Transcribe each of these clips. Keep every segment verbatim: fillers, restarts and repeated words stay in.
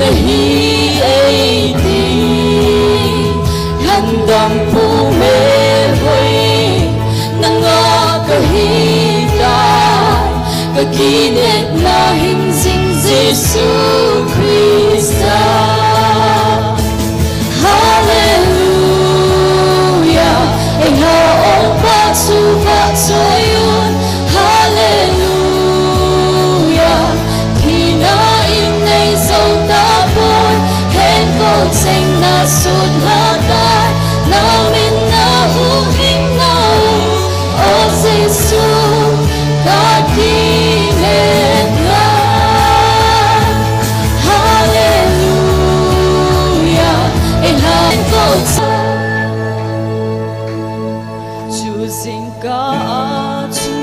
Hi ei ti, handam pu melhoi, nanga kahi tai, kakinepna hingjing Jesu Christa. Hallelujah, ei hao pa chu vahchoi un. Hallelujah, thina in ei jou tapoi, hinkho chengna sut lha tai, na min na hung hing nau, O Jesu, kakinepna. Hallelujah, ei hao pa chu. Chu jingkah a chu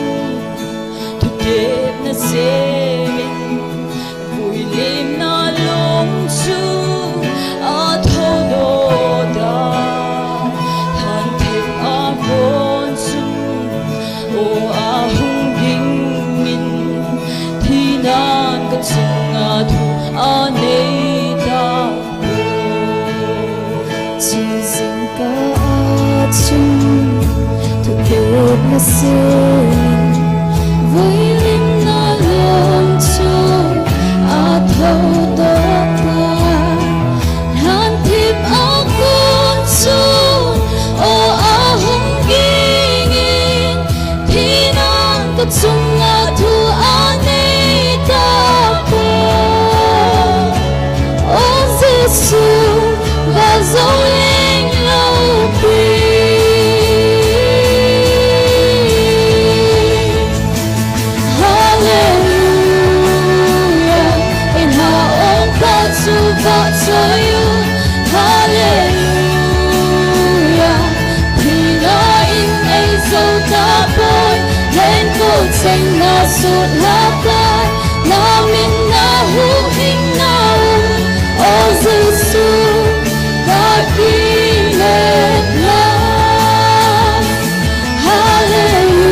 thukepna semin, vuilimna long chu athoudoh tai. Lhanthep a kon chun aw ahung gingin, thinan kachunga thu anei tai. Chu jingkah a chun thukepna semin, vuilimna long chu athoudoh tai. Lhanthep a kon chun aw ahung gingin, thinan kachunga thu anei tapoi. O Jesu, vahchoi leng loupi. Hallelujah, ei hao pa chu vahchoi un. Hallelujah, thina in ei jou tapoi, hinkho chengna sut lha tai, na min na hung hing nau, O Jesu, kakinepna. Hallelujah,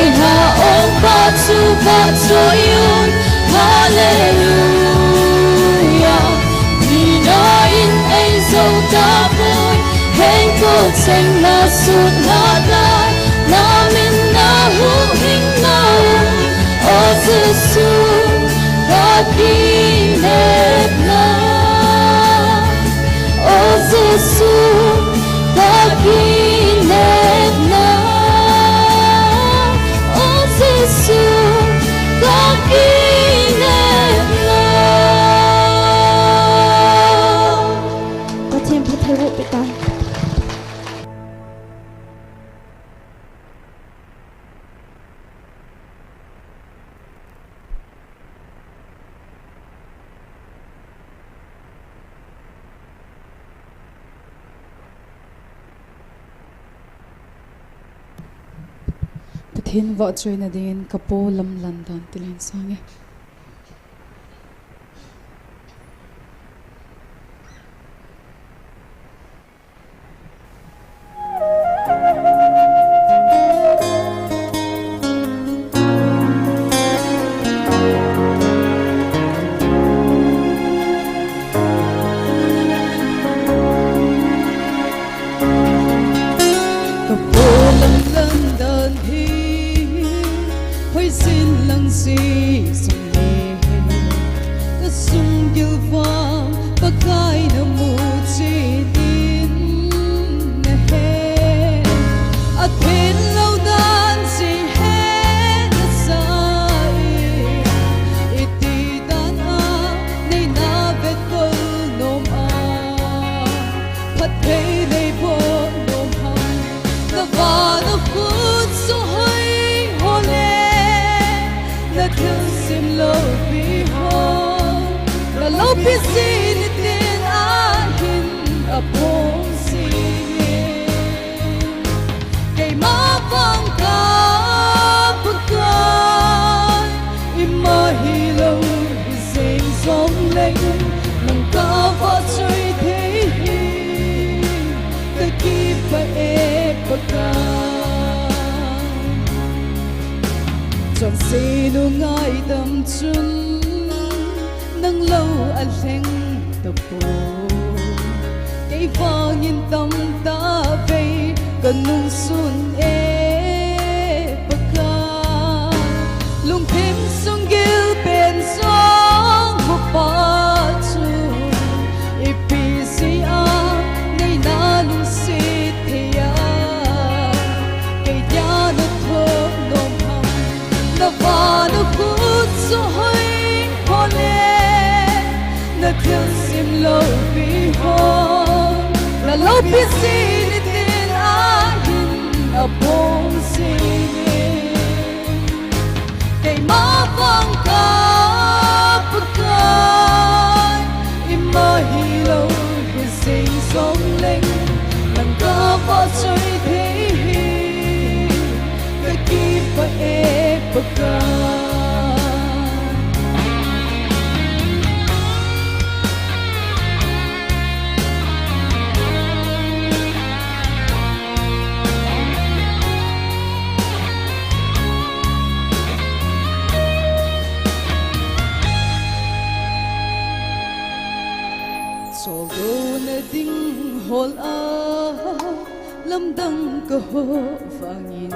ei hao pa chu vahchoi un. Hallelujah, thina in ei jou tapoi, hinkho chengna sut lha tai, na min na hung hing nau, O Jesu, kakinepna. O Jesu, kakinepna. O Jesu, kakinepna. Pathen phattheiboh peh tan. Pathen vahchoina dingin Kapu Lamlandan ti leng sange. Kapu Lamlandan hi, hoisin lang si sung hi, kasung gilvang Pakai namu chin in nahe. Athin lou dan si he nasa in, iti dan a nei na vetkol nom a, phatthei nei boh nom ham. Na vana khut sung hoi ho le, na thilsim loupi ho, na loupi si nitin ahin aphong si. Keima vang ka Pakai, ima hilou hi jeng jong leng, nang ka vahchoi thei hi, ka kipah e Pakai. Chonse nu ngaidam chun, Nang lo a lheng tapoi. Kei vangin tamtah vei ka nungsun e Pakai. Lungthim sung gil pen song mo pa chu ipi si a nei na lungsit thei a. Kei dia na thok nom ham. Na va na khut so hoi ho le, na thil sim lo pi ho. Na lo pi si ni tin a hin a pong si ni. Keima vang ka Pakai, ima hi lo hi sing song leng, nang ka va soi thei hi, ka kipa e Pakai. Choldo na ding hol a, lamdang ka ho vangin,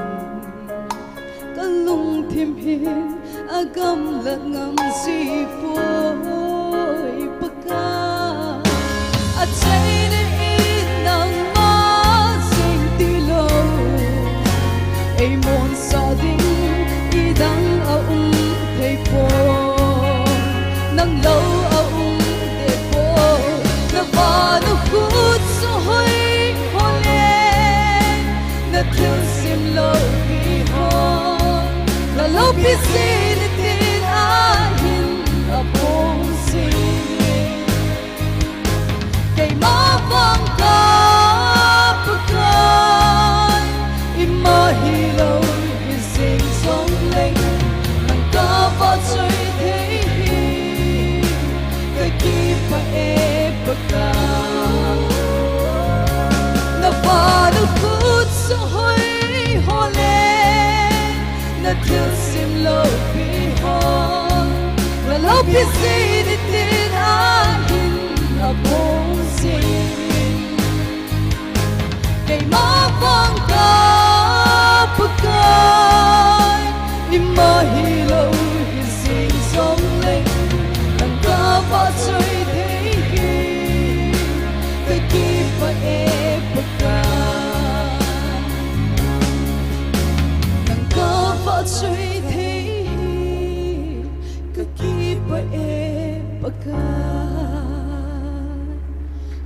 ka lungthim hin a gamlat ngam si poi Pakai. A chaina in nangma sing ti lo, ei mon sa ding i dang a um thei poi. Nang lo a um de poi. Na va na khut so hoi ho le, na thil sim lo pi ho. Na lo pi si ni tin a hin a pong si ni. Keima vang ka Pakai, ima hi lo hi sing song leng, nang ka va soi thei hi, ka kipa e Pakai. Na va na khut so hoi ho le, na thil sim lo pi ho. Na lo pi si ni tin a hin a pong si. Keima vang ka Pakai, ima hi lo hi sing song leng, nang ka va soi thei hi, ka kipa e Pakai. Nang ka va soi thei hi, ka kipa e Pakai.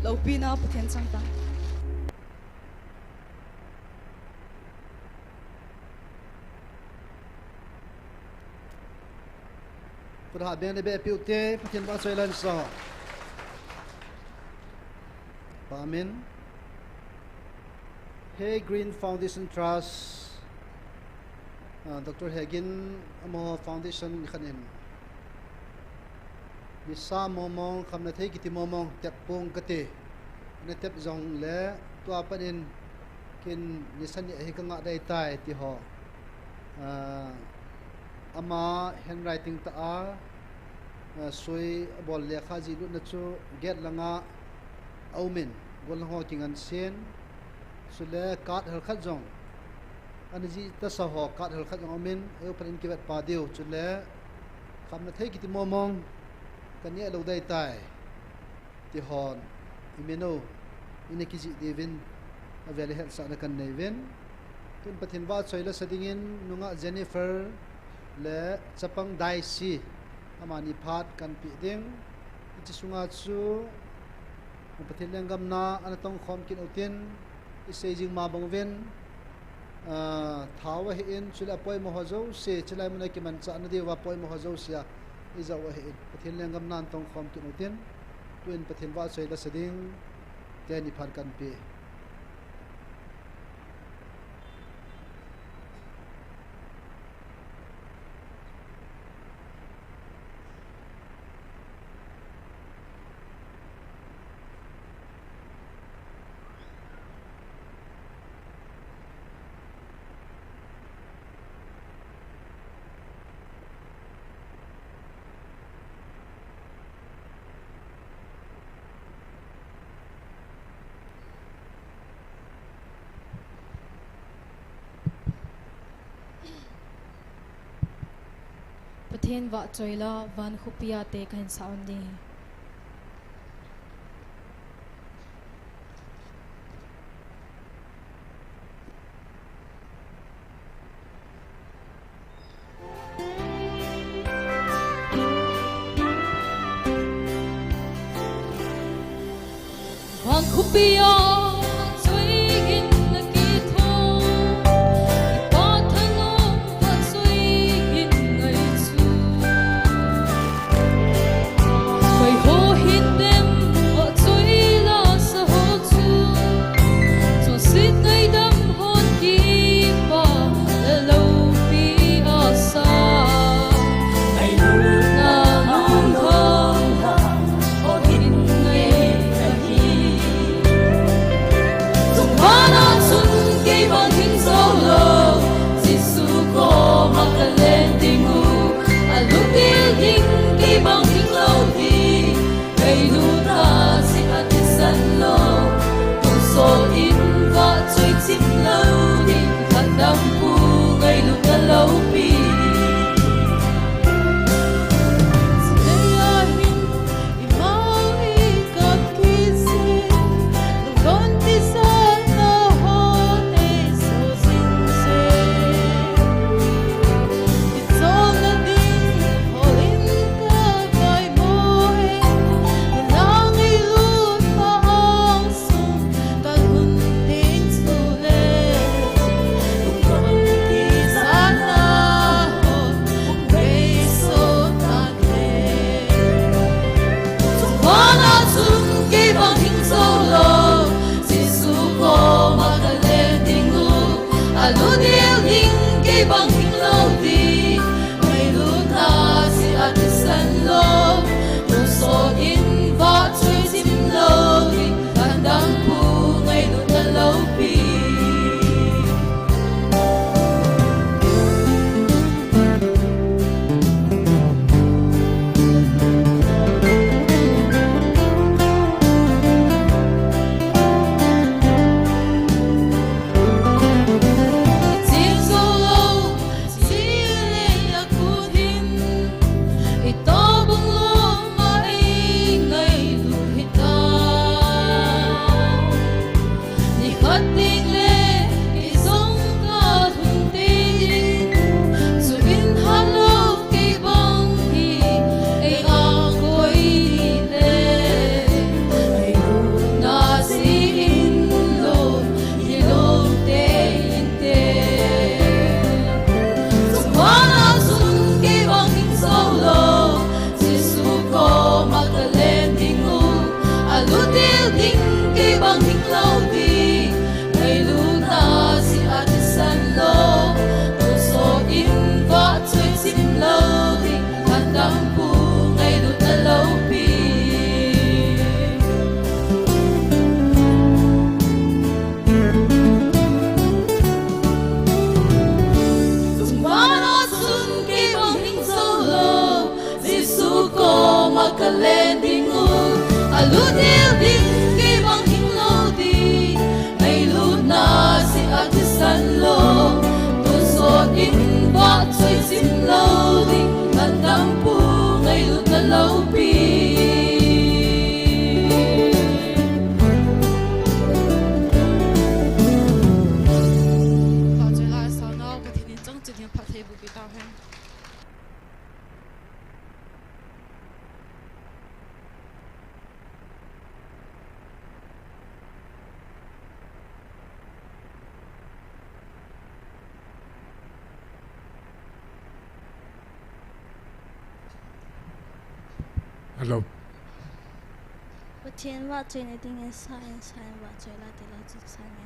Lopina Pathen chang ta. Khut ha beng le beh piu te, Pathen vahchoi lan sa. Amen. Hey Green Foundation Trust, ah, Doctor Hegin amaho foundation khat in, nisa mong mong, khamna thei kiti mong mong, tep pong kati. Ana tep jong le, tua pat in, kin nisa ni ahi ka ngah dai tai, ti ho. Ah, ama handwriting tah a, ah, soi abol lekha jih lutna chu gate langa a um in, gol lang ho kingan sin, chule card hal khat jong, ana jih tasa ho card hal khat jong a um in, ei u pat in kivet pa diu, chule khamna thei kiti mong mong, ka neh lou dai tai. Ti hon, i min u, i na kijih diuvin, avel a hetsahna kan nei uvin. Tun Pathen vahchoi la sa dingin, nungah Jennifer le chapang Daisy, amani phat kan pe ding. Hiche sunga chu, Pathen lenggam na ana tong khom kit u tin, i sei jing ma bang uvin, ah, thao ahin, chule apoimo ho jouse, chulai mun a kimanchah na diuva apoimo ho jouse a, i jao ahin, Pathen lenggam na ana tong khom kit u tin, tuin Pathen vahchoi la sa ding, teni phat kan pe. Pathen vahchoi la, van khopi a te kahin sah un ding ahi. Van khopi a choi in na kitho, Pa thanom vahchoi in ngai chu. Mai ho hin dem vahchoi la sa ho chu, chonset ngaidam hon kipa la loupi a sa. Ngailutna nung hon la, hon hin ngai ahi. Chungvana chun kei bang hing jou lou, Jesu koma ka len ding u. A lungdil ding kei bang hing lou ding, ngailutna jeh a thisan lou. Tonsot in vahchoi chim lou ding, lhatdampu ngailutna loupi. Chuleh ahin, Chungvana chun kei bang hing jou lou, Jesu koma ka len ding u. A lungdil ding kei bang hing lou ding, ngailutna jeh a thisan lou. Tonsot in vahchoi chim lou ding, lhatdampu ngailutna loupi. Nikhat ding le i jong ka lhung tei ding, chu in hat lou kei bang hi ei a koi le, ei lungna jeh in lou, hi lou tei inte. Chungvana chun kei bang hing jou lou, Jesu koma ka len ding u. A lungdil ding kei bang hing lou ding, ngailutna jeh a thisan lou. Tonsot in vahchoi chim lou ding, lhatdampu ngailutna loupi. Chungvana chun kei bang hing jou lou, Jesu koma ka len ding u. A lungdil ding kei bang hing lou ding, ngailutna jeh a thisan lou. Tonsot in vahchoi chim lou ding, lhatdampu ngailutna loupi. Vahchoi la sa nau, Pathen in chang chun hin phattheiboh pi tauhen. Hello. Pathen vahchoina dingin sa in, sa in vahchoi la ti lou chu sa nge.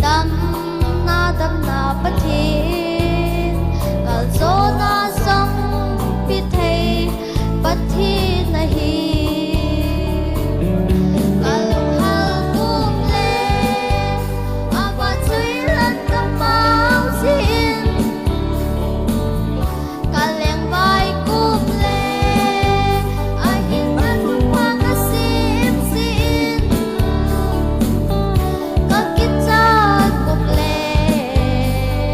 Damna, damna Pathen, kaljona jong pethei Pathen ahi. Kalunghel kum le, avahchoi lhon kamau jin. Kalengvai kum le, ahinna thupha kasim jin. Kakichat kum le,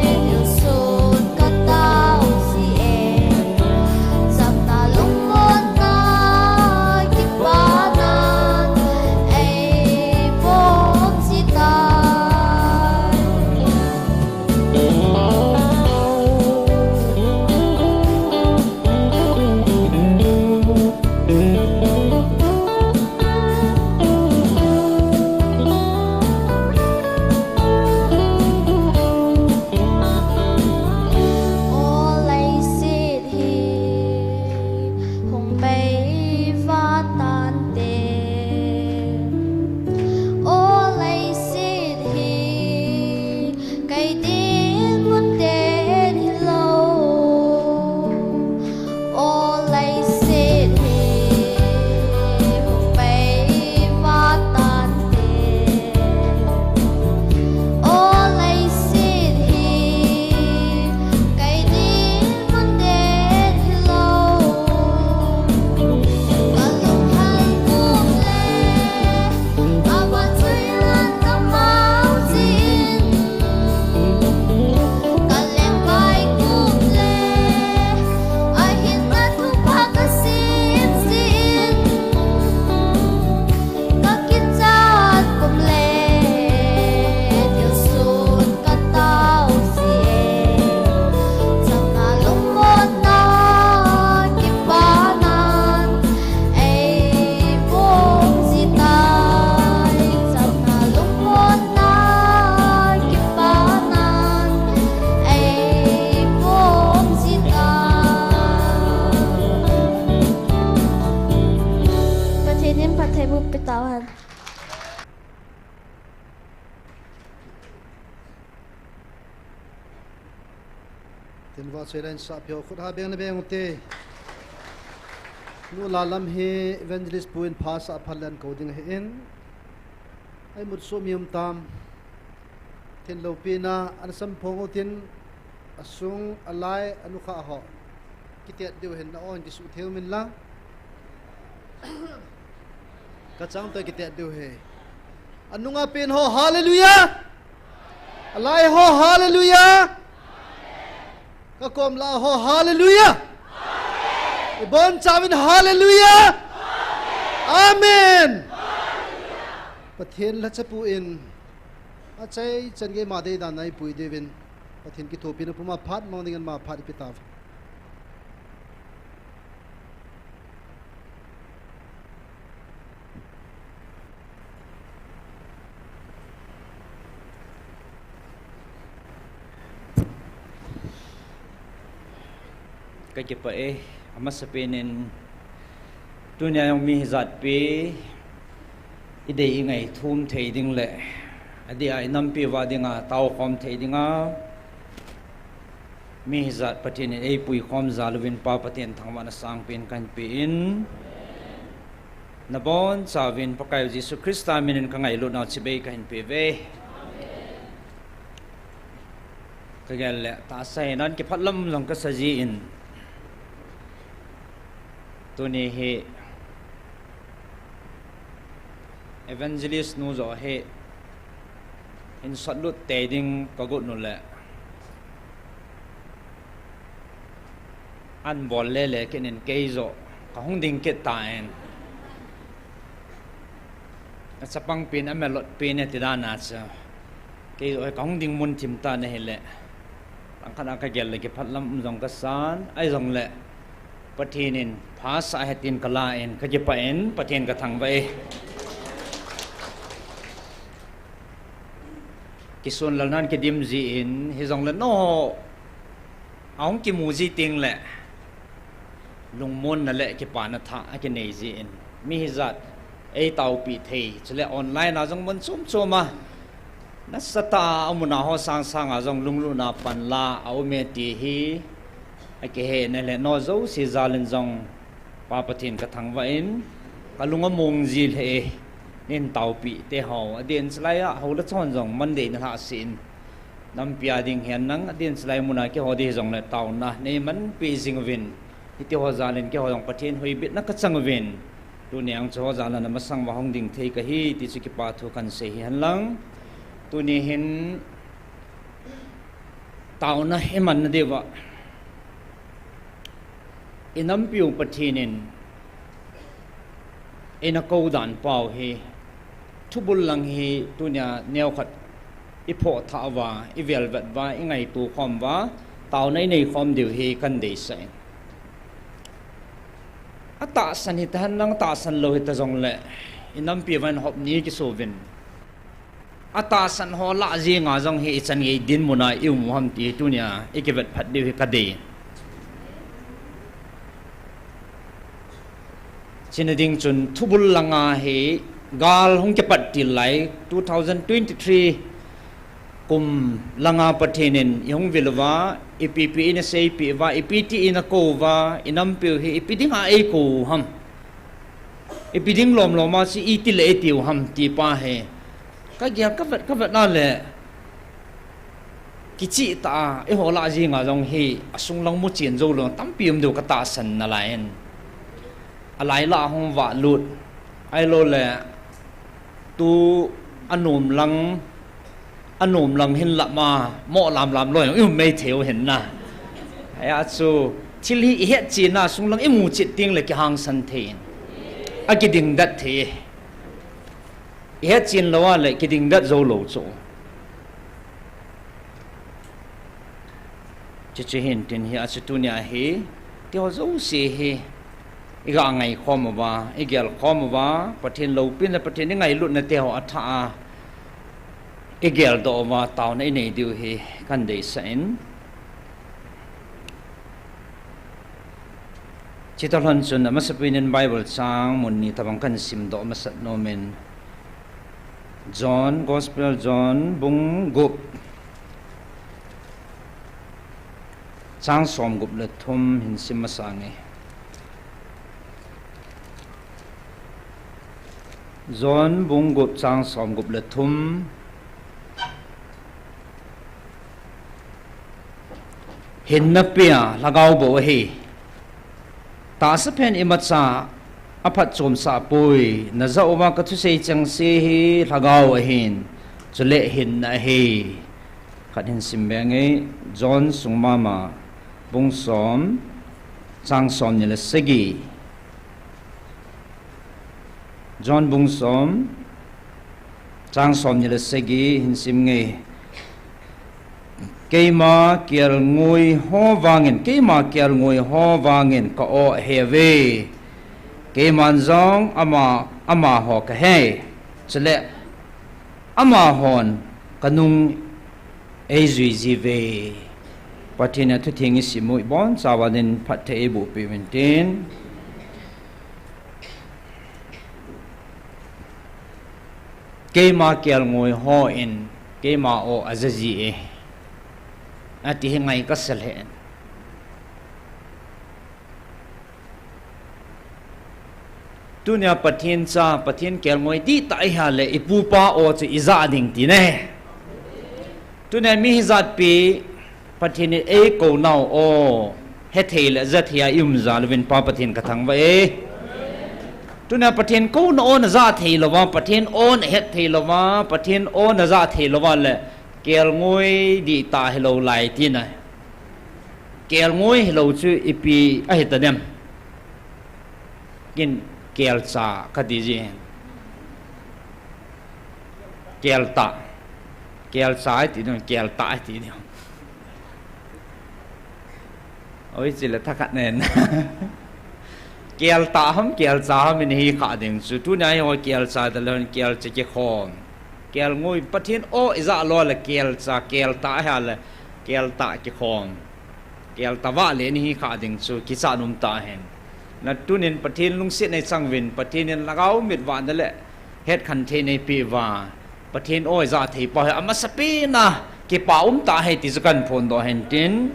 thilsoh katao jin. Chapna lungmonna kipanan, eipom jitai. O leiset hi hung bei vat tante. O leiset hi kei dinmun den hilou. O leiset hi hung bei vat tante. O leiset hi kei dinmun den hilou. Kalunghel kum le, avahchoi lhon kamau jin. Kalengvai kum le, ahinna thupha kasim jin. Kakichat kum le, thilsoh katao jin. Chapna lungmonna kipanan, eipom jitai. Chapna lungmonna kipanan, eipom jitai. Pathen in phattheiboh pe tauhen. Tin, vahchoi lhon sah peh o, khut ha beng le beng ute. Nu la lam hi Evangelist pu in pha sah phat le ahin kou ding ahin. Aimut soh mi um tam. Tin, loupina ana samphong utin, asung, alai, anukha ho kitet diu hin na-on kisuh thei um in lang. Kachang toh kitet diu hi. Anunga pen ho, hallelujah. Alai ho, hallelujah. Kakom la ho, hallelujah. Ibonchauvin hallelujah. Amen. Pathen lhachapu in achaichan gei ma deidan a eipui diuvin Pathen kithopina puma phat mang dingin ama phat ipi tauve. Kakipah e, amasapen in tunia jong mi hijat pi idei ingaithum thei ding le, adeh a inampi uva dinga taokhom thei dinga, mi hijat Pathen in eipui khom jal uvin Pa Pathen thangvahna sangpen kahin pe in, nabonchauvin Pakai Jesu Christa min in kangailutnau chibai kahin pe uve. Kagel le tahsa hi nan kiphatlam jong kasa jin, tuni hi Evangelist nu joh hi hin sotlut tei ding kagot nu le, an bol le le kit in kei joh kahung ding kit tan, achapang pen, amelot pen ati dan a chu kei joh hi kahung ding mun thim tan ahile, langkhat a kagel le kiphatlam um jong kasan, ahijongle Pathen in phasah ahi tin kala in kakipah in Pathen kathangvah e. Kisun lal nan kidim jin, hijongle nangho ahung kimu ji tengle lungmonna le kipana thah akinei jin, mi hijat Ei taopi thei, chule online a jong mun chom chom a, nasatah a amun a ho sang sang a jong lunglutna panla a um e ti hi, akihe na le no jouse jal in jong Pa Pathen ka thangvah in, ka lung among ji lheh e, nin taopi te ho, adeh in chulai a ho le chon jong Monday na lhah sih in, nampi a ding hihen lang, adeh in chulai mun a keiho ding jong le taona nei manpi jing uvin, hiti ho jal in keiho jong Pathen hoibitna ka chang uvin, tuni a jong chu ho jal a na masang uva hung ding thei ka hi, ti chu kipa thu kan sei hihen lang. Tuni hin taona i man na diu va, i nampiu Pathen in eina kou dan pau hi, thubul lang hi tunia neokhat i phoh thah uva, i velvet uva, i ngaito khom uva, taona i nei khom diu hi kan deisah in. Atahsan hita hen lang, atahsan lou hita jong le, i nampi uva in hop ni kiso uvin. Atahsan ho lah jeng a jong hi i chan gei dinmun a i um u ham ti tunia i kivet phat diu hi ka dei. Chuna ding chun thubul lang a hi gal hung kipat til lai two thousand twenty-three kum lang a Pathen in i hung vil uva, ipi pi eina seipeh uva, ipi ti eina kou uva, i nampiu hi ipi ding a ei kou u ham. Ipi ding lom lom a chu iti le i tiu ham ti pa hi. Ka gel ka vet, ka vet na le. Kichih tah a, eiho lah jeng a jong hi, asung lang mu chen jou lou, tampi um diu ka tahsan na lai in. Alai lah hung vah lut. Ahilou le, tu anom lang, anom lang hin lah ma, mo lam lam lou, i um mei thei u hin na. Hia chu, thil hi i het chen a, sung lang i mu chet teng le kihangsan thei in. Akiding dat thei. I het chen lou a le kiding dat jou lou chu. Chuche hin tin hi a chu tunia hi, ti ho jouse hi, i ga ngai khom uva, i gel khom uva, Pathen loupina, Pathen i ngailutna te ho athah a, i geldoh uva, taona i nei diu hi, kan deisah in. Chutah lhon chun amasapen in Bible chang mun ni tabang kan simdoh masat nom in. John, Gospel John, bung gup. Chang som gup le thum hin sim masa nge. John bung gup chang som gup le thum. Hinna pia lhagao bou ahi. Tahsa phen imacha aphatchomsah poi, najah uva kathusei chengse hi lhagao ahin, chule hinna ahi. Khat hin sim be nge, John sung mama, bung som, chang som ni le sagi. John bung som, chang som ni le sagi hin sim nge. Keima kelngoi ho vangin, keima kelngoi ho vangin ka-o ahe uve. Keiman jong ama, amaho kahe. Chule amahon kanung eijui jiuve. Pathen a thutheng isim u ibonchauva din phatthei eiboh peh uvin tin. Keima kelngoi hon keima o aja ji e, ati hi ngai kasa lheh in. Tunia Pathen cha, Pathen kelngoi dihtah ihile ipupa o chu ija ding tina ahi. Tunia mi hijatpi Pathen in eikounau o hethei le jathei a ium jal uvin Pa Pathen kathangvah e. Tunia Pathen kouna o naja theilouva, Pathen o nahet theilouva, Pathen o naja theilouva le kelngoi dihtah hilou lai tina. Kelngoi hilou chu ipi ahitadem? Ken kelcha kati ji. Keltah. Kelcha iti ding, keltah iti ding. Oi, chule thakhat nen. Keltah ham, kelcha ham in hikhah ding chu. Tunia hi ho kelcha talou, kelcha kikhom. Kelngoi Pathen o ija lou le kelcha, keltah ahile keltah kikhom. Keltah vale in hikhah ding chu kichat um tahen. Na tunin Pathen lungset nei chang uvin, Pathen in lhagao mit vahna le hetkhen thei nei peh uva, Pathen aw ija thei pa hi amasapen a kipa um tah ahi ti chu kahin phondoh ahin tin.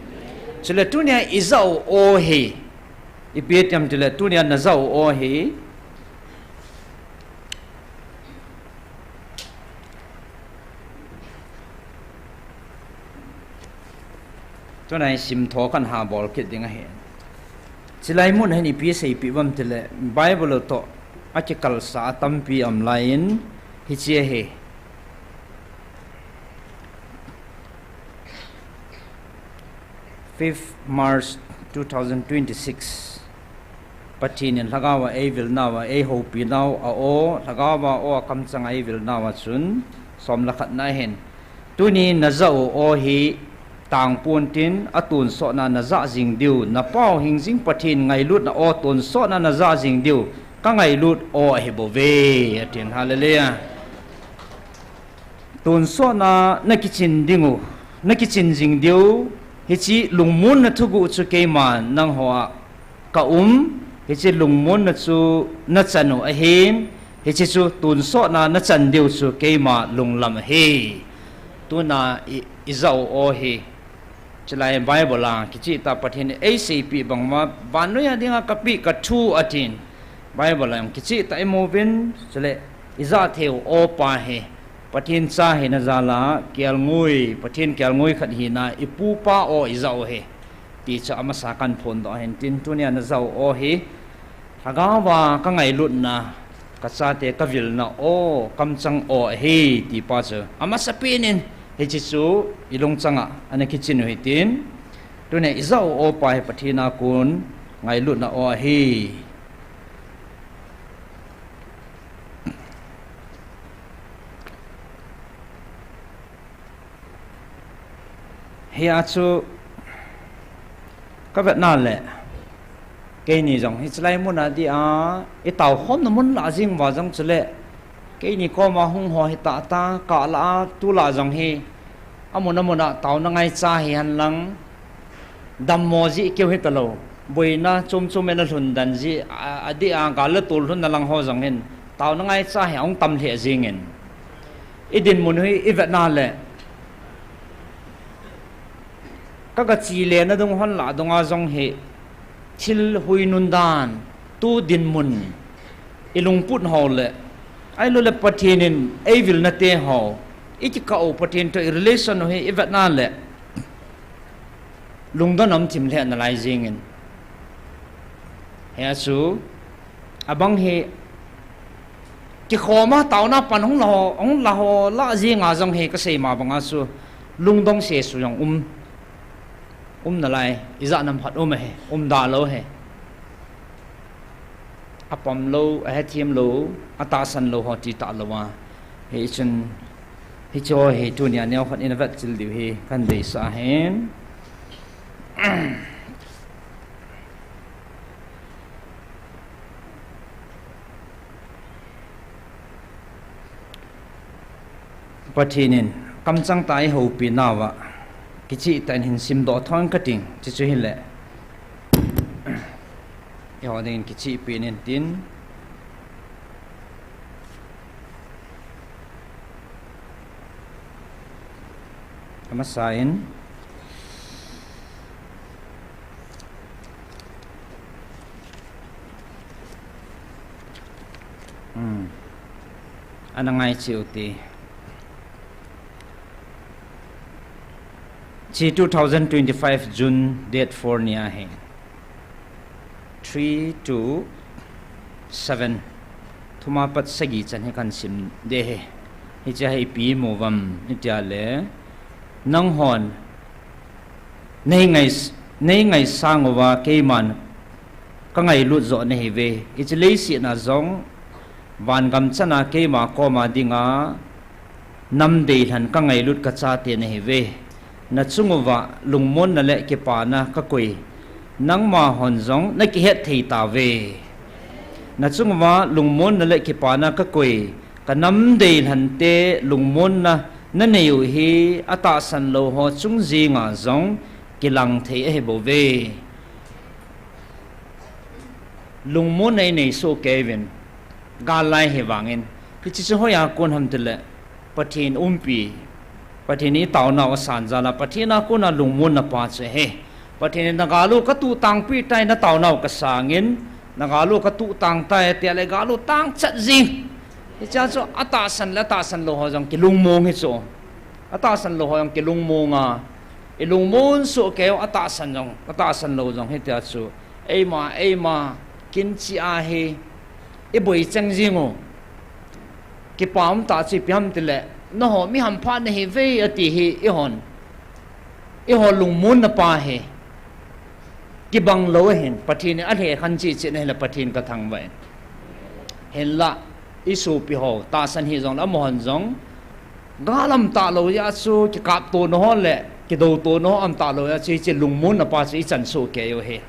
Chule tunia ija u aw hi, ipi ham itile tunia naja u aw hi. Tuna hi simtho kahin ha bol kit ding ahi. Chulai mun hin ipi seipeh uvam itile Bible u toh akikalsa tampi aum laiyin hiche hi. Fifth March two thousand twenty-six. Pathen in lhagao a eivilnau a, eihoupinau a aw, lhagao a aw a kamchang a eivilnau a chun, som le khatna hin. Tuni naja u aw hi tangpon tin, atonsotna najah jing diu, napau hingjing Pathen ngailutna aw tonsotna najah jing diu, kangailut aw ahi bouve, atin, hallelujah. Tonsotna nakichin ding u, nakichin jing diu, hiche lungmonna thuguh chu keiman nangho a kaum, hiche lungmonna chu nachan u ahin, hiche chu tonsotna nachan diu chu keima lunglam ahi. Tuna i, ija u aw hi. Chulai Bible a kicheh tah Pathen in eiseipeh bang uva, vannoi a dinga kapeh kathu atin. Bible a jong kicheh tah imu uvin, chule ija thei u aw pa hi Pathen cha hina jal a kelngoi, Pathen kelngoi khat hina ipu pa aw ija u hi. Ti chu amasa kahin phondoh ahin tin tunia naja u aw hi. Lhagao a kangailutna, kachate kavilna aw, kamchang aw ahi, ti pa chu. Amasapen in, hiche chu ilungchang a, ana kichin u hitin. Tunia ija u aw pa hi Pathen a kon, ngailutna aw ahi. Hia chu kavetna le, keini jong hiche lai mun a dia, itaokhomna mun lah jing uva jong chule, keini koma hung ho hita ta, kalah a, tulah jong hi, amun amun a taona ngaicha hihen lang, dammo jeh keu hitalou, boina chom chom in alhun dan jeh a, adeh a gal le tol lhunna lang ho jong hin, taona ngaicha hi ahung tam lheh jengin. Idinmun hi ivetna le, kagache lena dung hon lah dunga jong hi, thil huinun dan, tu dinmun, ilungput ho le, ahiloule Pathen in eivilna te ho, ikikah u Pathen toh irelation u hi ivetna le, lungdon um thim lheh nalai jengin. Hia chu, abang hi, kikhoma taona pan hung lah ho, hung lah ho lah jenga jong hi kasei ma banga chu, lungdong sesu jong um, um nalai, ijat nam khat um ahi, um da lou ahi. Apom lou, ahethem lou, atahsan lou ho ti talou a. Hichun, hiche hi tunia neokhat in avetchil diu hi kahin deisah ahin. Pathen in kamchang tah a eihoupinauva, kicheh tah in hin simdoh thon kating, chuchu hile, eiho dingin kicheh pen in tin. Amasa in, ana ngaiche ute. Hiche two thousand twenty-five June date four ni ahi. Three to seven. Thuma pat sagi chan hi kahin sim ding ahi. Hiche hi ipi imu uvam itia le, nanghon nei ngai, nei ngaisang uva keiman kangailut joh nahiuve. Hiche leiset a jong, vangam chana keima koma dinga nam deilhen kangailut kachate nahiuve. Nachunguva lungmonna le kipana kakoi, nangma hon jong nakihet thei tauve. Nachunguva lungmonna le kipana kakoi, kanam deilhente lungmonna nanei u hi atahsan lou ho chung jenga jong kilang thei ahibouve. lungmonna inei soh kei uvin, gal lai hi vangin, hiche chu hoiya kon ham tile, Pathen umpi, Pathen itaonau asan jal a, Pathen a kona lungmonna pa chu ahi. Pathen in na gal u katuh tangpi tai, na taonau kasangin, na gal u katuh tang tai, tia le gal u tang chat jing. Hichea chu atahsan le atahsan lou ho jong kilungmong hi chu. Atahsan lou ho jong kilungmong a, ilungmon soh kei u, atahsan jong, atahsan lou jong hitia chu. Eima, eima, kin chi ahi, iboi cheng jing u. Kipa um tah chu ipi ham tile, nangho mi hampha nahi uve ati hi eihon, eiho lungmonna pa hi kibang lou ahin, Pathen in alhekhen cheh cheh na hile Pathen kathangvah in. Hinla, isopi ho, tahsan hijongle amahon jong, gal um talou jeh a chu, kikapto na ho le, kidouto na ho um talou jeh a chu, hiche lungmonna pa chu ichan soh kei u ahi.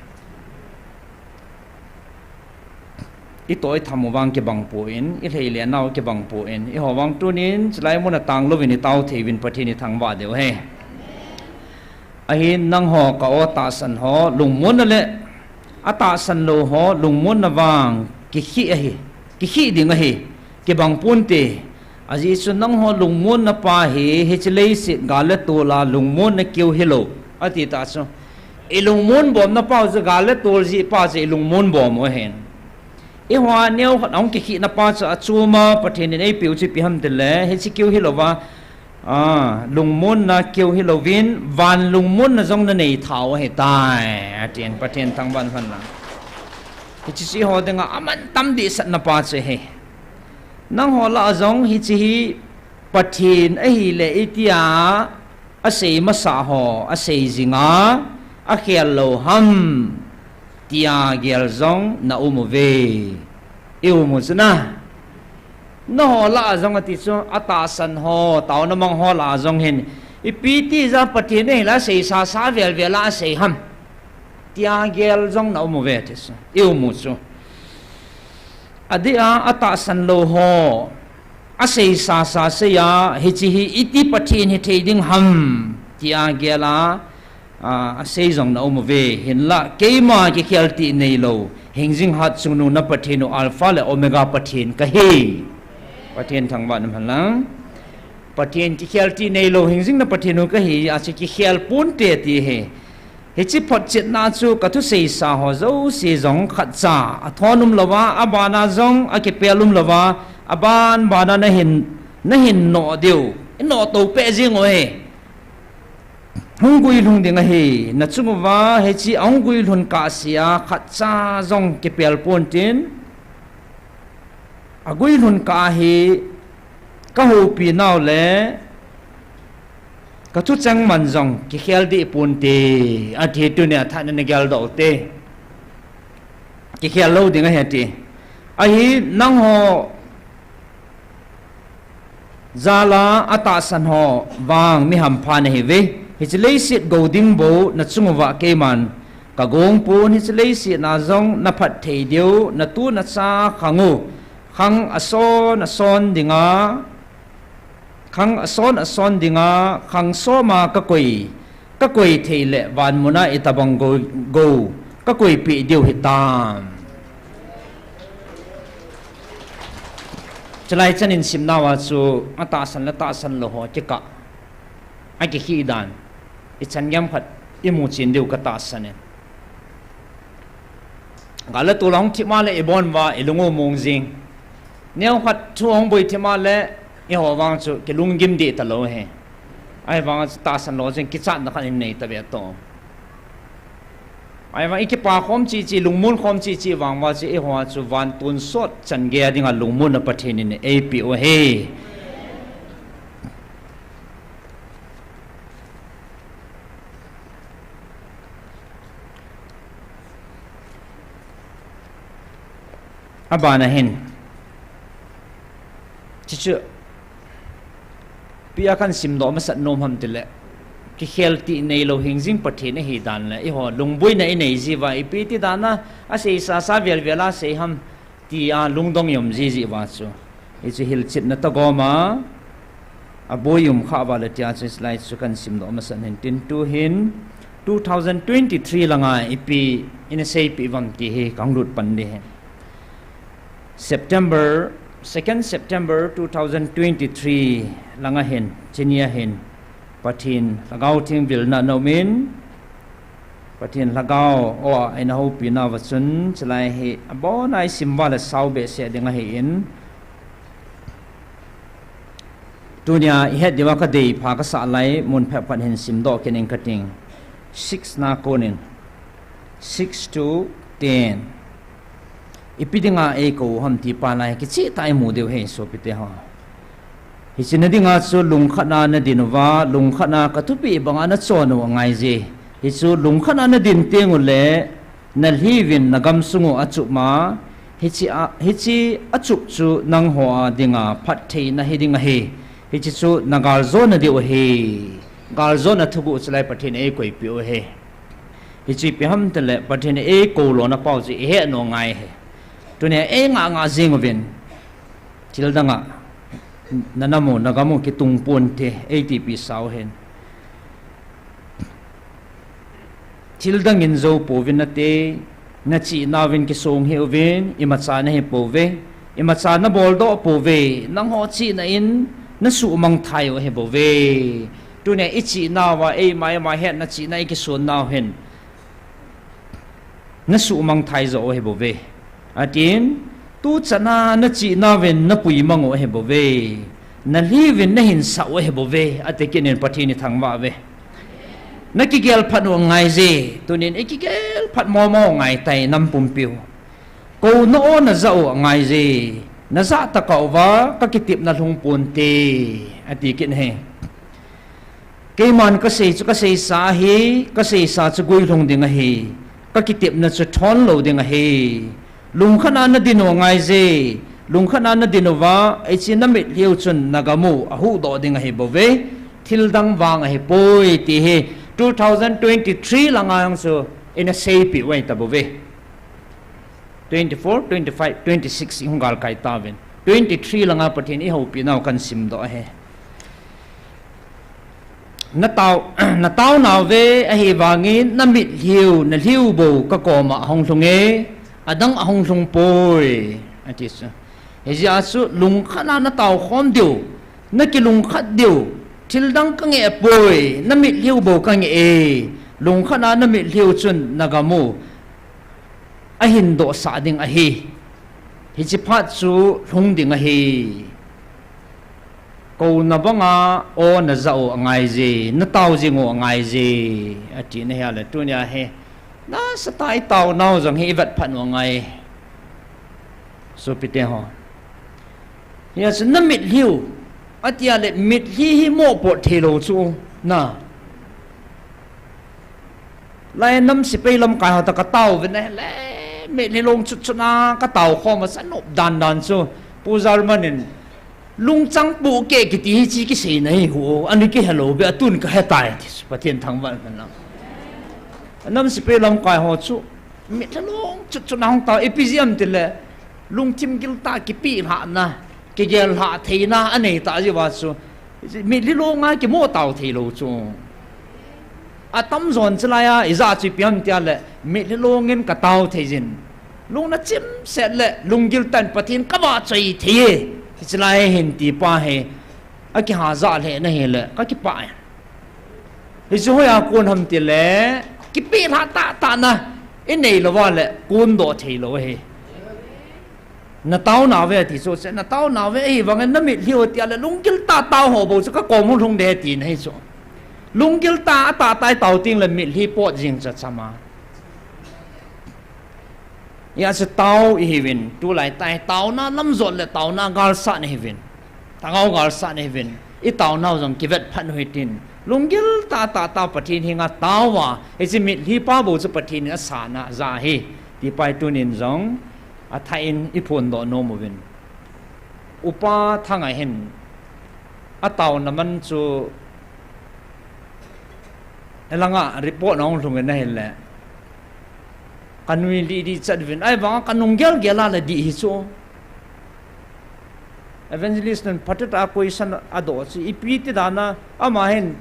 Itoh itham u vang kibang poi, ilhei le nau kibang poi, eiho vang tunin, chulai muna tanglouvin itao thei uvin Pathen ithangvah diu ahi. Ahin nangho ka-o tahsan ho, lungmonna le atahsan lou ho, lungmonna vang kikhih ahi, kikhih ding ahi, kibang ponte. Ajeh chu nangho lungmonna pa hi, hiche leiset gal le tol a lungmonna keu hilou, ati tah chu. Ilungmon bomna pau chu gal le tol jeh pa chu ilungmon bom u ahin. Eiho a neokhat ahung kikhihna pa chu achom a Pathen in eipeh u chu ipi ham tile, hiche keu hilouva, a, lungmonna keu hilouvin, van lungmonna jong nanei thau ahitai, atin Pathen thangvah in umhen lang. Hiche chu eiho dinga amantam dehsetna pa chu ahi. Nangho lah a jong hiche hi Pathen ahile itia asei masa ho, asei jinga, akhel lou ham, tia gel jong na um uve. I um u chu na. Nangho lah a jong ati chu, atahsan ho, taona mang ho lah a jong hin, ipi ti jeh a Pathen ahile asei sasa velvel a asei ham, tia gel jong na um uve ti chu. I um u chu. Adeh a, atahsan lou ho, asei sasa sei a, hiche hi iti Pathen hithei ding ham, tia gel a, a, asei jong na um uve. Hinla, keima kikhel tih neilou, hingjing hat chungnung na Pathen u Alpha le Omega Pathen kahi. Pathen thangvah in umhen lang. Pathen kikhel tih neilou, hingjing na Pathen u kahi, achu kikhel ponte ti ahi. Hiche photchetna chu kathusei sa ho jouse jong khatcha athon umlouva, abana jong akipel umlouva, aban bana nahin, nahin noh diu, inoh tou peh jing u ahi. Hung guilhung ding ahi, nachung uva hiche ahung guilhun kahsea khatcha jong kipel pontin, aguilhun kah hi kahoupi nau le kathucheng man jong kikhel deh ponte, ati tunia thahatna geldoh ute. Kikhel lou ding ahi ati. Ahi nangho jal a atahsan ho vang mi hampha nahiuve. Hiche leiset gou ding bou nachung uva keiman kagong pon, hiche leiset a jong naphatthei diu, natu nacha khang u, khang ason ason dinga, khang ason ason dinga, khang soma kakoi, kakoi thei le vanmuna itobang gou, gou kakoipeh diu hitam. Chulai chan in simnauva chu atahsan le tahsan lou ho kikah, akikhih dan, ichan gei khat imu chen diu katahsan in. Gal le tol ahung thip ma le ibon uva ilung u mong jing. Neokhat thu ahung boi thip ma le eiho vang chu kilunggim deh talou ahi. Ahivang chu tahsan lou jing kichatna khat inei tave toh. Ahivang ikipa khom cheh cheh, lungmon khom cheh cheh vang uva chu eiho chu van tonsot chan gei a dinga lungmonna Pathen in eipeh u ahi. Abana hin, chuchu, ipi a kahin simdoh masat nom ham tile, kikhel tih neilou hingjing Pathen ahi dan le, eiho lungboina inei jiuva, ipi ti dan a, asei sasa velvel a sei ham, tia lungdong i um jiji uva chu, hichu hilchetna toh gom a, aboi um khah uva le tia chu hilai chu kahin simdoh masat hin tin tuhin, two thousand twenty-three langa ipi ina seipeh uvam ti hi kahung lut pan ding ahi. September, second September two thousand twenty-three langa hin, chuni a hin, Pathen Lhagao Theng vilna ana um in, Pathen Lhagao aw a ina houpi nauva chun, chulai hi abon a isim uva le sao behseh ding ahi in, tunia ihet diuva kadei pha kasah lai mun phabep khat hin simdoh kit ing kating. Six na konin, six to ten. Ipi dinga eikou u ham ti pa lai kicheh tah a imu diu ahi sopite ho. Hiche na dinga chu lungkhat a nadin uva, lungkhat a kathupeh banga nachon u angaije. Hichu lungkhat a nadin teng uleh, nalhi uvin nagamsung u achup ma, hiche a, hiche achup chu nangho a dinga phattheina hiding ahi. Hiche chu nagaljona diu ahi. Galjona thuguh chulai Pathen eikoipeh u ahi. Hichu ipi ham tile Pathen eikou lona pau chu ihet u angai ahi. Tunia eingah ngah jing uvin, thildang a nanam u nagam u kitung ponte, eitipi sau hen. Thildang in jou pouvin nate, nachehnau vin kisong hih uvin, imacha nahi pouve, imacha naboldoh pouve, nangho chihna in nasuhmang thai u ahi bouve. Tunia ichehnauva, eima eima hetna chihna ikisonnau hin nasuhmang thai joh u ahi bouve. Atin, tuchan a nachihnauvin napuimang u ahi bouve. Nalhi uvin nahinsah u ahi bouve, ati kit in Pathen ithangvah uve. Nakigel phat u angaije, tunin ikigel phat momo u angaitai nam pumpiu. Kouna aw najah u angaije, najah tah uva kakitepna lhung ponte, ati kit in ahi. Keiman kasei chu kaseisa ahi, kaseisa chu guilhung ding ahi, kakitepna chu thon lou ding ahi. Lungkhat a nadin u angaije, lungkhat a nadin uva, hiche namitlhi u chun nagam u ahuhdoh ding ahi bouve, thildang vang ahipoi ti hi two thousand twenty-three langa jong chu ina seipeh u ahi tabouve. Twenty-four, twenty-five, twenty-six ihung galkai tauvin, twenty-three langa Pathen ihoupinau kahin simdoh ahi. Natao, nataonauve, ahivangin namitlhi u, nalhi u bou kakoma ahung lhunge, adang ahung lhungpoi, ati chu. Hijeh a chu lungkhat a nataokhom diu, nakilungkhat diu, thildang kangeh poi, namitlhi u bou kangeh e. Lungkhat a namitlhi u chun nagam u ahindohsah ding ahi. Hiche phat chu lhung ding ahi. Kouna banga aw najah u angaije, natao jing u angaije, atina ahile tunia hi nasatah a itaonau jong hi ivet phat u angai. Sopite ho, hijeh chun namitlhi u, atia le mitlhi hi mopoh theilou chu, na. Lai nam sepai lamkai ho toh kataovin ahile, mitlhi long chutchut a kataokhom a chu anop dandan chu, Pu German in, lungchang pohkeh kiti hiche kiseina hi ho, ana kihelou beh, atun kahetai ti chu, Pathen thangvah in lang. Nam sepai lamkai ho chu mitlhi long chutchut a hung tao, ipi jeh ham tile, lungthim giltah, kipeh lhahna, kigel lhah theina aneitah jeh uva chu, mitlhi long a kimo tao theilou chu. Atamjon chulai a ijah chu ipi ham tia le, mitlhi long in katao theijin, lungna chimset le lunggil tah in Pathen kavahchoi thei e, hiche lai hin ti pa hi akiha jah lheh na hile kakipah e. Hichu hoiya kon ham tile, kipeh lhah tahtahna inei louva le kondoh theilou ahi. Nataonauve ati chu, nataonauve, ahivangin namitlhi u tia le lunggil tah a tao ho bou chu kakom hung lhung ding ahi tina ahi chu. Lunggil tah a atahtah a itao tengle mitlhi pot jeng chu achama. Hijeh chun tao ihiuvin, tulai tah a taona lamjot le taona galsat na ihiuvin, lhagao galsat na ihiuvin, itaonau jong kivet phat u hitin, lunggil tah a tahtah Pathen henga taouva, hiche mitlhi pa bou chu Pathen in asana jah ahi, ti pa hi tunin jong athah in iphondoh nom uvin. Upa Thangai hin ataona man chu, elanga report ahung lhung in ahile, kanui lih dih chat uvin, ahivanga kanung gelgel a le dih hi chu. Evangelist nun phatah a question adoh chu, ipi ti dan a, ama hin,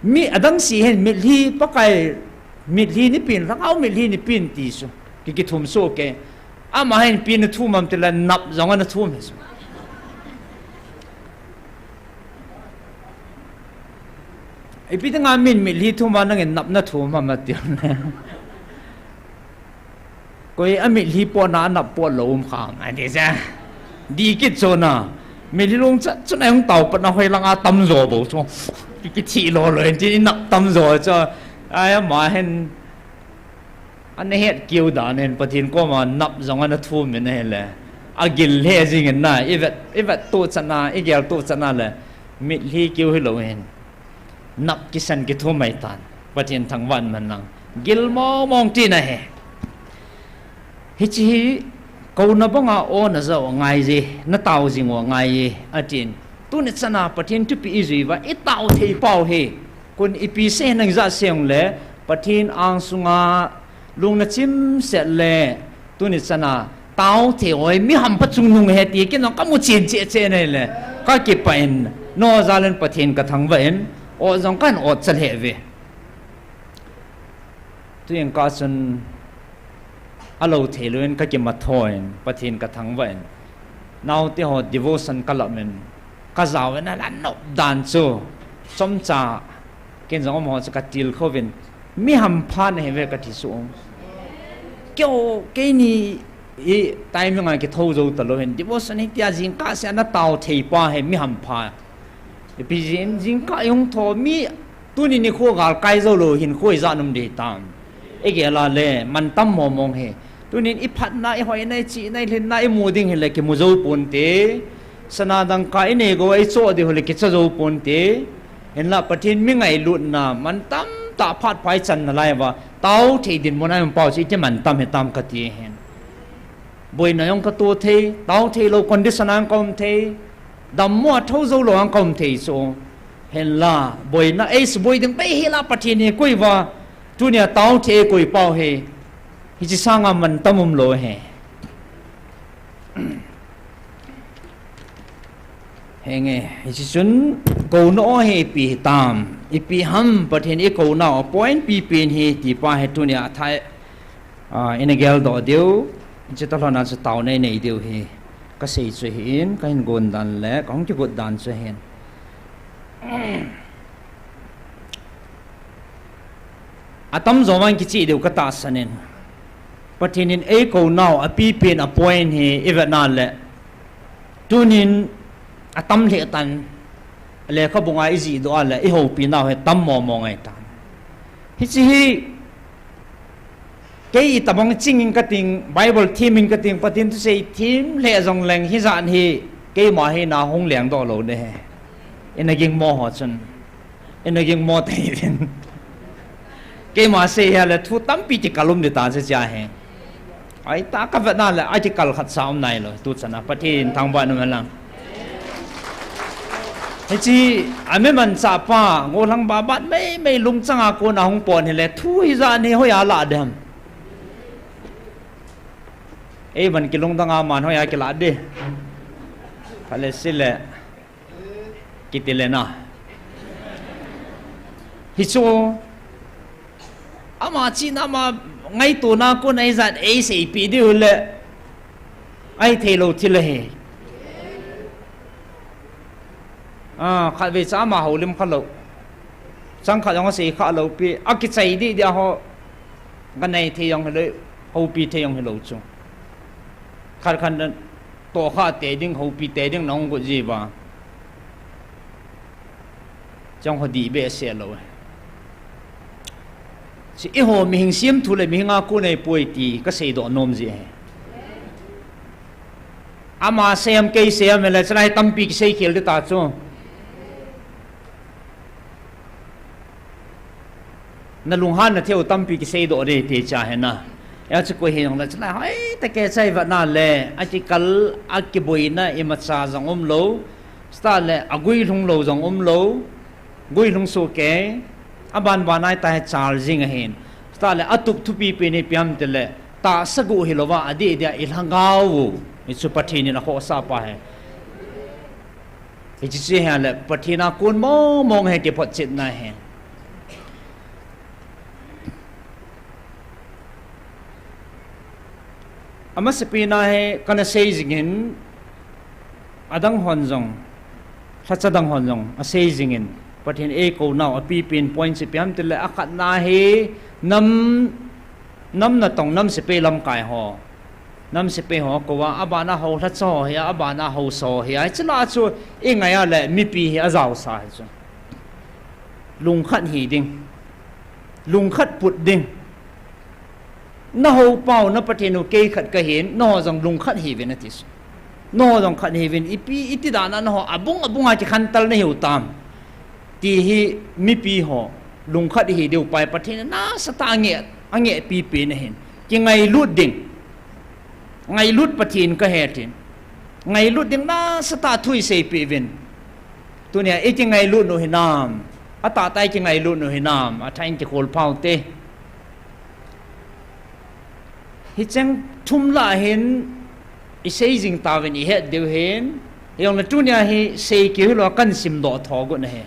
mi adang se hin mitlhi Pakai Mitlhi nei pen, lhagao mitlhi nei pen ti chu. Ki, kithum soh kei. Ama hin ipi na thum ham tile nap jong ana thum hi chu. Ipi dinga min mitlhi thum a nangin nap na thum ham ati le. Koi a mitlhi potna a nap pot lou um khang, ati chu. Di kit chu na. Mitlhi lungchat chu na hung tao pat na hoi langa tamjo bou chu. Ki, kithi lou lou in tin i nap tamjo chu. Ai ama hin. Ana het keu dan in Pathen koma nap jong ana thum in ahile. Agil lheh jing in na, i vet, i vet tuchan a, i gel tuchan a le. Mitlhi keu hilou hin. Nap kisan kithum ahitan. Pathen thangvah in umhen lang. Gil mong mong tina ahi. Hiche hi, kouna banga o na ja u angai je, na tao jing u angai e, atin. Tuni chan a Pathen thupeh i jui uva, i tao thei pau hi. Kon ipi sei nang ja sei jongle, Pathen angsunga lung na chimset le, tuni chan a tao thei u hi mi hampha chungnung ahi ti, kei jong ka mu chen cheh cheh in ahile, ka kipah in, nangho jal in Pathen ka thangvah in, o jong kahin otcha lheh uve. Tuin ka chun, alou thei lou in ka kimatho in, Pathen ka thangvah in. Naote ho devotion ka lap in, ka jao in, ala nop dan chu. Chomcha, ken jong amaho chu ka tilkhou vin. Mi hampha nahi uve kati chu. Kei, keini, i, timing a kithou jou talou hin. Devotion hitia jingkah seh a na tao thei pa hi mi hampha. Ipi jeh in jingkah i hung tho mi, tuni nikho galkai jou lou hin koi ja num ding tam. I gel a le, mantam mong mong hi. Tunin i phatna, i hoina, i chihna, i lhinna, i mu ding hile kimu jou ponte. Sana dangka i nei gou a i choh ding hile kicha jou ponte. Hinla Pathen mi ngailutna, mantam tah phat pha i chan nalai uva. Tao thei dinmun a i um pau chu iti mantam hitam kati hin. Boina jong ka to thei, tao thei lou condition a jong ka um thei, dammo a thou jou lou a jong ka um thei chu. Hinla, boina, eis boi ding bei hila Pathen hi koi uva, tunia tao thei koi pau hi, hiche sanga mantam um lou hi. Henge, hiche chun, kouna o hi ipi hitam, ipi ham Pathen i kouna o point pi pen hi ti pa hi tunia athai, a, ina geldoh diu, hiche toh lhona chu taona i nei diu hi, ka sei chu ahin, ka hin gon dan le, ka hung kigot dan chu ahin. Atamjo vang kicheh diu ka tahsan in. Pathen in ei kou nau a pipen a point hi i vet na le. Tunin a tam lheh tan. Lekhabu nga i jih doh a le i houpi nau hi tam momo ngai tan. Hiche hi kei itobang ching in ka ting, Bible thim in ka ting, Pathen thusei thim lheh jong leng hijat hi keima hi na hung leng doh lou ding ahi. I na ging mo ho chun. I na ging mo tei uvin. Keima sei hi a le thu tampi kikal um ding ta chu chia hi. Ahi ta ka vet na le, a kikal khat sa um nai lou, tu chan a, Pathen thangvah in um hen lang. Hiche, a mi manchah pa, gollhang babat mei mei lungchang a kon a hung pon hi le, thu hijat hi hoi a lah ding ham. Ei ban kilungdang a man hoi a kilah ding. Khat le si le. Kiti le na. Hichu. Ama chihna ama ngaitona kon a hijat ei seipeh diu le. Ahi thei lou thil ahi. A, khatvei cha ama houlim kha lou. Chang khat jong a sei kha lou pi. A kichai dih dih a ho. Ka nei thei jong hilou, houpi thei jong hilou chu. Khat khat na tohkha tei ding, houpi tei ding na hung got ji uva. Chang ho dih behseh lou. Chu eiho mihing semthu le mihing a kon a i poi ti ka seidoh nom ji ahi. Ama sei ham kei sei ham le chulai tampi kisei khel ding ta chu. Na lunghan na theu tampi kiseidoh ding ti cha hi na. Hia chu koi hi jong le chulai hoi ta ke chai vat na le, a kikal, a kiboina imacha jong um lou. Chutah le a guilhung lou jong um lou. Guilhung soh kei. A ban ban a i ta hi chal jing ahin. Chutah le a tup thupi pen hi ipi ham ti le, tahsa guh hilou va a dih dih a i lhagao u. Hichu Pathen in a khohsah pa hi. Hiche chu hi a le Pathen a kon mong mong hi kiphotchetna hi. Amasapen a hi kana sei jingin, adang hon jong, lhacha dang hon jong asei jingin, Pathen eikou nau apipen point chu ipi ham itile, akhatna hi nam, nam natong, nam sepai lamkai ho, nam sepai ho kouva, abana hou lhacha ho hi a, abana hou sa ho hi a, hiche lah chu ingai a le mipi hi ajaosa hi chu. Lungkhat hi ding, lungkhat put ding. Na hou pau, na Pathen u kei khat kahin, nangho jong lungkhat hiuvin ati chu. Nangho jong khat hiuvin, ipi, iti dan a nangho abung abung a kikhantel nahiu tam, ti hi mipi ho lungkhat hi diu pa hi Pathen in nasatah a angeh, angeh pipen ahin. Kingailut ding. Ngailut Pathen kahe tin. Ngailut ding nasatah a thu iseipeh uvin. Tunia ikingailut u hinam, atahtah a ikingailut u hinam, athah in kikhol pau te. Hicheng thum lah hin isei jing tauvin ihet diu hin, hijongle tunia hi sei keu hilou a kahin simdoh tho got ahi.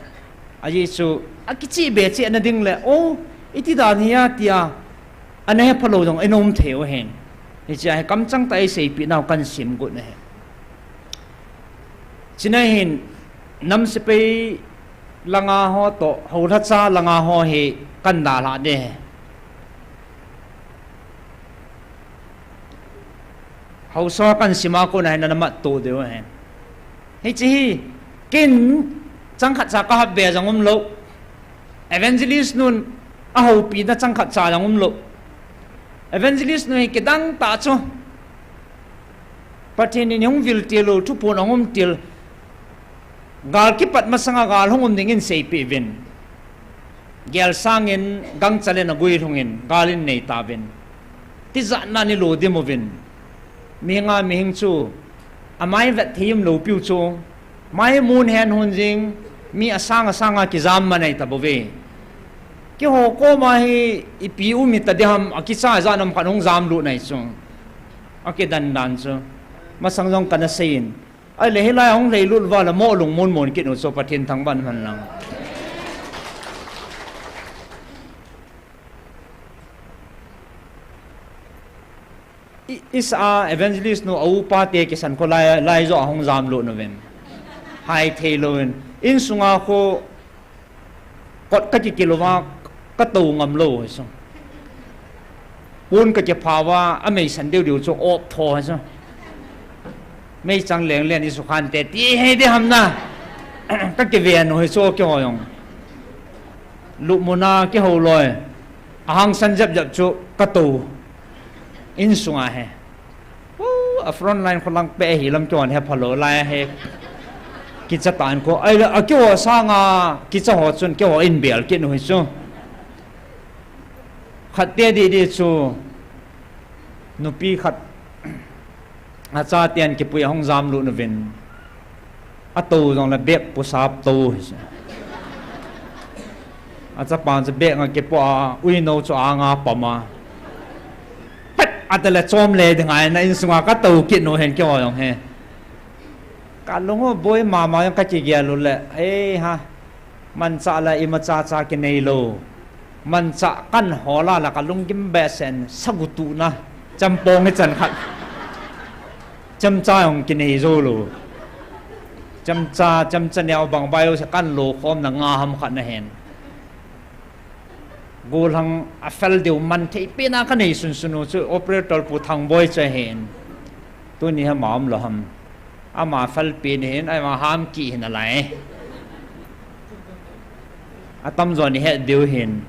Ajeh chu akicheh be cheh na ding le, o, iti dan hi a tia ana hepha lou jong inom thei u ahin. Hichea hi kamchang tah a iseipeh nau kahin sim got ahi. Chuna hin nam sepai langa ho toh, hou lhacha langa ho hi kahin dalhah ding ahi. Haosa kahin sim a kona hin namattoh diu ahi. Hiche hi, ken changkhat cha kahap be jong umlou. Evangelist nun ahoupina changkhat cha jong umlou. Evangelist nu hi kidang tah chu, Pathen in hung vil til u, thuphon ahung um til. Gal kipat masanga gal hung um ding in seipeh uvin. Gel sangin gangchal in aguilhung in gal in nei tauvin. Tijatna in ilo dim uvin. Mihinga mihing chu amai vet thei umlou piu chu. Mai mun hen hun jing, mi asang asanga kijam man ahi tabouve. Keiho koma hi ipi um hita ding ham, akicha ijat ham khat hung jamlut ahi chu. Akidan dan chu. Masang jong kana seiyin. Ahile hilai a hung lhailut uva le mo lungmon mon kit u chu Pathen thangvah in umhen lang. I, isa a evangelist nu a upa te kisan kho lai, lai joh a hung jamlut uvin. Hai thei louvin. Insunga kho kot kakikil uva katou ngam lou hi chu. Pon kakipha uva ameisan deu deu chu op tho hi chu. Meichang leng len isukhan te ti hei ding ham na. Kakiven u hi chu keiho jong. Lupmuna kihou loi. Ahangsan jep jep chu katou. Insunga hi. U, a front line kho lang peh hi lam keiho hepha lou lai hi. Kicha tan kho. Ahile, a keiho sanga, kicha ho chun keiho in bel kit u hi chu. Khat te didi chu. Nupi khat. Achaten kipui ahung jamlut uvin. Atou jongle bag pusa tou hi chu. Achapan chu bag a kipoh a, uinou chu anga pom a. Pet atale chom le ding ngai na insunga katou kit u hin keiho jong hi. Kalung u boi mama jong kakigel u le, ei ha. Manchah la imacha cha kinei lou. Manchah kan hol a la kalunggim behseh in sagu tuhna. Chempong hichan khat. Chemcha jong kinei jou lou. Chemcha, chemcha neo bang bai u se kan lo khomna nga ham khat na hin. Golhang a fel diu man thei pen a kanei sunsun u chu operator pu Thangboi chu ahin. Tuni hi ama um lou ham. Ama fel pen ahin, ama ham kit ahi nalai. Atamjo nahet diu ahin.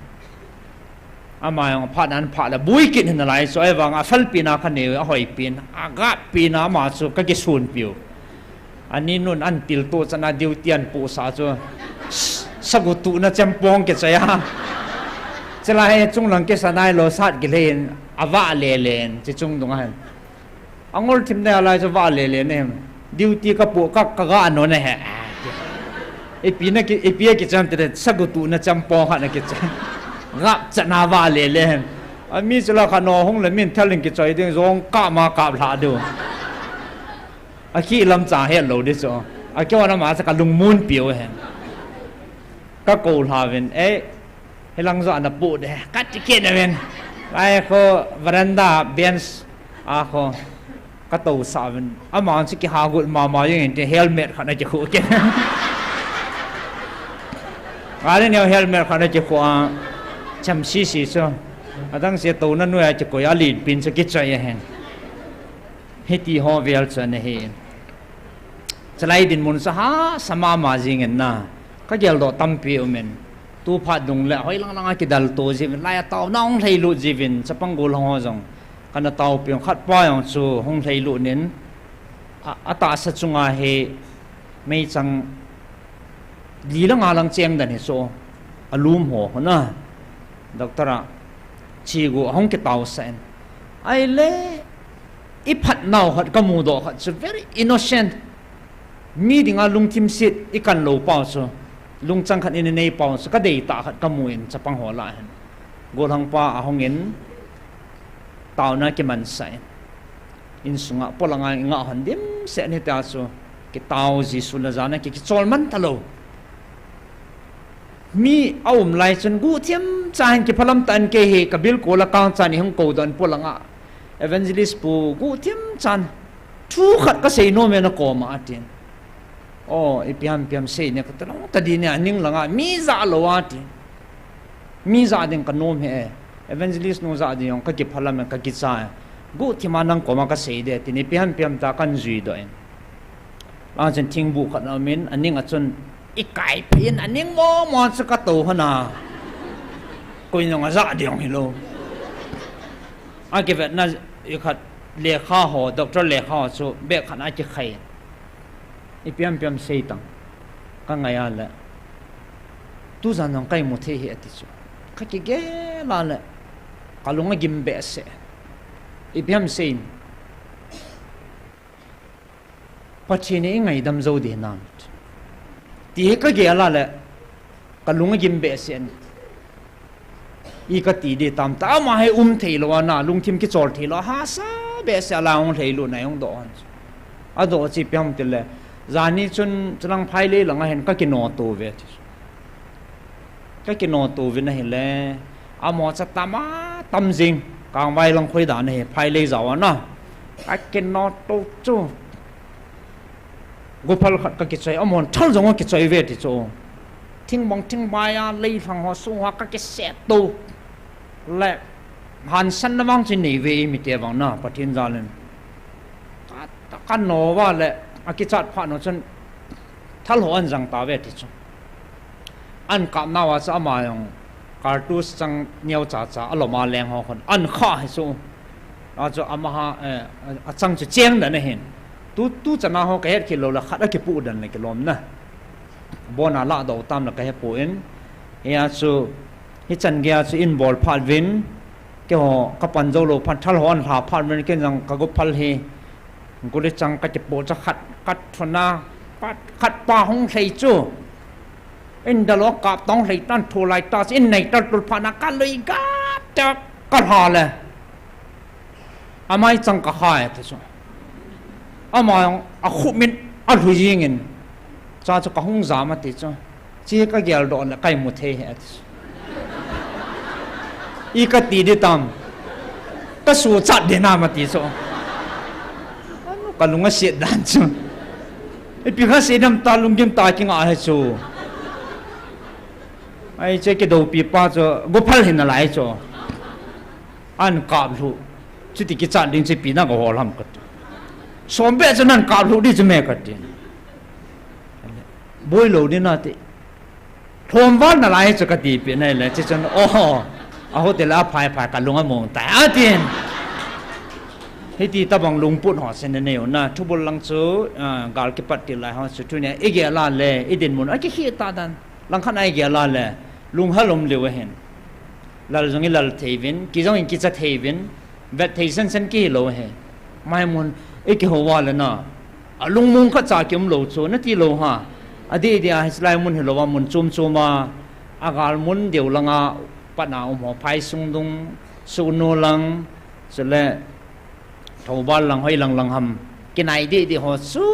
Ama jong aphat nan phat le bui kit ahi nalai chu, ahivang a fel pen a kanei u, ahoi pen, agah pen a ama chu kakisun piu. Ani nun an tilto chana duty an pusa chu. Sagu tuhna chempong kichai a. Chulai hi chunglang kisa nailou sat kilhei in avah lele in, chi chung dunga hin. Angol thim nalai chu vah lele in ahi. Duty kapuh ka, kagah anon ahi. Ipi na ki, ipi akichai em tile, sagu tuhna chempong khat na kichai. Gap chana vah lele in. Ami chula khat no hung le min thal in kichoi ding jong kap ma kap lha diu. Akhi lam cha helou di chu. Akihona ma cha kalungmon piu ahi. Kakou lha uvin, eh, hilang joh ana pu de, kati kit uvin. Lai kho veranda bench a kho. Ka tousah uvin. Ama chu kiha got mama jeng in tin helmet khat ana kikhu kit. Gari neo helmet khat ana kikhu a. Cham sisi chu. Adang se touna noiya kikoi a len pin chu kichoi ahin. Hiti ho vel chu ana hi. Chulai dinmun chu hahsa mama jing in na. Ka geldoh tampi um in. Tu phat dung le hoilang langa kidalto jiuvin. Lai a taona hung lhailut jiuvin. Chapang gollhang ho jong. Kana taopi ung khat pa jong chu hung lhailut in. A, atahsa chunga hi meichang li le nga lang cheng dan hi chu. Alum ho hona. Doctor a. Chi gu ahung kitaosah in. Ahile. I phatnau khat ka mudoh khat chu very innocent. Mi dinga lungthim set i kan lou pau chu. Lungchang khat i nei pau chu ka deitah khat ka mu in chapang ho lah hin. Gollhang pa ahung in taona kimansah in. Insunga polanga i ngah hon dimset in hitia chu. Kitao Jesu na jana ki, kichol man talou. Mi aum lai chun guhthim cha hin kiphalam tah in kei hi ka bilkol a kang chan i hung kou doh in polanga. Evangelist pu guhthim chan thu khat ka sei nom e na koma atin. O, ipi ham ipi ham sei ne ka talou ta di ne aning langa mi ja lou atin. Mi ja ding ka nom hi e. Evangelist nu ja ding jong ka kiphalam e ka kicha e. Guhthim a nang koma ka sei de tin ipi ham ipi ham ta kan jui doh in. Lang chun thingbuh khat a um in, aning a chun i kai phei in, aning momo chu ka tou hon a. Koi nung a ja ding hilou. A kivetna i khat lekha ho, doctor lekha ho chu bag khat a kikhai. Ipi ham ipi ham sei tang. Ka ngai a le. Tujan jong ka imu thei hi ati chu. Ka kigel a le. Ka lung agim behseh. Ipi ham sei in. Pathen in i ngaidam jou ding hinam. Ti hi ka gel a le, ka lung agim behseh in. I ka ti ding tam ta, ama hi um thei lou a na, lungthim kichol thei lou a, hahsa behseh a la hung lhailut na hung doh hon. Adoh chu ipi ham ti le, jani chun, chulang phailei langa hin ka kinoto ve ti. Ka kinoto vin ahile, amo cha tam a tam jing, kangvai lang khoi dan ahi, phailei jao a na. Ka kinoto chu. Gophal khat ka kichoi, amon thal jong a kichoi ve ti chu. Thingbang thingbaiya, leilhang ho sunga ka kiseto. Le, hansanna vang chu nei ve i mite vang na, Pathen jal in. Ka, ka no va le, akichat phat nu chun, thal ho an jang ta ve ti chu. An kap nau a chu ama jong cartridge chang neo cha cha alom a leng ho khun an kha hi chu. A chu ama ha, eh, achang chu cheng dan ahin. Tu, tu chana ho ka het kit lou le khat akipu dan le kilom na. Bon a la do tam le ka he poi. Hia chu hichan gei a chu in bol phat vin. Keiho ka pan jou lou phat thal ho an lha phat vin ken jong ka gophal hi. Guli chang ka kipu cha khat, khat thuna, khat, khat pa hung lhai chu. In da lo kap tong lhai tan thu lai ta, in nei tal tul phat na ka lui ga ta ka lha le. Amai chang ka khai ta chu. Ama jong a khum in a lhu jing in. Cha chu ka hung jam ati chu. Chi ka geldoh le ka imu thei hi ati. I ka ti ding tam. Ka suchat ding nam ati chu. Ka lung aset dan chu. Ipi kha sei dam ta lunggim ta kinga hi chu. Ai che kidoupi pa chu gophal hin alai chu. An kap lhu. Chuti kichat ding chu ipi na ka hol ham ka ti. Som beh chu nan kap lhu ding chu me ka ti. Boi lou ding nati. Lhom val nalai chu ka tipeh nai le, chuchun, oh, a hotel a phai phai ka lung among tai, atin. Hiti tabang lungput ho chu na nei u na, thubul lang chu, ah, gal kipat til lai ho chu, tunia i gel a le, i dinmun a kikhih ta dan. Langkhat a i gel a le, lunghel um leu ahin. Lal jong i lal thei uvin, ki jong i kicha thei uvin, vet thei sensen ki hilou ahi. Mai mun, i kihou a le na. A lungmong khat cha ki um lou chu, na ti lou ha. A dih dih a, hiche lai mun hilou a, mun chom chom a. A gal mun deu langa, pat na um ho, Phaisungdung, Sugnu lang, chule, Thoubal lang, hoi lang lang ham. Kinai dih dih ho chu,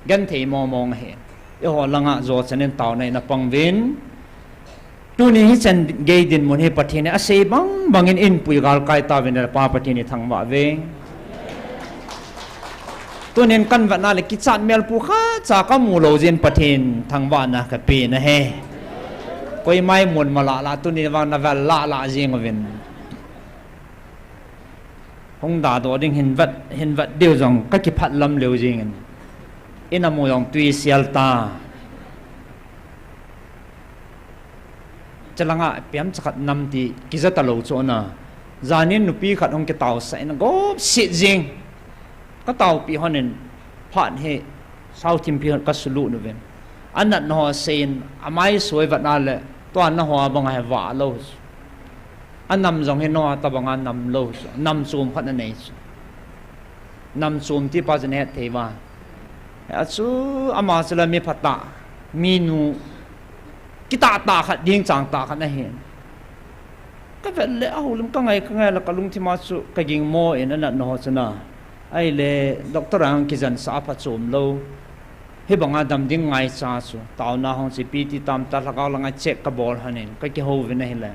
genthei mong mong ahi. Eiho langa, jo chan in taona in a pang uvin. Tuni hichan gei dinmun hi Pathen in asei bang bangin inpui galkai tauvin le Pa Pathen i thangvah uve. Tunin kahin vetna le kichat mel pu khat cha kamu lou jeh in Pathen thangvahna kapen ahi. Koima imun malala tunin vang navel lala jing uvin. Hung dadoh ding hin vet, hin vet diu jong kakiphat lam leu jingin. Ina mu jong tui sial ta. Chalanga piam chakhat nam ti kija talou chu na. Janin nupi khat hung kitaosah in agop sit jing. Kataopi honin phat hi sao thimpi hon kasulut uvin. Anatna ho seiyin amai soi vatna le tua naho banga hi vah lou. Anam jong hi noa tabanga nam lou. Nam chom khat anei chu. Nam chom ti pa chu nahet thei uva. Achu ama chu la mi phatah, minu, kitah tah khat ding chang tah khat ahi. Kavet le ahoulim kangai, kangai la kalungthim a chu kaging mo in anatna ho chu na. Ahile doctor a hung kijansah a phachom lou. Hibanga dam ding ngaicha chu. Taona hung chi pi ti tam ta lhagao langa check kabol honin. Kakihou uvin ahile.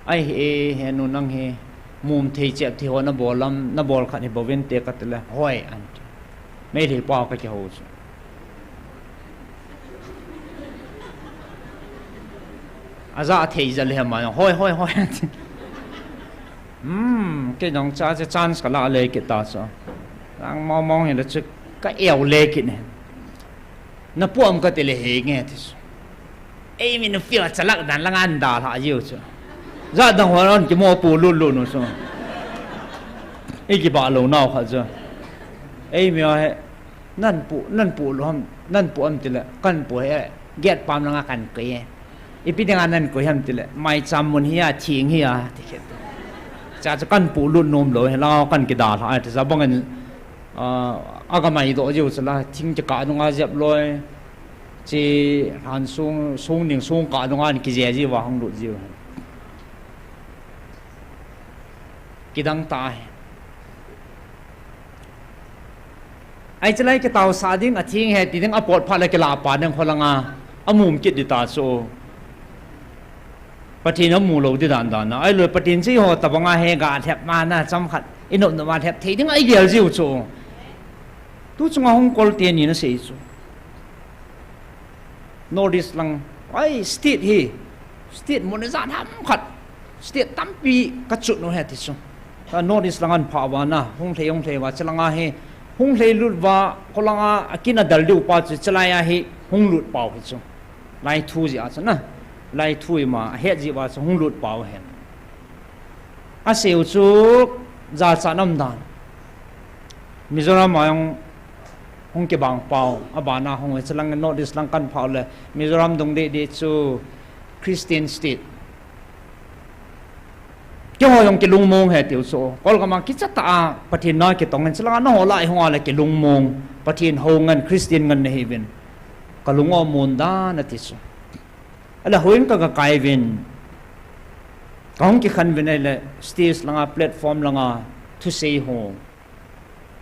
Ahi e, henu nang hi, mum thei chep thei ho nabol lam, nabol khat hi bouvinte katile, hoi, anti. Meitei pao kakihou chu. Aja thei jal hi ama, hoi, hoi, hoi, anti. Hmm, kei jong cha, cha chance kala le kit ta chu. Lang mong mong hile chu ka eu le kit ne. Napuam katile henge ti chu. Eimi nupi a chalak dan langa ahin dalha jiu chu. Jat dang ho hon kimopo lulu nu chu. Ikibah lou nau khat chu. Eimi a hi, nahin pu, nahin pu lou ham, nahin pu am tile, kahin pu hi, gate pam langa kahin koi e. Ipi dinga nahin koi ham tile, maicham mun hi a, thing hi a, ti khet. Cha chu kahin pu lut nom lou, hi la kahin kidalha, ti sa bangin, ah, aga maidoh jiu chu la, thing kikah nunga jep loi. Chi han sung, sung ning sung kah nunga an kije jiu va hung lut jiu. Kidang ta hi. Ai chalai kitaosah ding, atheng he ti ding, apot phat le kila pa ding kholanga, amum kit di ta chu. Pathen amu lou di dan dan na. Ahilou Pathen chi ho tabanga he ga lhep ma na chomkhat. Inop nop ma lhep thei ding a igel jiu chu. Tu chunga hung kol teni nasei chu. North East lang, ai, state hi, state mun ijat ham khat, state tampi kachut nu he ti chu. Ka North East lang ahin phah uva na, hung lhei, hung lhei uva, chalanga hi, hung lhei lut uva, kholanga akin adal diu pa chu, chalai a hi, hung lut pau hi chu. Lai thu jeh a chu na, lai thu ima, ahet jeh uva chu, hung lut pau hen. Asei u chu, jachat nam dan. Mizoram a jong hung kibang pau, abana hung e, chulang North East lang kahin phah le, Mizoram dung deh deh chu Christian state. Keiho jong kilungmong he tiu chu. Kolgam a kicha tah a, Pathen na kitong in, chulanga naho lai hung a le kilungmong, Pathen hou ngen, Christian ngen nahiuvin. Kalung amun dan ati chu. Ahile houin ka, ka kai uvin. Kahung kikhen uvin ahile stage langa platform langa thusei ho.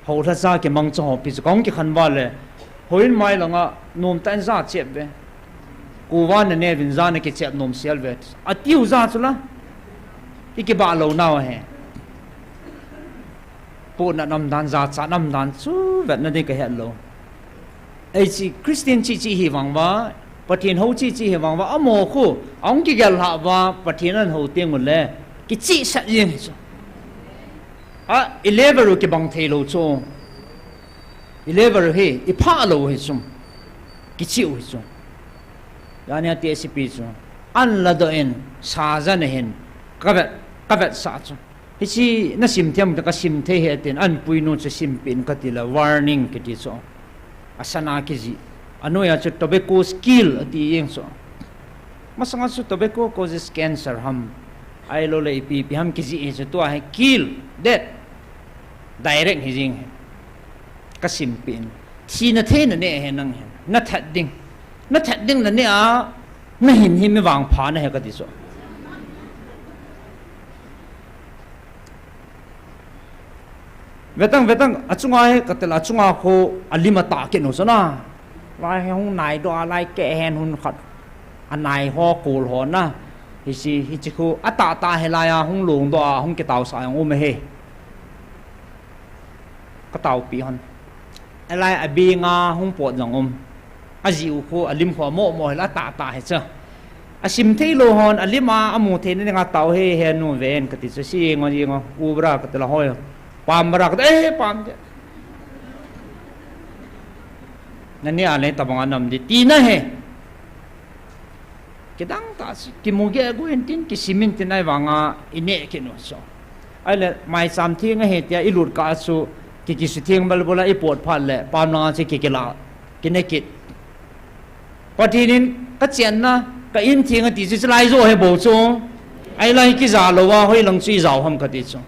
Houlha cha kimangcha ho pi chu kahung kikhen uva le. Houin mai langa nomtah in ja chep uve. Kuva nanei uvin ja nakichep nom sel uve. Atiu ja chu la. Ikibah lou nau ahi. Pohnat nam dan, jachat nam dan chu vetna ding kahet lou. Ei chi Christian chi chi hi vang uva, Pathen hou chi chi hi vang uva, amaho khu, ahung kigel lhah uva, Pathen ahin hou teng ule, kichihsah jeng hi chu. A, i level u kibang thei lou chu. I level u hi, i phah lou hi chu. Kichih u hi chu. Jani a T S P chu. Ahin ladoh in, sajan ahin, kavet, kavetsah chu. Hiche nasim thei em, kasim thei ahi tin, ahin puinu chu simpeh in kati le, warning kiti chu. Asana kijih. Anoiya chu tobacco kill ati jeng chu. Masanga chu tobacco causes cancer ham. Ahilou le ipi ipi ham kijih hi chu tua hi kill, death. Direct hi jeng hi. Kasimpeh in. Thina thei naneh ahi nang hin. Nathat ding. Nathat ding naneh a, nahin hi mi vangpha nahi kati chu. Vetang, vetang, achunga hi, katil achunga khu, alim atah kit u chu na. Lai hi hung naidoh a, lai keh hen hun khat. Anai ho, kul ho na. Hiche, hiche khu, atah tah hi lai a, hung lungdoh a, hung kitaosah jong um ahi. Ka taopi hon. Alai abinga hung pot jong um. Aji u khu, alim khu, amo mo hila tata he cha. Asim thei lou hon, alim a, amu thei ni nga tao he, he nu ven kati cha, si ngo, si ngo, u bra kati la hoi. Pam bra kati, eh, pam je. Nani a le tabang anam di, ti na he. Kidang ta si, kimu ge gu hin tin, kisimin tin ai vanga, ine kinu so. Ai le, mai cham thi nga he tia, ilut ka su, ki kisu thing bal bola, ipot phat le, pam langa si kikila, kinekit. Patinin, ka chian na, ka in thing ati si, si lai zo he bo chu. Ai lai kiza lo wa, hoi lang chu i zau ham kati chu.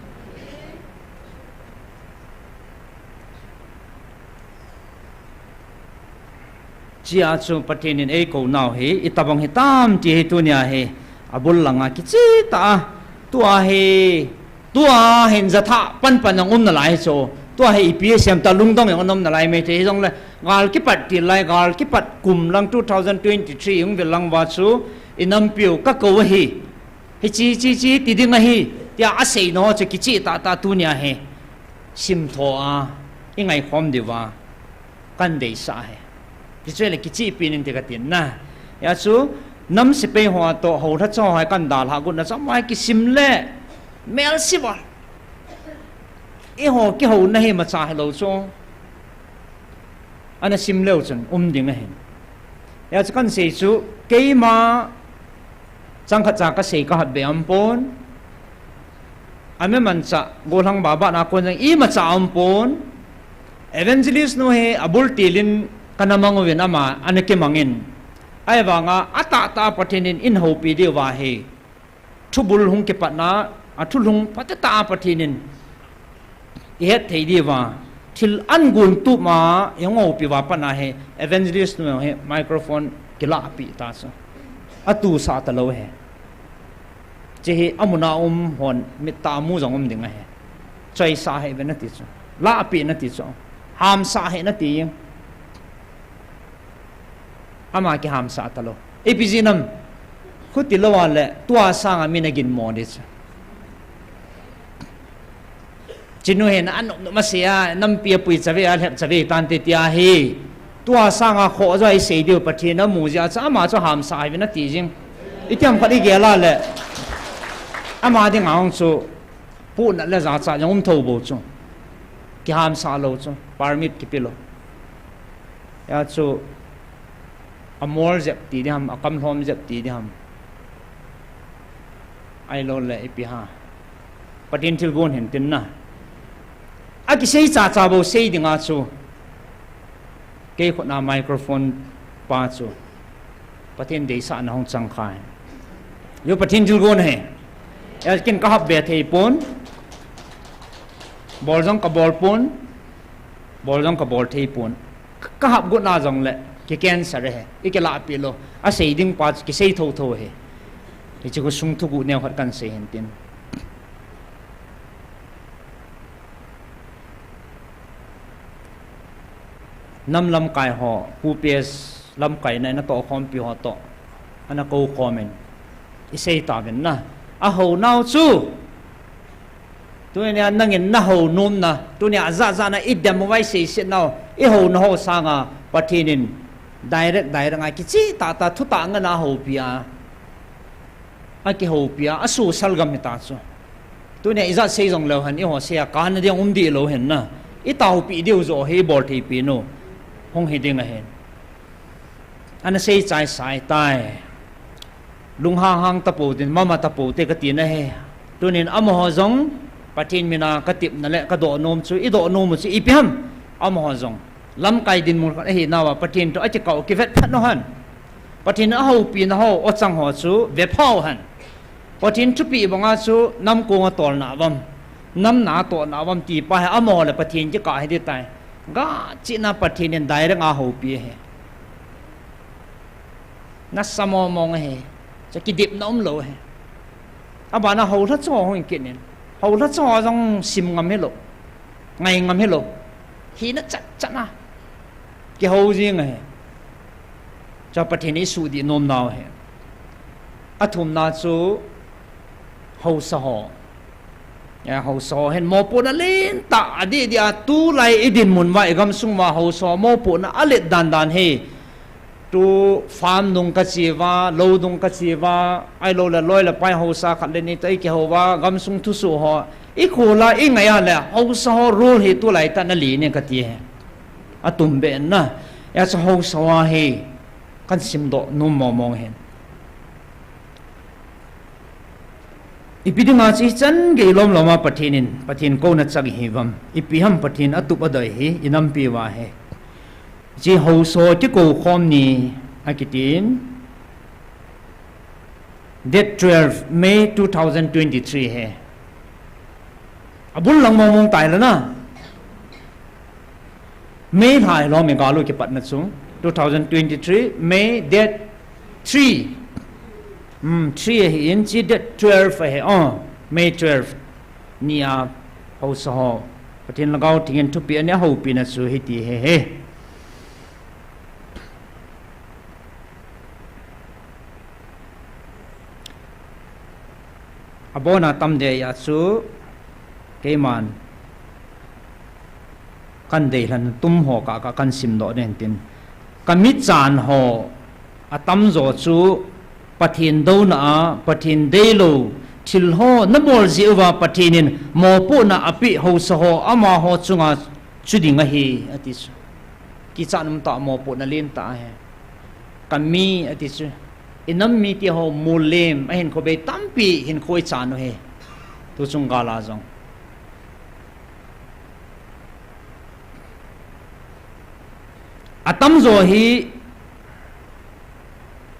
Chia chu Pathen in eikou nau hi, itabang hitam ti hi tunia hi, abul langa kichi ta a, tua hi, tua hin jatha panpan ang um nalai hi chu, tua hi ipi siam ta lungdong ang um nalai mai thei hi jong le, gal kipat ti lai, gal kipat kum lang two thousand twenty-three ang vil lang va chu, inampiu ka kou hi, hi chi chi chi ti ding ahi, tia asei no chu kichi ta ta tunia hi, sim tho a, i ngai khom diu va. Kan deisah hi. Kichu le kichi pinin te ka tin na. Ya chu, nam sepai ho to, ho tha cho hai kan dal ha gun na cham mai kisim le. Mel siva. I ho kiho na hi ma cha hi lo chu. Ana sim leu chun, um ding ahin. Ya chu kan sei chu, keima chang khat cha ka sei ka hat be am pon. Ame mancha, golang baba na kon jang ima cha um pon. Evangelist nu he abul tilin kana mang uvin ama, ana kimangin. Ai vanga, ata ta Pathen in in hopi diu va he. Thubul hung kipatna, a thulhung pate ta Pathen in. I het thei diu va. Thil an gun tu ma, i hung hopi va pana he. Evangelist nu he, microphone kila pi ta so. Atu sa ta lo he. Chehi amuna um hon mitta mu jong um ding ahi. Choisa he ve nati chu. La api nati chu. Hamsa he nati. Ama kihamsa talo. Ipi jinam. Khuti lo a le tua sanga mina ginmo di chu. Chinu he na anop nop masia, nampi apui chave, alhep chave, tante tia hi. Tua sanga kho jo isei diu Pathen amu jia cha ama chu hamsa ai vin ati jing. Itiam khat igel a le. Ama ding ang chu. Puna le jacha jong um tho bo chu. Kihamsa lo chu. Permit kipe lo. Ya chu. Amol jep ti diham, akamlhom jep ti diham. Ai lo le ipi ha. Pathen thilgon hin tin na. Akisei cha cha bo sei dinga chu. Kei khut na microphone pa chu. Pathen deisah na hung chang khai. Yo Pathen thilgon he. Ya kin ka hap be thei pon. Bol jong ka bol pon. Bol jong ka bol thei pon. Ka hap got na jong le, ki cancer he, i kila pi lo. Asei ding pa, kisei tho tho he. Hichi ko sung thu gu neo khat kan sei hin tin. Nam lamkai ho, Pu P S lamkai na, na to khom pi ho to. Ana ko khom in. I sei ta vin na. A ho nau chu. Tunia nangin na ho nom na, tunia aja ja na i dem vai sei se nau, i ho na ho sanga Pathen in direct, direct a kichi ta ta thu ta nga na ho pia. A ki ho pia, a su sal gam ta chu. Tunia i ja sei jong leu han, i ho sei a ka na dia um di lo hen na. I tau pi diu jo he bol thei pi no. Hong hi ding a hen. Ana sei chai sai tai. Lunghang hang tapo tin, mama tapo te ka tina he. Tunin amaho jong, Pathen mina ka tipna le ka doh nom chu, i doh nom chu ipi ham. Amaho jong. Lamkai dinmun khat ahi nawa, Pathen to a kikau kivet phat no han. Pathen a hopi na ho, o chang ho chu, ve phau han. Pathen thupi banga chu, nam kong a tol na vam. Nam na to na vam ti pa he, amaho le Pathen kikah he di tai. Ga chi na Pathen in direct a hopi he. Na samo mong he. Cha kidip na um lo he. Aba na ho la cho hong kin in. Ho la cho jong sim ngam he lo. Ngai ngam he lo. Hi na chat chat na. Ki ho jing he. Cha Pathen i su di nom nau he. A thum na chu ho sa ho. Eh, haosa ho hin mopohna lentah adih dia tulai idinmun uva igamsung uva haosa ho mopohna alet dandan hi. Tu farm nung kache uva, lou nung kache uva, ahilouleh loi le pai haosa khat le ni toh ikihou uva, gamsung thusoh ho ikhol a ingai a le haosa ho role hi tulai tah a nalen e kati e. Atumbeh na, hijeh chun haosa ho hi kahin simdoh nom mong mong ahin. Ipi dinga chu hichan gei lom lom a Pathen in, Pathen kouna chang ihiuvem? Ipi ham Pathen atup adei hi, inampi uva hi. Hiche haosa ho kikou khom ni akitin. Date twelve May two thousand twenty-three hi. Abul lang mong mong tai la na. May lha hilou, May gal u kipatna chu. Two thousand twenty-three, May date three. Hmm, three ahin, hiche date twelve ahi. Oh, May twelve. Nia haosa ho Pathen Lhagao Theng in thupeh anei a houpina chu hiti ahi. Abona tam deh a chu keiman kahin deilhen tum ho kah kah kahin simdoh ding tin. Kamichan ho atamjo chu Pathen douna a, Pathen deilou thil ho nabol jeh uva Pathen in mopohna apeh haosa ho amaho chunga chu ding ahi, ati chu. Kichat um tah, mopohna lentah ahi. Kami ati chu. Inam mite ho molhem, ahinkho bei tampi hinkho ichan u ahi. Tuchung gal a jong. Atamjo hi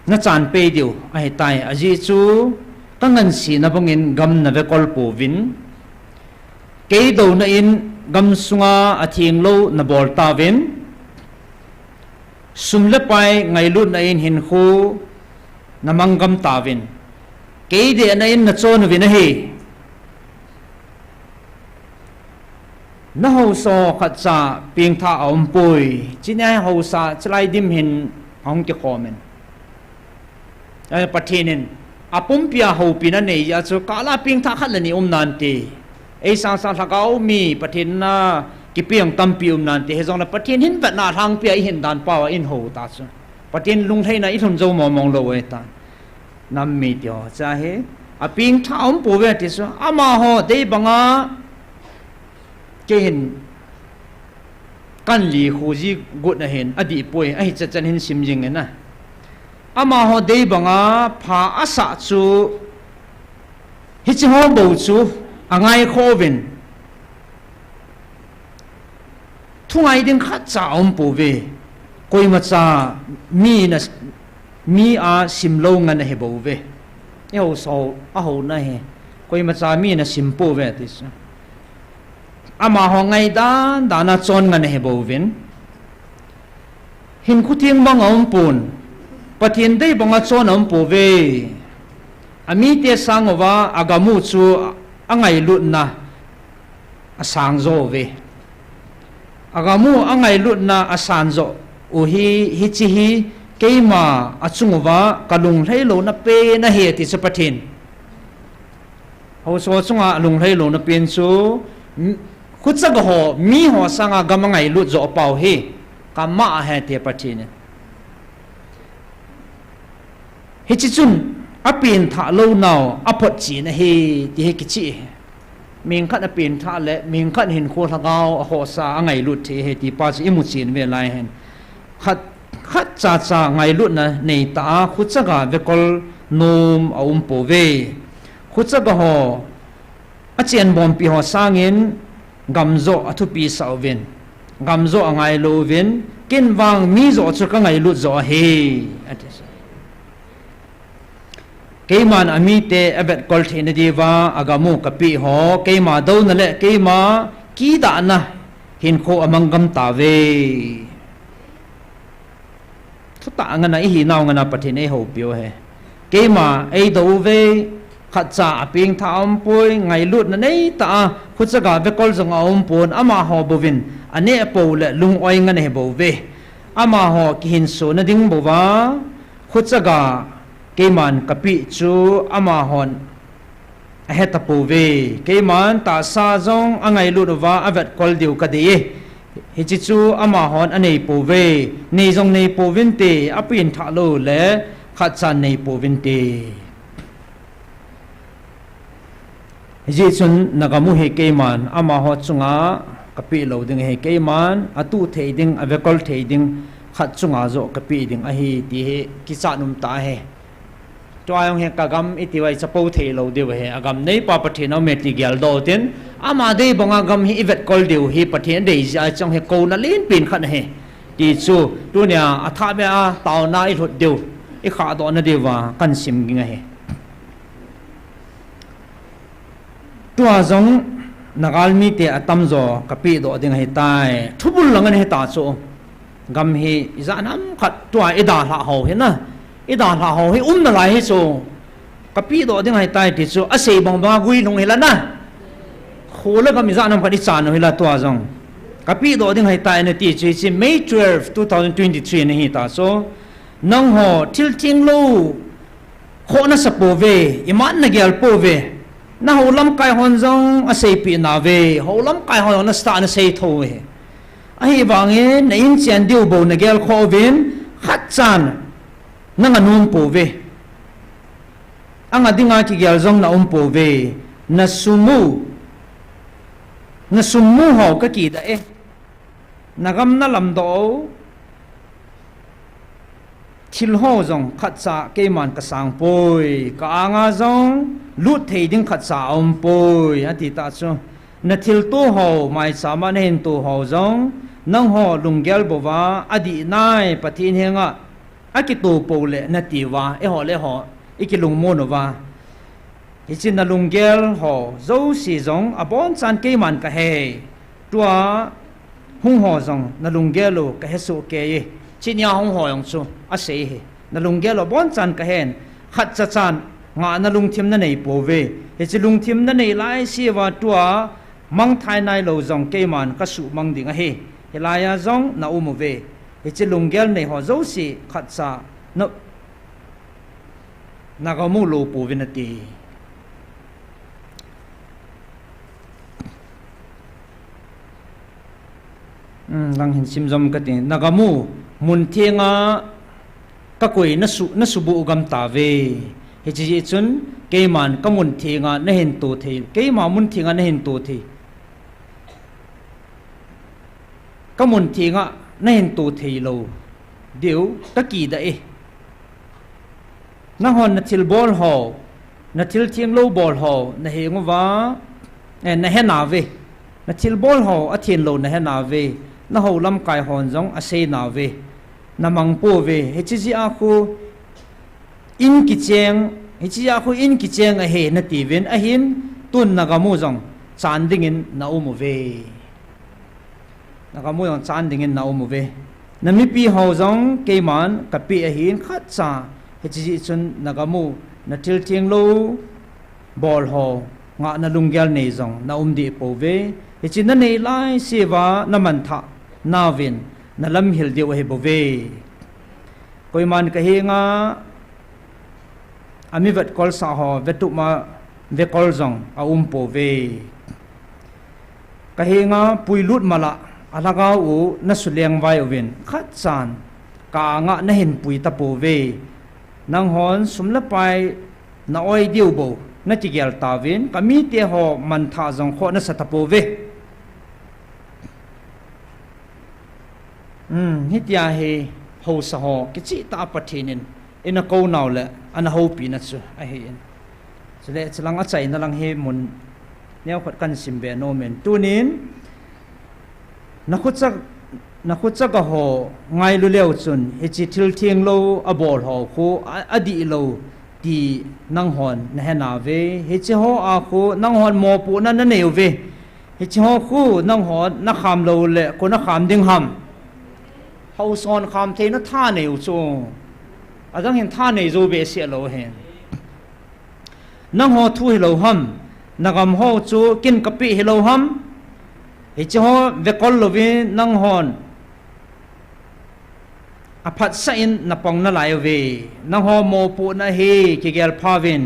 nachan pei diu ahitai, ajeh chu kangansena bangin gam navekol pouvin, kei douna in gamsunga athenglou nabol tauvin, sum le pai ngailutna in hinkho namang gam tauvin, kei dehna in nachon uvin ahi. Nahaosa ho khatcha pengthah aumpoi. Chuni a haosa chulai dim hin ahung kikhom in. Pathen in apumpia houpina anei jeh a chu kah la pengthah khat le ni um nante. Ei sangsa lhagao mi Pathen a kipe jong tampi um nante. Hijongle Pathen hin vetna lhangpia ihin dan pao a ihin hou ta chu, Pathen lunglhaina ilhun jou mong mong lou ahitan. Nam mite ho cha hi apengthah aumpouve ati chu, amaho dei banga kei hin kahin likhu ji got ahin, adihpoi, ahichan chan hin sim jing in a. Amaho dei banga pha asah chu, hicheho bou chu angaikhoh uvin, thungai ding khatcha aumpouve. Koimacha mi na, mi a simlou ngen ahibouve. Eiho sou, ahouna hi koimacha mi na simpouve ati chu. Amaho ngaidan dan a chon ngen ahibouvin, hinkho theng bang aumpon, Pathen dei banga chon aumpouve. Amite sang uva agamu chu angailutna asang jo uve. Agamu angailutna asan jo u hi, hiche hi keima achung uva kalunglhai louna pen ahi ati chu Pathen. Haosa chunga alunglhai louna pen chu, khuchaga ho, miho sanga gam angailut jo pau hi kama ahi ati Pathen in. Hiche chun apengthah lounau aphotchen ahi ti hi kicheh ahi. Mihing khat apengthah le mihing khat hinkho lhagao akhohsa angailut thei ahi ti pa chu imuchen ve lai hen. Khat, khatcha cha ngailutna neitah a khuchaga vekol nom aumpouve. Khuchaga ho achenbompi ho sangin gamjo athupisah uvin, gamjo angailou uvin, ken vang mijo chu kangailut jo ahi ati. Keiman amite avetkol theina diuva agamu kapeh ho keima douna le keima kidahna hinkho amanggam tauve. Thutah ngana ihinau ngana Pathen in eihoupiu ahi. Keima eidou uve, khatcha apengthah aumpoi, ngailutna neitah a khuchaga vekol jong aumpon, amaho bouvin anehpou le lung-oi ngen ahibouve. Amaho kihinsona ding bouva khuchaga keiman kapeh chu amahon ahetapouve. Keiman tahsa jong angailut uva avetkol diu kadei e. Hiche chu amahon aneipouve. Nei jong neipouvinte, apen thah lou le khatchan neipouvinte. Hijeh chun nagam u hi keiman amaho chunga kapeh lou ding ahi, keiman atuh thei ding, avekol thei ding khat chunga joh kapeh ding ahi, ti hi kichat umtah ahi. Tua jong hi kagam iti uva ichapou thei lou diu ahi. Agam neipa Pathen aume ti geldoh utin, ama dei banga gam hi ivetkol diu hi Pathen adei jeh a chang hi kouna lenpen khat ahi. Ti chu tunia athahbeh a taona ilhut diu, ikhahdohna diuva kahin sim ging ahi. Tua jong nagalmite atamjo kapehdoh ding ahitai. Thubul lang ahitai chu. Gam hi ijat ham khat tua idalhah ho hi na, idalhah ho hi umnalai hi chu. Kapehdoh ding ahitai ti chu asei bangbanga guilhung hila na, kho le gam ijat ham khat ichan u hila tua jong kapehdoh ding ahitai nati chu hiche May twelve, two thousand twenty-three na hita chu. Nangho thil thenglou khoh nasapouve, iman nagelpouve. Nahou lamkai hon jong aseipeh nauve, hou lamkai hon jong nasatah a nasei thouve. Ahivangin na inchen diu bou nagelkhoh uvin, khatchan nanga nompouve. Anga dinga kigel jong naumpouve. Nasum u, nasum mu ho kakidah e. Nagam nalamdoh u thilho jong khatcha keiman kasangpoi, ka-anga jong lut thei ding khatcha aumpoi, atitah chu. Nathilto ho, maichama nahinto ho jong, nangho lunggel bouva adih nai, Pathen henga akitopou le natiuva, eiho le eiho ikilungmon uva. Hiche nalunggel ho jouse jong abonchan keiman kahe. Tua hung ho jong nalunggel u kahesoh kei e. Chunia hung ho jong chu asei hi. Nalunggel u abonchan kahen. Khatcha chan ngahna lungthim naneipouve. Hiche lungthim nanei laiseuva tua mangthai nailou jong keiman kasuhmang ding ahi. Hilaiya jong naum uve. Hiche lunggel neiho jouse khatcha na nagam u lopouvin ati. Lang hin simjom kati, nagam u munthenga kakoi nasubuh gamtauve. Hiche jeh chun keiman kamunthenga nahinto thei, keima munthenga nahinto thei. Kamunthenga nahinto theilou diu kakidah e. Nanghon nathilbol ho, nathil thenglou bol ho nahenguva, nahenauve. Nathilbol ho athenlou nahenauve. Nahou lamkai hon jong aseinauve. Namangpouve. Hiche jeh a khu in kicheng, hiche jeh a khu in kicheng ahi natiuvin, ahin tun nagam u jong chan dingin naum uve. Nagam u jong chan dingin naum uve. Namipi ho jong keiman kapeh ahin khatcha, hiche jeh chun nagam u nathil thenglou bol ho ngahna lunggel nei jong naum dehpouve. Hiche nanei laiseuva namanthah nauvin nalamhil diu ahibouve. Koiman kahenga ami vetkolsah ho vetup ma vekol jong aumpouve. Kahenga puilut mala alhagao u nasulengvai uvin khatchan ka-anga nahinpui tapouve. Nanghon sum le pai na-oi diu bou nakigel tauvin, kamite ho manthah jong khoh nasa tapouve. Hitia hi haosa ho kichehtah a Pathen in eina kounau le ana houpina chu ahin. Chule chulang achaina lang hi mun neokhat kahin simbe nomin. Tunin nakhucha gaho ngailu leu chun hiche thil thenglou abol ho khu adihlou ti nanghon nahenauve. Hiche ho a khu nanghon mopohna nanei uve. Hiche ho khu nanghon nakham lou le koi nakham ding ham? Haosa hon kham theina tha nei u chu. Adang hin tha nei jou behseh lou hin. Nangho thu hilou ham? Nagam ho chu kin kapeh hilou ham? Hiche ho vekol louvin nanghon aphatsah in napang nalai uve. Nangho mopohna hi kigelphauvin.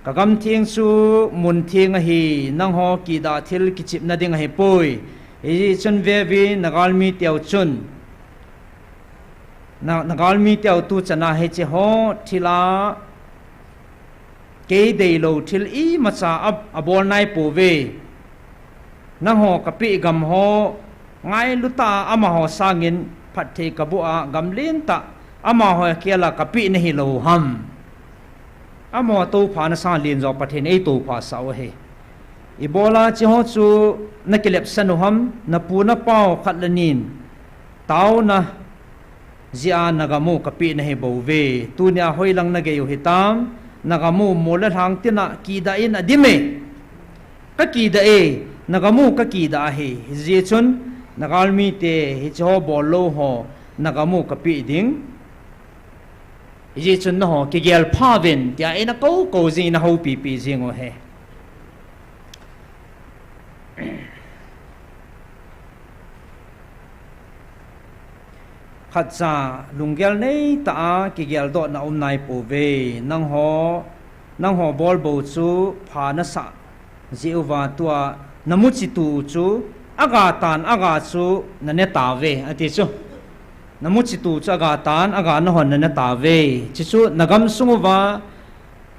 Ka gam theng chu mun theng ahi, nangho kidah thil kichepna ding ahipoi. Hijeh chun veuvin, na galmi teu chun, na, na galmi teu tu chana hiche ho thil a kei deilou thil imacha a, abol nai pouve. Nangho kapeh gam ho ngailu tah a amaho sangin phatthei kaboh a, gam lentah amaho khel a kapeh nahi lou ham. Amaho tophana sang len jo Pathen in eitophasah u ahi. Ibola hiche ho chu nakilepsan u ham, napu napau khat le ni in taona jeh a na gam u kapeh nahi bouve. Tunia hoilang nagei u hitam, na gam u mol le lhang tina kidah in adim e. Kakidah e, na gam u kakidah ahi. Hijeh chun, na galmi te hiche ho bol lou ho, na gam u kapeh ding. Hijeh chun nangho kigel pha uvin, tia eina kou kou jing, eina houpi pi jing u ahi. Khatcha lunggel neitah a kigeldohna um nai pouve. Nangho, nangho bol bou chu pha nasah jeh uva tua namuchi tu chu aga tan aga chu nane tauve, ati chu. Namuchi tu chu aga tan aga nahon nane tauve. Chuchu na gam sung uva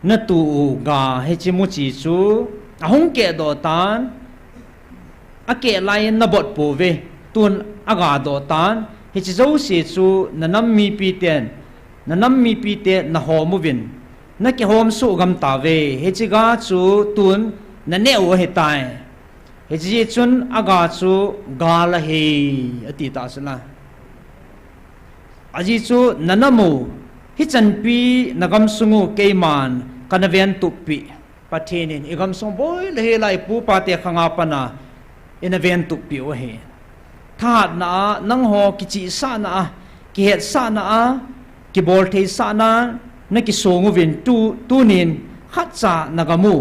natu u ga hiche muchi chu ahung kehdoh tan, akeh lai in nabot pouve, tun agadoh tan, hiche jouse chu na nam mipi ten, na nam mipi te nahom uvin, nakihom soh gam tauve, hiche ga chu tun naneh u ahitai. Hiche jeh chun aga chu gal ahi, ati ta sela. Ajeh chu na nam u, hichanpi na gam sung u keiman kana ventup peh. Pathen in i gam sung boi le hela i pu pa te khanga pana ina ventup peh u ahi. Thahatna a, nangho kichihsahna a, kihetsahna a, kiboltheisahna, nakisong uvin tu, tunin khatcha na gam u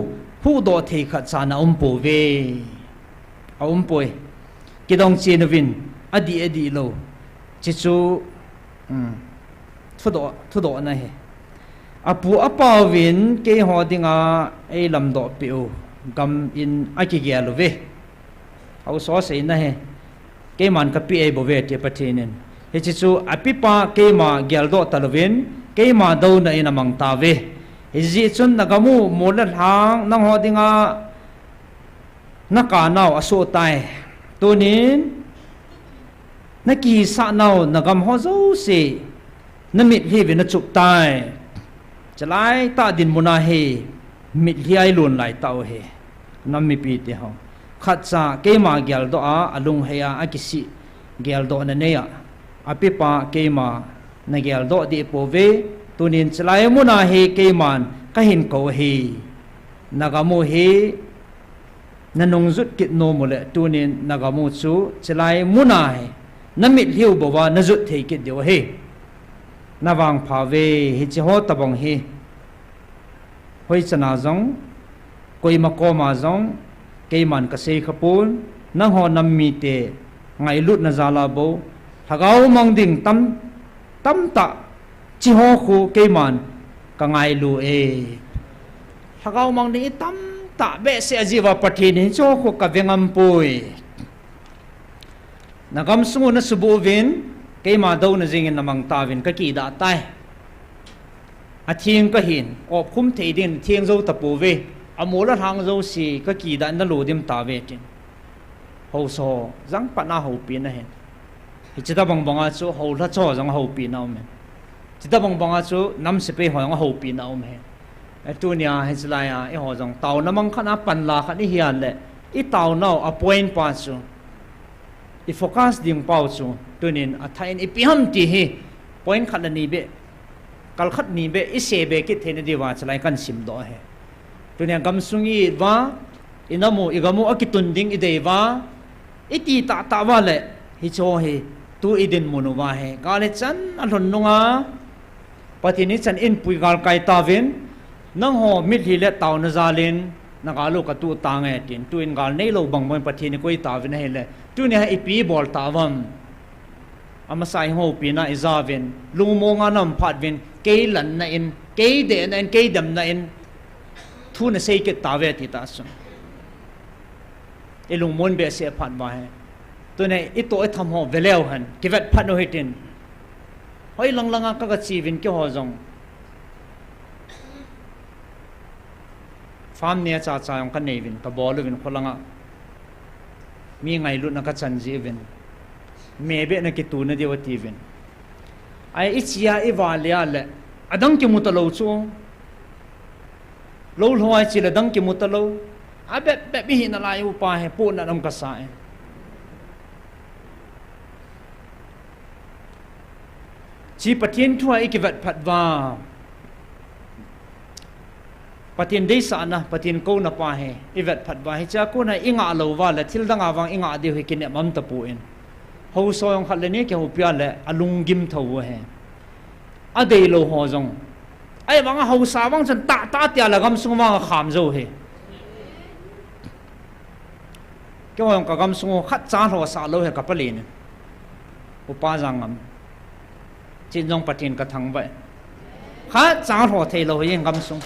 huhdoh thei khatcha na um pouve. Aumpoi. Kidong chen uvin, adih adih lou. Chuchu, um, thudoh, thudohna ahi. Apu apauvin keiho dinga eilamdoh peh u gam in akigel uve. Haosa seina ahi. Keiman kapeh ahibouve, ati Pathen in. Hiche chu apipa keima geldoh talouvin, keima douna in amang tauve. Hijeh chun na gam u mol le lhang nangho dinga nakanau asoh tai. Tunin, nakisahnau, na gam ho jouse, namitlhi uvin nachup tai. Chulai tah dinmun a hi, mitlhi a ilon lai tauve. Nam mipi te ho. Khatcha, keima geldoh a, alunghei a, akisih geldohna nei a. Apipa, keima nageldoh deh pouve, tunin chulai mun a hi keiman kahin kou ahi. Na gam u hi, nanung jut kit nom uleh, tunin na gam u chu, chulai mun a hi, namitlhi u bouva, najut thei kit diu ahi. Navangpha uve, hiche ho tabang hi. Hoichana jong, koima koma jong, keiman kasei khapon, nangho nam mite, ngailutna jal a bou, lhagao mang ding tam, tamtah, hiche ho khu keiman, kangailu e. Lhagao mang ding itamtah behseh ajeh uva Pathen in hiche ho khu kave ngam poi. Na gam sung u nasuboh uvin, keima douna jeng in namang tauvin kakidah tai. Atheng kahin, opkhum thei din, theng jou tapouve, amol alhang jouse, kakidah in nalo dim tauve tin. Haosa ho, jangpatna houpina ahin. Hiche tabang banga chu, houlha cho jong ahoupina um ahin. Hiche tabang banga chu, nam sepai ho jong ahoupina um ahin. Tunia, hiche laiya, eiho jong, taona mang khat a panla khat ihi a leh, itaonau, apoint pa chu. I focus ding pau chu, tunin athah in ipi ham ti hi, point khat le ni beh, kal khat ni beh, isei be kit theina diuva, chulai kahin simdoh ahi. Tunia gamsung i-it uva, inam u, igam u akitun ding idei uva, iti tahtah uva leh, hiche hi, tu idinmun uva hi, gal hichan alhun nunga, Pathen in hichan eipui galkai tauvin, nangho mitlhi le taona jal in, nagal u katuh tange tin, tuin gal neilou bang bangin Pathen in eikoi tauvin ahile, tunia hi ipi ibol tauvam. Amasa ihoupina ijauvin, lungmonga naum phat uvin, kei lanna in, kei dehna in, kei demna in, thu nasei kit tauve ti tah chu. I lungmon behseh phat uva hi. Tuni i toh i tham ho veleu hen, kivet phat u hitin. Hoi lang langa ka, ka che uvin keiho jong. Farm neocha cha jong ka nei uvin, ka bol uvin kho langa. Mi ngailutna ka chan ji uvin. Mebehna kituna diu ati uvin. Ahi, i che a i vale a le, adang kimu talou chu. Lou lhou a i che le adang kimu talou. Abep bep i hina lai upa hi, pohnat um ka sa e. Hiche Pathen thu a i kivet phat uva, Pathen deisahna, Pathen kouna pa hi i vet phat uva, hiche a kona i ngah lou uva le, thil dang a vang i ngah diu hi kinem um tapon. Haosa jong khat le ni kihoupi a le, alunggim tho u ahi. Adeilou ho jong. Ahivanga haosa vang chun tah tah tia le gamsung vang akham jou hi. Keiho jong ka gamsung u khat cha lho sah lou hi ka palen in. Upa Jangngam. Chin jong Pathen ka thangvah e. Khat cha lho thei lou hi gamsung.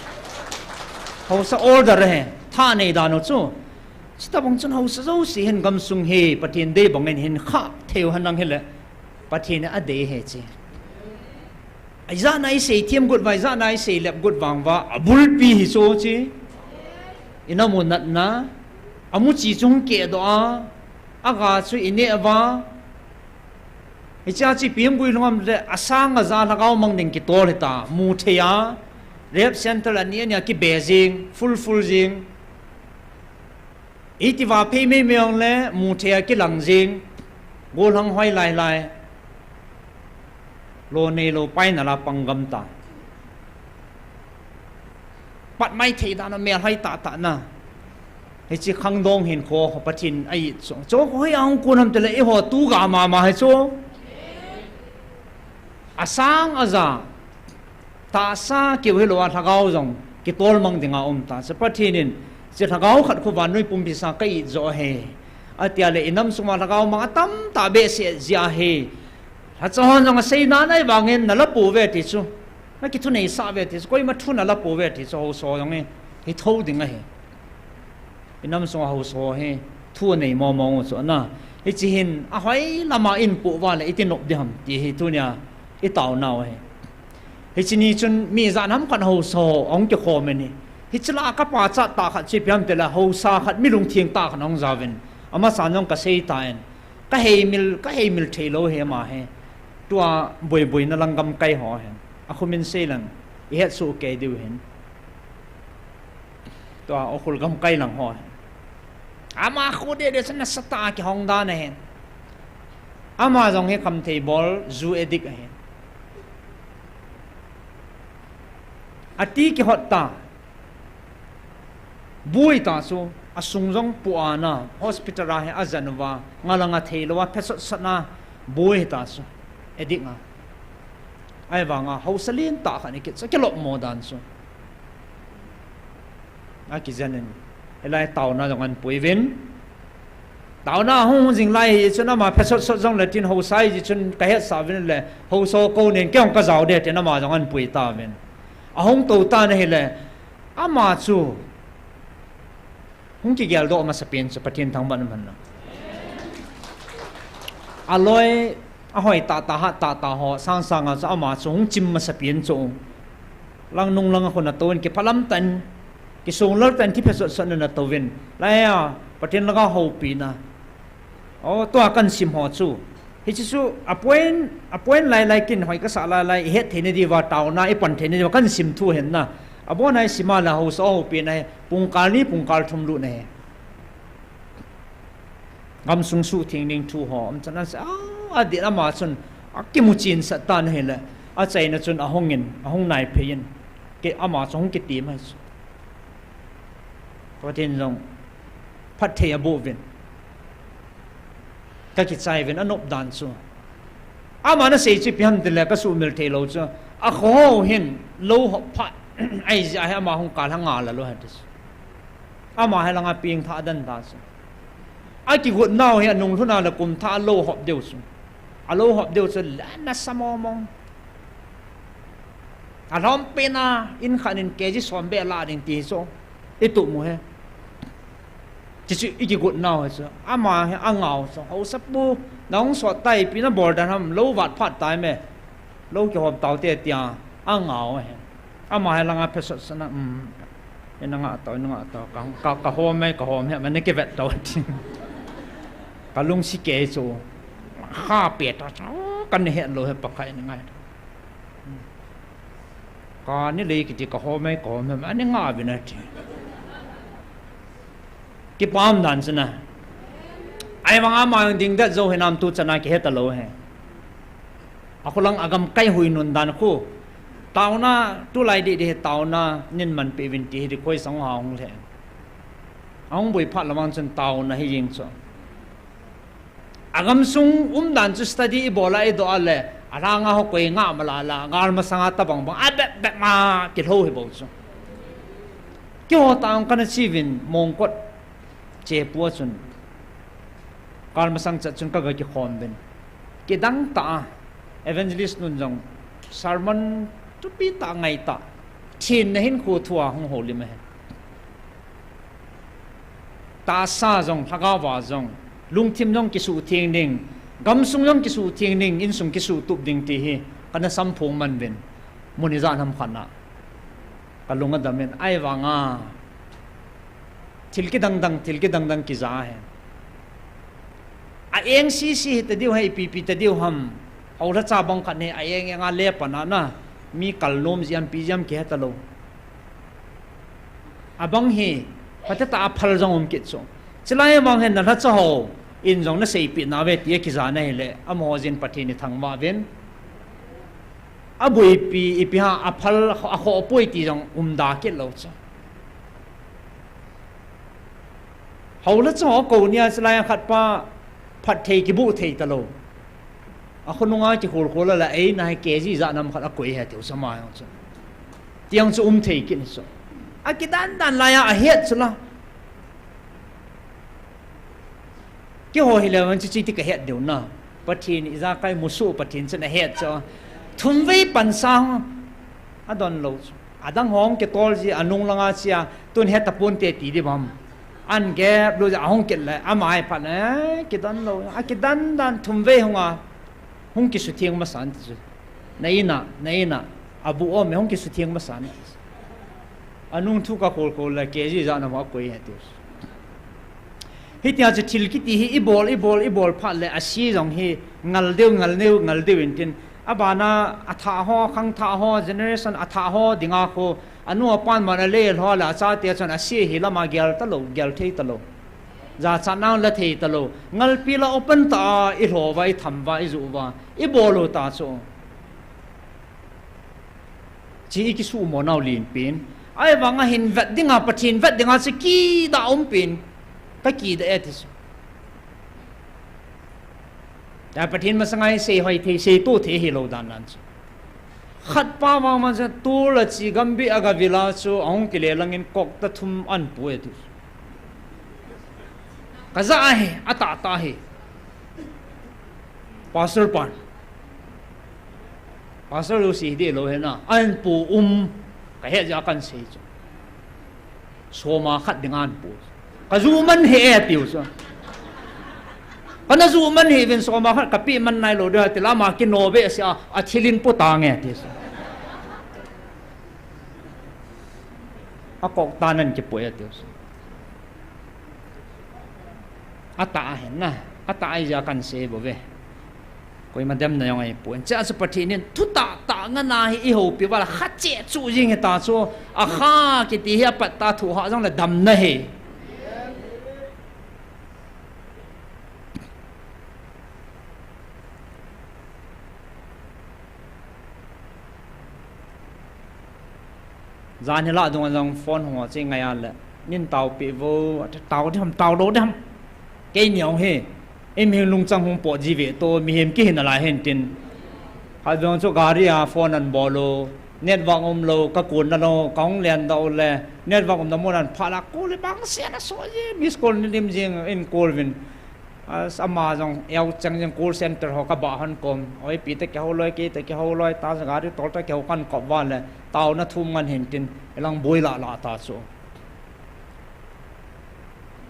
Haosa order ahi. Tha nei dan u chu. Chuti bang chun haosa jouse hin gamsung hi Pathen dei bang in hin kha thei u henlang hile. Pathen in adei ahi chu. Ijat na i sei them got uva, ijat na i sei lep got vang uva, abulpi hi chu chu. I namu natna, amu chi chu hung kehdoh a, aga chu i neh uva. Hiche a chu ipi hung guilhung ham le, asang aja lhagao mang ding kitol hita, mu thei a, rehab center ani ani a kibe jing, full full jing. Iti va phei mei mei jong le, mu thei a kilang jing, gollhang hoi lai lai. Lo nei lo pai na la pang gam ta. Pat mai thei dan a mel hoi tah tah na. Hiche khangdong hinkho, Pathen a it chu. Chu hoi a hung kun ham tile, eiho tu ga mama hi chu. Asang aja. Tahsa keu hilou a lhagao jong kitol mang dinga um ta. Chu Pathen in, hiche lhagao khat khu vannoi pumpi sang ka it jo ahi. Atia le i nam sunga lhagao mang atam tah behseh jeh ahi. Lhacha hon jong asei nan ahi vangin na la pouve ti chu. Na kithunei sah uve ti chu. Koima thu na la pouve ti chu. Haosa jong hi, hi tho ding ahi. I nam sunga haosa hi thu anei mong mong u chu ana. Hiche hin ahoi lama in pu uva le iti nop ding ham ti hi tunia i taona u ahi. Hiche ni chun mi ijat ham khat haosa ahung kikhom in ahi. Hiche la ka pachat tah khat chu ipi ham tile haosa khat mi lungtheng tah khat ahung jaovin. Amasan jong ka sei tan. Ka heimil, ka heimil thei lou hi ama hi. Tua boi boina lang gamkai ho hin. Akhomin sei lang. I het soh kei diu hin. Tua Ukhrul gamkai lang ho. Ama khu deh deh chu nasatah a kihong dan ahin. Ama jong hi khamthei bol, ju addict ahin. Ati kihot ta. Boi ta chu, asung jong pu ana, hospital a hi ajan uva, ngal anga thei lou a, phesot sot na, boi ta chu, addict a. Ahivanga, haosa lentah khat ni kit, chu kilop mo dan chu. Akijen in, hilai taona jong ahin pui uvin. Taona hung hung jing lai hi chun ama phesot sot jong le tin haosa hi chun ka hetsah uvin le, haosa kou nen kei jong ka jao ding tin ama jong ahin pui tauvin. Ahung tou tan ahile, ama chu hung kigeldoh masapen chu Pathen thangvah in umhen lang. Aloi, ahoi tah tah, hat tah tah ho, sang sanga chu ama chu hung chim masapen chu. Langnung langa khun atou in kiphalam tah in, kisonglel tah in thi phesot sot in atouvin. Laiya, Pathen langa houpina. O, tua kahin sim ho chu. Hiche chu, a point, a point lai lai kin hoi kasah lai lai, i het theina diuva, taona, i pan theina diuva, kahin sim thu ahin na. Abona i sim a le haosa houpina hi, pungkal ni, pungkal thum lut na hi. Gamsung suhtheng ding thu ho, um chan a, a, adih ama chun, akimu chensah tan ahile, achaina chun ahung in, ahung naiphei in, kei ama chu hung kitim ahi chu. Pathen jong, phatthei aboh uvin. Ka kichai uvin anop dan chu. Ama nasei chu ipi ham tile ka sumil thei lou chu. Akhoho hin lou hop phat. Ahijeh a hi ama hung kal hang a la lou hati chu. Ama hi langa pengtha dan ta chu. Akigot nau hi anung lhun a le kum thah a lou hop diu chu. Alou hop diu chu le nasa mong mong. Alhom pen a in khat in K G som beh la ding ti chu. Itup mu he. Chuchu ikigot nau he chu. Ama he angao chu. Haosapu, nahung sot tai, ipi nabol dan ham, lou vat phat tai me. Lou kihom taute tia, angao he. Ama he langa phesot sana, um. Ina nga tau, ina nga tau. Ka, ka, kahom e, kahom e, mane kivet tau ti. Kalungsi kei chu. Kha pe ta chu, kana het lou he pakai ni ngai. Kani lei kiti kahom e, kahom e, ani nga vin ati. Kipah dan chu na. Ahivang ama ding dat jou hinam tu chana kihe talou he. Akholang agam kai hui nun dan khu. Taona, tulai di di he taona, nin man pe vin ti hi di khoi sang ha hung le. Ahung boi phat lamang chun taona hi jing chu. Agamsung umdan chu study ibola idoh a le, alanga ho koi nga malala, gal masanga tabang bang, abep bep ma kilho hi bou chu. Kiho tang kana chivin mongkot chepu a chun. Gal masang chat chun kaga kikhom bin. Kidang ta a, evangelist nun jong, sermon tupi ta ngai ta. Thin na hin khu thua hung ho lim he. Tahsa jong, lhagao va jong, lungthim jong kisuh theng ding, gamsung jong kisuh theng ding, insung kisuh tup ding ti hi, kana samphong man vin, mun ijat ham khat na. Kalung adam in, ahivanga, thil kidang dang, thil kidang dang kija he. A eng sisi hita diu he, ipi ipi ta diu ham, houla cha bang khat ni, a eng eng a le pan a na, mi kal nom jiam pi jiam kihe talou. Abang hi, phatah a phal jong um kit chu. Chulai vang hin na lhacha ho, in jong na seipi na ve ti a kija na hile, amaho jin Pathen ni thangvah vin. Abuipi, ipi ha, aphal, akhoh poi ti jong umda kit lou chu. Houla chu ho ko nia chulai khat pa, phat thei kibu thei talou. Akhonunga kikhol khol a la, eina hi K G ijat nam khat akoi he tiu sama jong chu. Tiang chu um thei kit ni chu. Akidan dan laiya ahet chu la. Kiho hi le man chu chi ti kahet deu na. Pathen ijakai musu Pathen chun ahet chu. Thumvei pansa hung adon lou chu. Adang hong kitol ji anung langa chia tun heta ponte ti di bam. An gep lou ji ahung kit le amai phat le kidan lou. Akidan dan thumvei hunga. Hung kisutheng masan ti chu. Na ina, na ina. Abu om e hung kisutheng masan ti chu. Anung thu kakhol khol le K G ijat nam akoi he ti chu. Hitia chu thil kiti hi ibol, ibol, ibol phat le ase jong hi ngal deu, ngal deu, ngal deu in tin. Abana athah ho, khangthah ho, generation athah ho dinga khu. Anu apan man ale lho le achate chun ase hi lama gel talou, gel thei talou. Jachat nang la thei talou. Ngalpi la open ta a, ilho uva, itham uva, iju uva. Ibol u ta chu. Chi ikisumo nau lin pin. Ahivanga hin vet dinga, Pathen vet dinga chu kida um pin. Kakida e ti chu. Ta Pathen masanga hi sei hoi thei, sei to thei hilou dan nan chu. Khat pa vang man chu tol a chi gambi agavila chu ahung kile langin kok ta thum an pu e ti chu. Kaja ahi, ata ta hi. Pastor pan. Pastor Lucy hi di lou hena. An pu um. Kahet ja kan sei chu. Soma khat ding an pu. Kaju man he e tiu chu. Kana ju man he vin soma khat kapi man nai lou dia ti lama kino be sia athilin pu ta nge ti chu. Akok ta nan kipu e tiu chu. Ata ahi na, ata ahi ja kan sei bou ve. Koima demna jong ahipoi. Chea chu Pathen in thu tahtah ngana hi ihoupi uva le kha cheh chu jing hita chu. Akha kiti hi apat ta thu ha jong le damna hi. Jan hi lah dung a jong phone hung a che ngai a le. Nin taopi vo, tao diham, tao lou diham. Keini jong hi. Ei mihem lungchang hung pot ji ve to, mihem kihi nalai hen tin. Khat vang chu gari a phone an bol u, network um lou, ka kun na lou, ka hung len doh u le, network umna mun an pha la, call le bang se na so ji, miss call ni lim jing in call vin. As ama jong eu chang jing call center ho ka ba han kom, oi pi te ke ho loi, ke te ke ho loi, ta gari tol ta ke ho kan kop va le, tao na thum ngan hen tin, elang boi la la ta chu.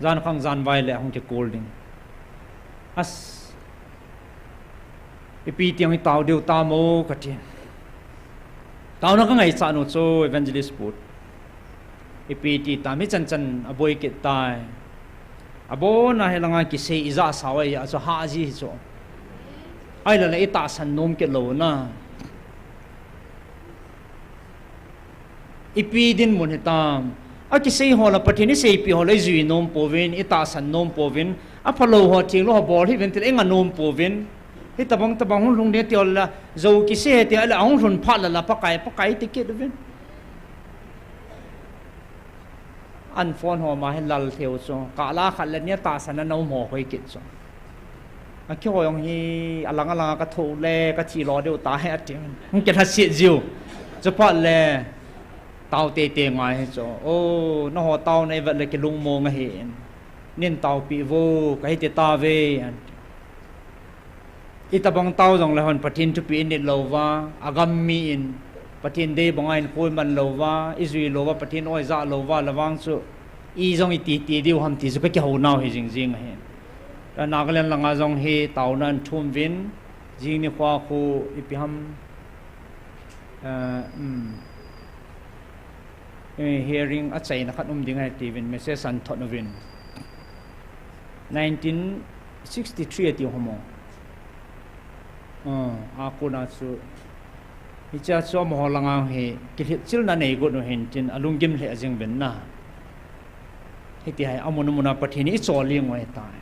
Jan khang jan vai le hung kikol ding. As. Ipi ti hung i tao diu tam o kati. Taona ka ngaichat nu chu Evangelist Put. Ipi ti tam, hichan chan aboi kit tai. Abona hi langa kisei ija sao ai a chu ha ji hi chu. Ai la le i tahsan nom kit lou na. Ipi dinmun hitam. Akisei ho la Pathen i seipi ho la i jui nom pouvin, i tahsan nom pouvin, aphalou ho thinglou ho bol hih uvin tile i nga nom pouvin. Hitabang tabang hung lhung ding ti ho la, jou kisei ti a la hung lhun phat la la Pakai, Pakai ti kit uvin. An phone ho ma hi lal theu chu. Ka la khat le nia tahsan a na um ho hoi kit chu. Akihoi jong hi alang alang a ka tho le ka thi lo diu ta he ati. Hung kilhasit jiu. Chuphat le tao teitei ngai hi chu. O, na ho taona i vet le kilungmong ahi in. Nin taopi vo, ka hiti tave. Itabang tao jong le hon Pathen thupi i nit lou va, agam mi in, Pathen dei banga in koi man lou va, i jui lou va, Pathen oi ja lou va, la vang chu i jong i titi diu ham ti chu ka kihou nau hi jing jing ahi. Ka Nagaland langa jong hi taona an thum vin, jing ni khua khu ipi ham, eh, um, eh, hearing achaina khat um ding ahi tiuvin, message an thot uvin. Nineteen sixty-three ati ho mo. Ah, a kona chu. Hichea chu amaho langa hi kilhit chilna nei got u hin tin alunggim lheh jing uvin na. Hiti hi amun amun a Pathen i chol ling u ahi tai.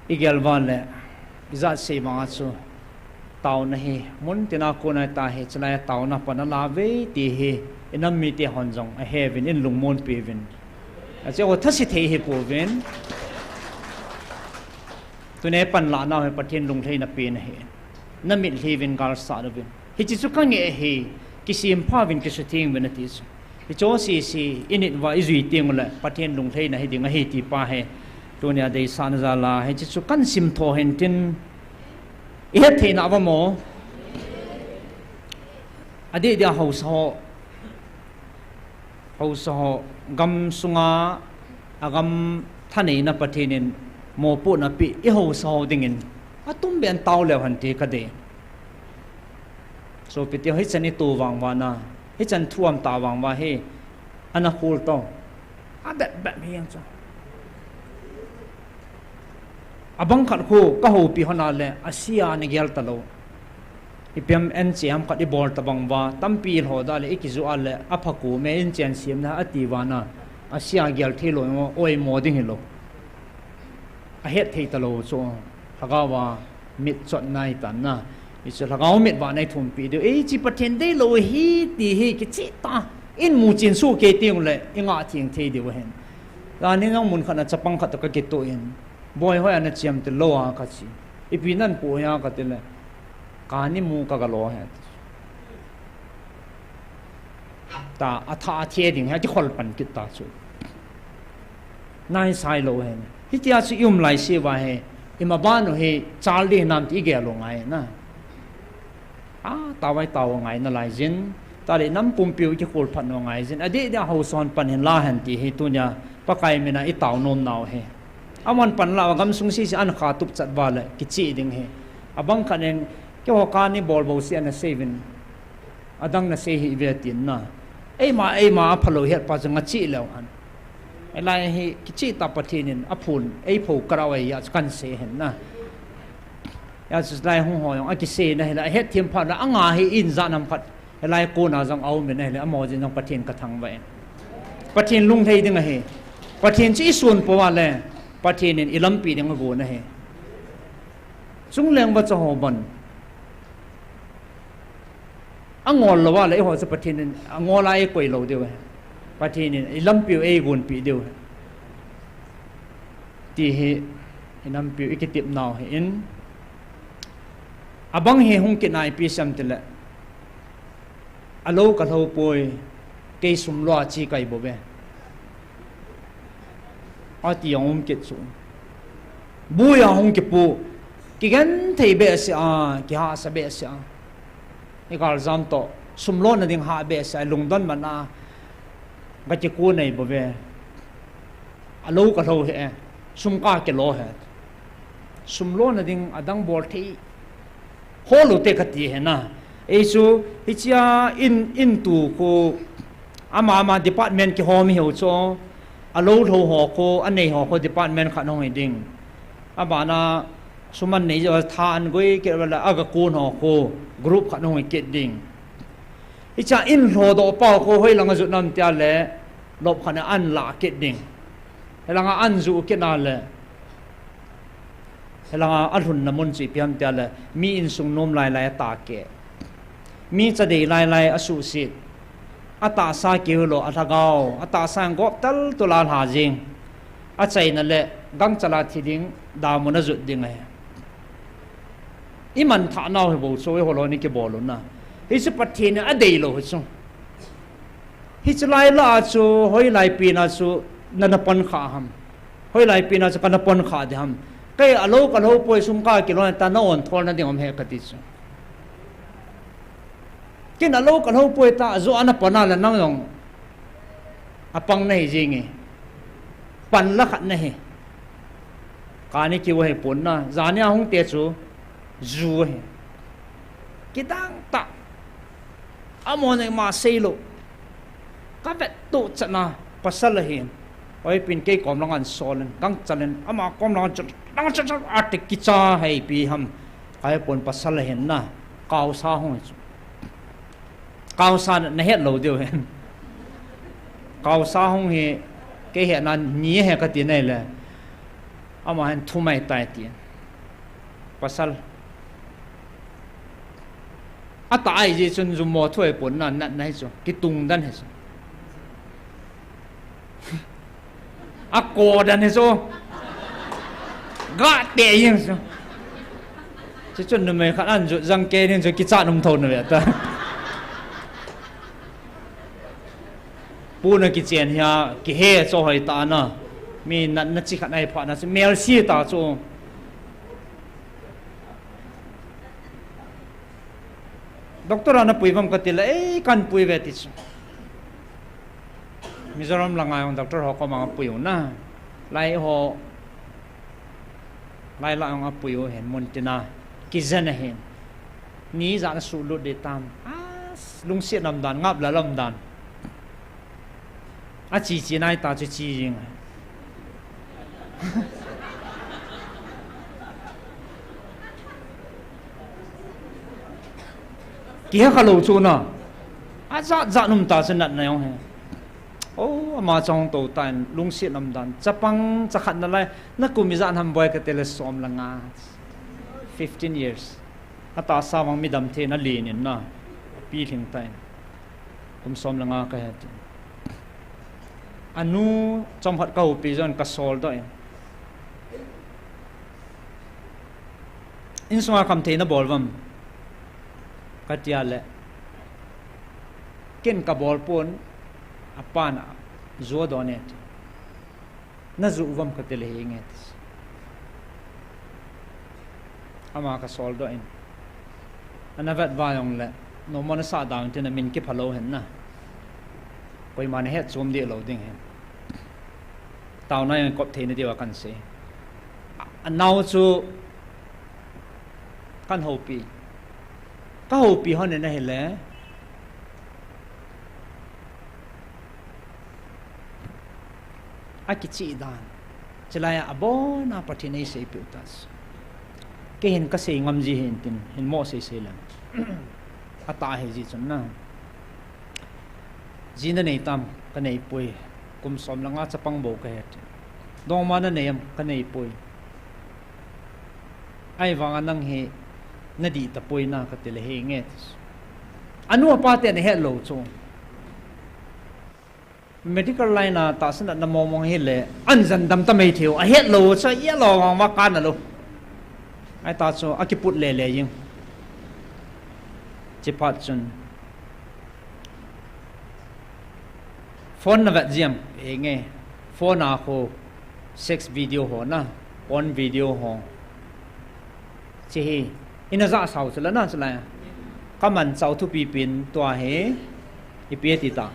I gel va le, i jat sei vanga chu. Taona hi, mun tina kona ta hi, chulai taona pan ala ve ti hi, i nam mite hon jong ahe uvin, in lungmon pi uvin. Ache ho thase thei hi pouvin. Tuni pan la nau hi Pathen lunglhaina pen ahi. Na mitlhi uvin gal sa uvin. Hiche chu ka nge hi, kisem pha uvin kisutheng uvin ati chu. Hiche ho sese, i nit uva i jui teng u le, Pathen lunglhaina hi ding ahi ti pa hi. Tunia deisahna jal a, hiche chu kan sim tho hen tin, i het thei na uva mo. Adeh dia haosa ho, haosa ho, gam sunga, agam thaneina Pathen in mopohna pe, i haosa ho dingin, atum ben tao leu hen ti ka dei. Sopi te, hichan i to vang uva na, hichan thu um ta vang uva hi, ana khol to. Abep bep hi jeng chu. Abang khat khu, ka houpi hon a le, asia ana gel talou. Ipi ham en che ham khat i bol tabang uva, tampi i lhoh da le, i kiju a le, apha ku me in chen siam na, ati uva na, asia gel thei lou, oimo ding hilou. Ahet thei talou chu, lhagao a, Mitchotna ahi tan na. Hichu lhagao mit vahna i thumpi diu. Ei, hiche Pathen deilou hi, ti hi, kicheh tah. In muchen soh kei teng le, i ngah theng thei diu ahin. Tuni jong mun khat na chapang khat toh ka kitoh in. Boi, hoiya na che ham ti lou a ka chi. Ipi nan po hia ka ti le. Kani mu ka ga lo he. Ta, atha athe ding hi, akikhol pan kit ta chu. Naisai lou hen. Hitia chu i um lai se uva hi, i maban u hi, chal ding hinam ti i gel u ngai na. A, tao vai tao ngai nalai jin. Tale nam pumpiu i kikhol phat u ngai jin. Adeh dia haosa hon pan hin la hen ti hi tunia, Pakai mina i tao nom nau hi. Aman pan la, gamsung sese an kha tup chat uva le, kicheh ding hi. Abang khat in, keiho kani bol bou se ana sei uvin. Adang na sei hih ve tin na. Eima, eima aphalou het pa chu nga cheh leu hen. Hilai hi kicheh tah Pathen in aphon, eipho karau ahi a chu kan sei hen na. Hia chu lai hung ho jong akisei na hilai, ahet them phat na anga hi in jan ham khat. Hilai kona jong aum in ahile, amaho jin jong Pathen ka thangvah in. Pathen lunglhai ding ahi. Pathen chu i sun pou a le, Pathen in i lampi ding agon ahi. Chungleng vacha ho bon. Angol lou a le, eiho chu Pathen in angol a eikoi lou diu ahi. Pathen in i lampiu eigonpi diu ahi. Ti hi i lampiu i kitep nau hi in. Abang hi hung kit na ipi sem tile. Alou ka lou poi, kei sum lou a chi kai bou ve. Ati jong um kit chu. Bui a hung kipu, kigenthei behseh a, kihahsa behseh a. I galjam toh, sum lona ding hah behseh a, lungdon man a, ka kiku nei bou ve. Alou kalou hi e. Sum kakilo hi. Sum lona ding adang bol thei. Hol u te kati hi na. Ei chu, hichia in, in tu khu, ama ama department kihom hi u chu. Alou lou ho khu, anei ho khu department khat hung hi ding. Abana, sum an nei jo tha an goi kit vala, aga kun ho khu, group khat hung hi kit ding. Hichia in lhodoh pau khu hoilang a jut nam tia le, lop khat a an la kit ding. Hilanga an ju kit na le, hilanga alhunna mun chu ipi ham tia le, mi insung nom lai lai a ta ke. Mi chadei lai lai a suhsit. A tahsa keu lo, a lhagao, a tahsa gop tal tula lha jing. A chaina le, gangchala thi ding, damun a jut ding ahi. I man thah nau hi bou chu, i holo ni kibol u na. Hi chu Pathen in a dei lo hi chu. Hi chu lai la chu, hoi lai pi na chu, na na pon kha ham. Hoi lai pi na chu, ka na pon kha de ham. Kei a lo ka lo poi sum ka kilo ta na on thol na ding om he ka ti chu. Kin a lo ka lo poi ta, a zo ana pon a la nang jong. A pang na hi jing e. Pan la khat na hi. Kani kiu ahi pon na, zani a hung te chu, zu ahi. Kidang ta. Amo nei ma sei lo. Ka vet to chana, pasal ahi. Oi pin kei kom lang an sol in, gangchal in, ama kom lang an chal, lang chal chal, ati kicha hei pi ham. Ka he pon pasal ahi na, kau sa hung chu. Kau sa na het lo diu hen. Kau sa hung hi, kei he na ni he ka ti nei le. Ama hen thu mai tai ti. Pasal. A ta ai ji chun zu mo thu ai pon na, na, na hi chu. Kitung dan hi chu. A ko dan hi chu. Ga te yin chu. Chi chun numei khat an ju jang ke nin chu kicha num tho na ve ta. Pu na kichen hia, kihe cho hoi ta na. Mi na, na chi khat ai pha na chu, mel si ta chu. Doctor ana pui vam ka ti le, ei, kan pui ve ti chu. Mizoram langa jong doctor ho koma pui u na. Lai ho, lai la jong a pui u hen mun tina. Kijen a hen. Ni ja na su lut de tam. A, lungsi nam dan, ngap la lam dan. A chi chi nai ta chu chi jing. Kihe kha lo chu na. A jat jat num ta chu nat na jong he. O, ama chong to ta in lungsi nam dan. Chapang chakhat na lai. Na kum ijat ham boi ka ti le som le nga. Fifteen years. A tahsa vang midam thei na lin in na. Pi hling ta in. Kum som le nga ka he ti. Anu chomkhat ka houpi jon ka sol doh in. Insunga kham thei na bol vam. Ka tia le. Ken ka bol pon a pan a zuo doh ne ti. Na ju uvam ka ti le hi nge ti. Ama ka sol doh in. Ana vet va jong le. No mo na sa down ti na min ki phalo hen na. Koima na het chom di lo ding hen. Tau na jong kop thei na di wa kan se. A, a nau chu kan houpi. Ka houpi hon na hi le. A kichi dan. Chilai a abon a Pathen ei sei piu ta. Kei hin ka sei ngam ji hin tin, hin mo sei sei lang. A ta he ji chun na. Ji na nei tam, ka nei pui. Kum som le nga chapang bo ka he ti. Dongma na nei am, ka nei pui. Ai vang a nang hi, na di ta pui na ka ti le he nge ti. Anu apa te na he lo chu. Medical line a tahsa natna mong mong hi le, an jan dam ta mai thei u, a het lo, cha ya lo, wang wa ka na lo. Ai ta chu, a kiput le le jing. Chi phat chun. Phone na vet jiam, e nge. Phone a kho, sex video ho na, porn video ho. Chi hi, ina ja sao chu la na chu la ya. Ka man chau thupi pin tua hi, ipi ti ta.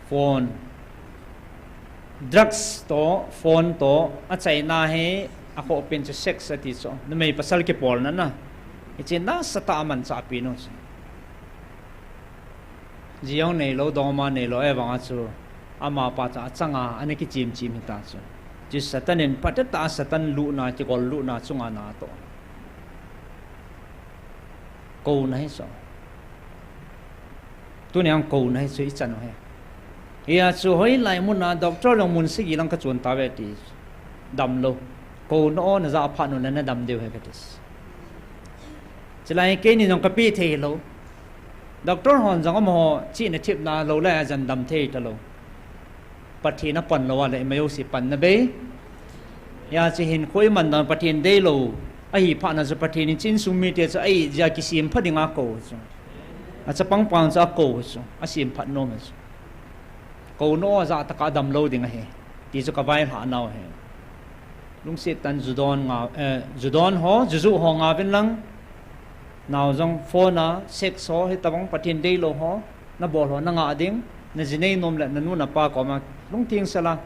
Phone. Drugs toh, phone toh, achaina hi, akhoh pen chu sex ati chu. Numei pasal kipolna na. Hiche nasatah a amanchah pen u chu. Ji jong neilou, dongma neilou, ahivanga chu. Amapa chu achanga, ana kichim chim hita chu. Chu Satan in phatecha Satan lutna, kigol lutna chunga natoh. Kouna hi chu. Tuni a kouna hi chu ichan u hi. Hia chu hoilai muna doctor jong mun sagi lang kachon tauve ti. Damlou. Kouna o najah phat u le nadam diu ahi kati. Chulai keini jong kapeh thei lou. Doctor hon jong amaho chihna thepna lou le ajan dam thei talou. Pathen apan lou a le ima jouse panna bei. Hia chu hinkho iman dan Pathen deilou. Ahi phatna chu Pathen in insung mite chu ahi jeh a kisempha dinga akou chu. Achapang pang chu akou chu. Asempha nom chu. Kouna o ajah tah a damlou ding ahi. Ti chu kavailhah nau ahi. Lungset tah in ju don nga, eh, ju don ho, ju ju ho ngauvin lang. Nao jong phone a, sex ho, hitobang Pathen deilou ho, nabol ho, nangah ding, naji nei nom le, nanu napa koma, lungtheng sela,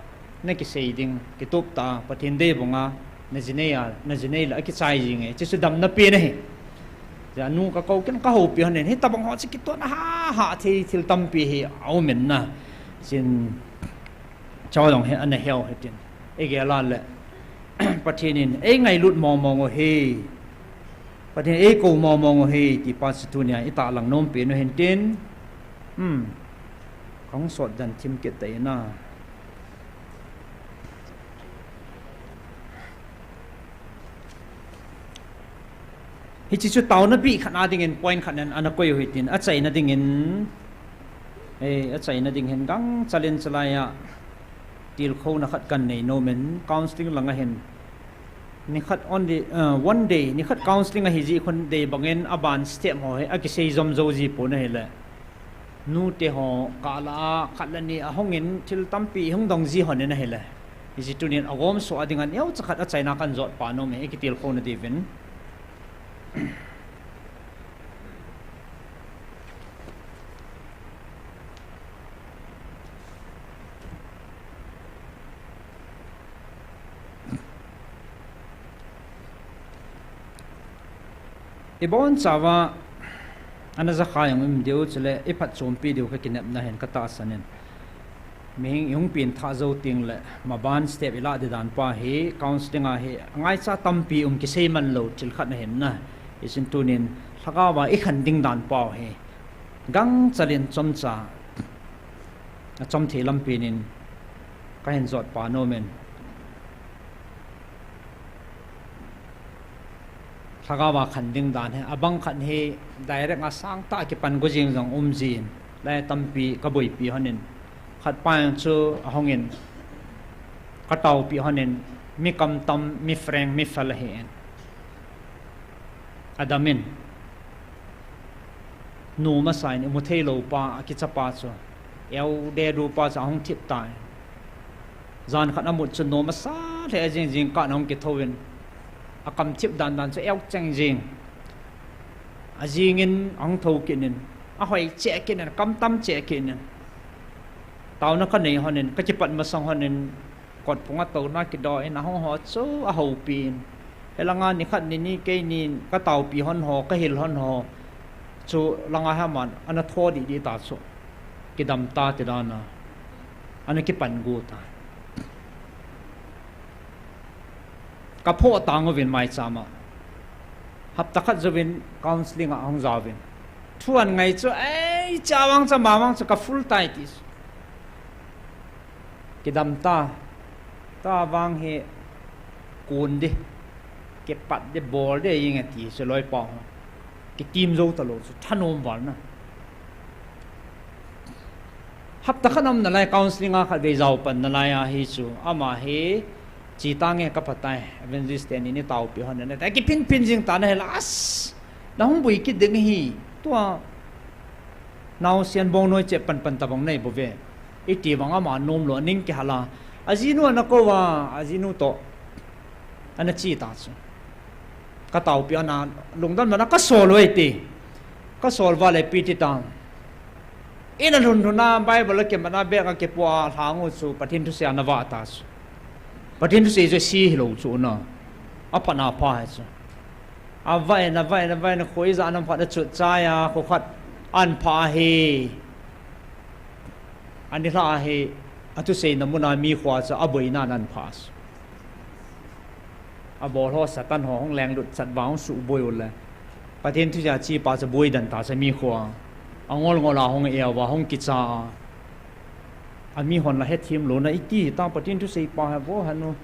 nakisei ding, kitup tah a, Pathen deibanga, naji nei a, naji nei le, akichai jing e, chuchu damna pen ahi. Jeh a nu kakou kit in kahoupi hon in, hitobang ho chu kitohna hahsat thei thil tampi hi, aumin na, chun, Chao jong hi ana heu hitin. Igel a le. Pathen in eingailut mong mong u hi. Pathen eikou mong mong u hi. Ti pa chu tunia itahlang nom pen u hintin. Hmm. Kahung sot dan thim kit tai na. Hiche chu taona bih khat a dingin point khat in ana koi u hitin, achaina dingin, eh, achaina ding hin gangchal in chulai a tilkhouna khat kanei nom in, counselling lang a hin, nikhat only, uh, one day, nikhat counselling ahi jeh khun dei bangin aban step ho hi akisei jom jou ji pon ahile. Nute ho kah lah a khat le ni ahung in thil tampi hung dong ji hon in ahile. Hiche tunin agomsoh a dinga neocha khat achaina kan jot pa nom e, ikitilkhouna diuvin. Ibonchauva, ana jakha jong um diu, chule iphatchompi diu kakinepna hin katahsan in. Mihem ihung pengthah jou teng le, maban step ilah di dan pa hi, counselling a hi, angaicha tampi um kisei man lou, thil khat ahin na. Hichun tunin, lhagao a ikhen ding dan pa hi, gangchal in chomcha, achom thei lampi nin, kahin jot pa nom in. Lhagao a khen ding dan hi, abang khat hi direct a sangtah a kipan go jing jong um jin, lai tampi kaboipi hon in, khat pa jong chu ahung in, kataopi hon in, mi kamtam, mi frank, mi fel ahi in. Adam in, nu masa in imu thei lou pa, akicha pa chu, eu dedu pa chu ahung thip tai. Jan khat amut chun nom asa lheh jing jing kah in ahung kitho in, akam thip dan dan chu eu cheng jing. Ajing in ahung tho kit in, ahoi cheh kit in, akam tam cheh kit in. Taona kanei hon in, kakipat masang hon in, kot phung a touna kido in, ahung ho chu ahoupi in. Hilanga nikhat nini keini kataopi hon ho, kahil hon ho chu langa hi aman ana tho didi ta chu. Kidam ta ti dan a. Ana kipan gu ta. Kaphoh tang uvin maicham a. Hapta khat jouvin counselling a ahung jaovin. Thu angai chu, ei, cha vang cha ma vang cha ka full tai ti. Kidam ta. Tavang hi kun di. Kipat di bol di inge ti chu loipa. Kitim jou talou chu thanom val na. Hapta khat aum nalai counselling a khatvei jao pan nalai ahi chu. Ama hi, chi tange ka phatai, evangelist teni ni taopi hon nalai. Ta kiphin phin jing ta na hi last. Nahung bui kit ding hi. Tua, naosen bong noi che pan pan tabang nei bou ve. Iti vang ama nom lou, aning kihal a. Ajinu ana kou a, ajinu toh. Ana chi ta chu. Ka taopi ana lungdon mana ka sol uve ti. Ka sol uva le ipi ti ta. Ina lhun lhun a Bible a kimat a bag a kipuah a lhang u chu Pathen thusei a na vah ta chu. Pathen thusei chu si hilou chu na. Aphat na pha hi chu. Avah in, avah in, avah in, kho ijat ham khat achut chai a, kho khat an phah hi. Ani lha hi, athuseina mun a mi kho chu aboina an phah chu. Abol ho Satan ho hung lenglut chat vang hung suboi u le. Pathen thusei a chi pa chu boi den ta chu mi kho a. Angol ngol a hung e a va hung kicha a. Ami hon la hethem louna iti ta Pathen thusei pa hi vo hanu.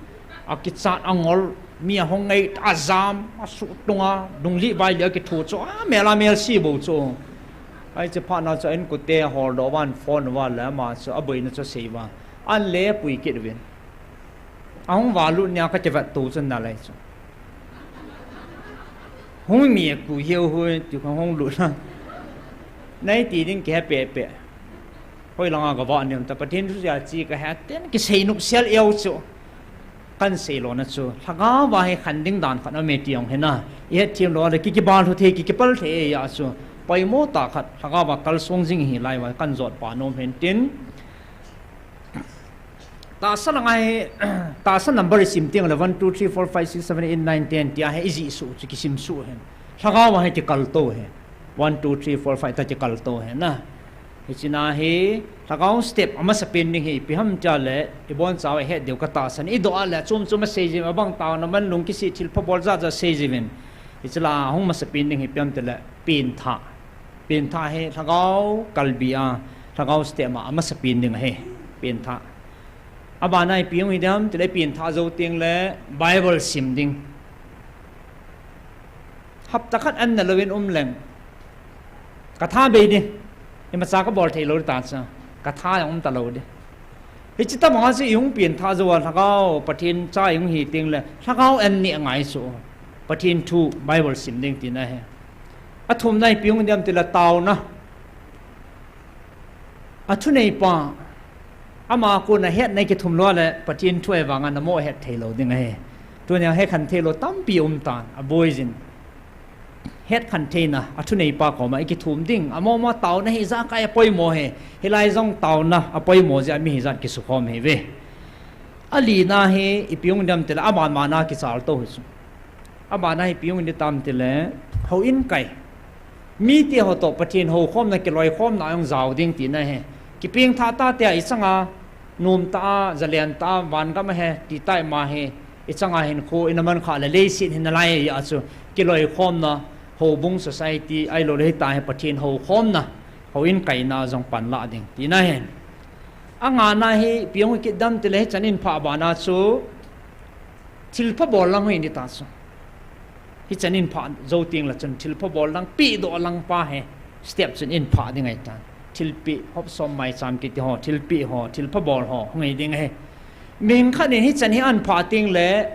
Akichat angol mi ahung ngei ajam asuh tunga dunglih vailih akithu chu a mel a mel si bou chu. Ai che phat na chu in kute hol doh van phone va le ama chu aboina chu sei va. An le pui kit vin. Ahung valut nia ka kivet tu chun na lai chu. Hung mi ku hiu hu ti kha hung lut na. Nai ti ding ke pe pe. Hoi langa ka va niam ta Pathen thusei a chi ka he ten kisei nup sel eu chu. Kan sei lona chu. Lhagao va he khan ding dan khan ame ti ong he na. I hethem lo le ki kibal thu thei ki kipal thei e ya chu. Poimo ta khat lhagao va kalsong jing hi lai va kan jot pa nom hen tin. Tahsa langa hi, tahsa number i sim teng le one, two, three, four, five, six, seven, eight, nine, ten tia hi i jih suh chu kisim suh hen. Lhagao a hi kikal to hi. One, two, three, four, five ta kikal to hi na. Hichina hi, lhagao step amasa pen ding hi, ipi ham tia le, i boncha u i het diu ka tahsan. I doh a le, chom chom a sei jin, abang taona man lung kisih thil pha bol jat jat sei jin. Hichila hung masa pen ding hi ipi ham ti le, pengthah. Pengthah hi lhagao kalbi a, lhagao step a, amasa pen ding ahi, pengthah. Abana ipi hung hi dem, ti le pengthah jou teng le Bible sim ding. Hapta khat an na louvin um leng. Ka tha bei ding. Imacha ka bol thei lou ta chu. Ka tha jong um ta lou ding. Hichi tabang a chu i hung pengthah jou a lhagao, Pathen cha i hung hi teng le, lhagao an neh ngai chu. Pathen thu Bible sim ding tina hi. Athumna ipi hung dem ti le taona. Athunei pa. Ama kona hetna kithum lou le, Pathen thu e vanga na mo het thei lou ding ahi. Tunia he khan thei lou tampi um tan, aboi jin. Het khan theina, athunei pa koma i kithum ding, amo mo taona hi ijakai apoimo hi, hilai jong taona apoimo jeh a mi hijat kisukhom hi ve. Alina hi ipi hung dem ti le, aban bana kichal to hi chu. Abana hi ipi hung dem ti le, houin kai. Mite ho to Pathen houkhomna kiloikhomna jong jao ding tina hi. Kipengthah ta tia i changa, nom ta a, jalen ta a, vangam a he, ti tai ma hi. I changa hin khu, i na man kha le leiset hin na lai a chu. Kiloikhomna, houbung society, ahilou le hita hi Pathen houkhomna, houin kaina jong pan la ding. Tina hi. Angana hi, ipi hung kit dem ti le hichan in phah bana chu, thilpha bol lang hi ni ta chu. Hichan in phah jou teng le chun, thilpha bol lang, pehdoh lang pa hi, step chun in phah ding ahi ta. Thilpeh, hop som mai cham kiti ho, thilpeh ho, thilpha bol ho, hung hi ding ahi. Mihing khat in hichan hi an phah teng le,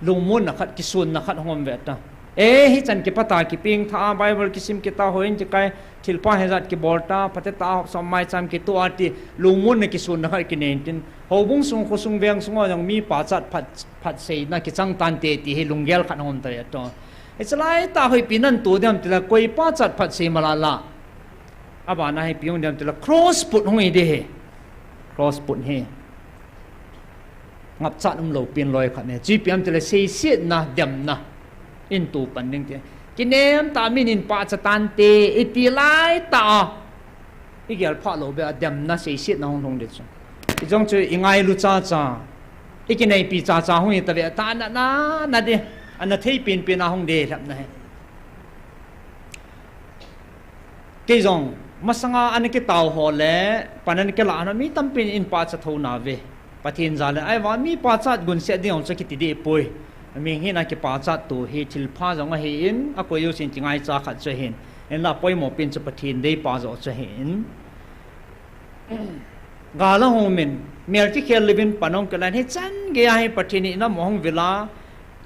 lungmonna khat, kisonna khat hung um ve ta. E, hichan kipat a kipengthah a, Bible kisim kit a, houin kikai, thilpha hijat kibol ta, phatah a, hop som mai cham kitoh a ti, lungmonna kisonna khat kinei tin. Houbung sung, khosung, veng sung a jong mi pachat phat, phat seina kichang tante ti hi lunggel khat hung um ta ve to. Hichi lai tah hi ipi nan to dem ti le koi pachat phat sei ma la la. Abana hi ipi hung dem ti le cross put hung hi ding hi. Cross put hi. Ngapchat umlou pen loi khat ne. Chu ipi ham ti le seisetna, demna. In to pan ding ti. Kinem tah a min in pachat tante, i ti lai tah a. I gel phah lou beh a demna seisetna hung lhung ding chu. I jong chu i ngailu cha cha. I kineipi cha cha hung hi ta ve ta na na na ding. Ana thei pen pen a hung ding lhep na hi. Kei jong, masanga ana kitao ho le, pan ana kilah ho mi tampi in pachat tho na ve. Pathen jal in, ahivang mi pachat gunset ding jong chu kiti deh poi. Mihing hina kipachat to hi thilpha jong ahin, akoi jousen kingaicha khat chu ahin. Hinla poimo pen chu Pathen deipa joh chu ahin. Gal ahung um in, mel kikhel louvin pan hung kilah in, hichan gei a hi Pathen in i nam u hung vil a,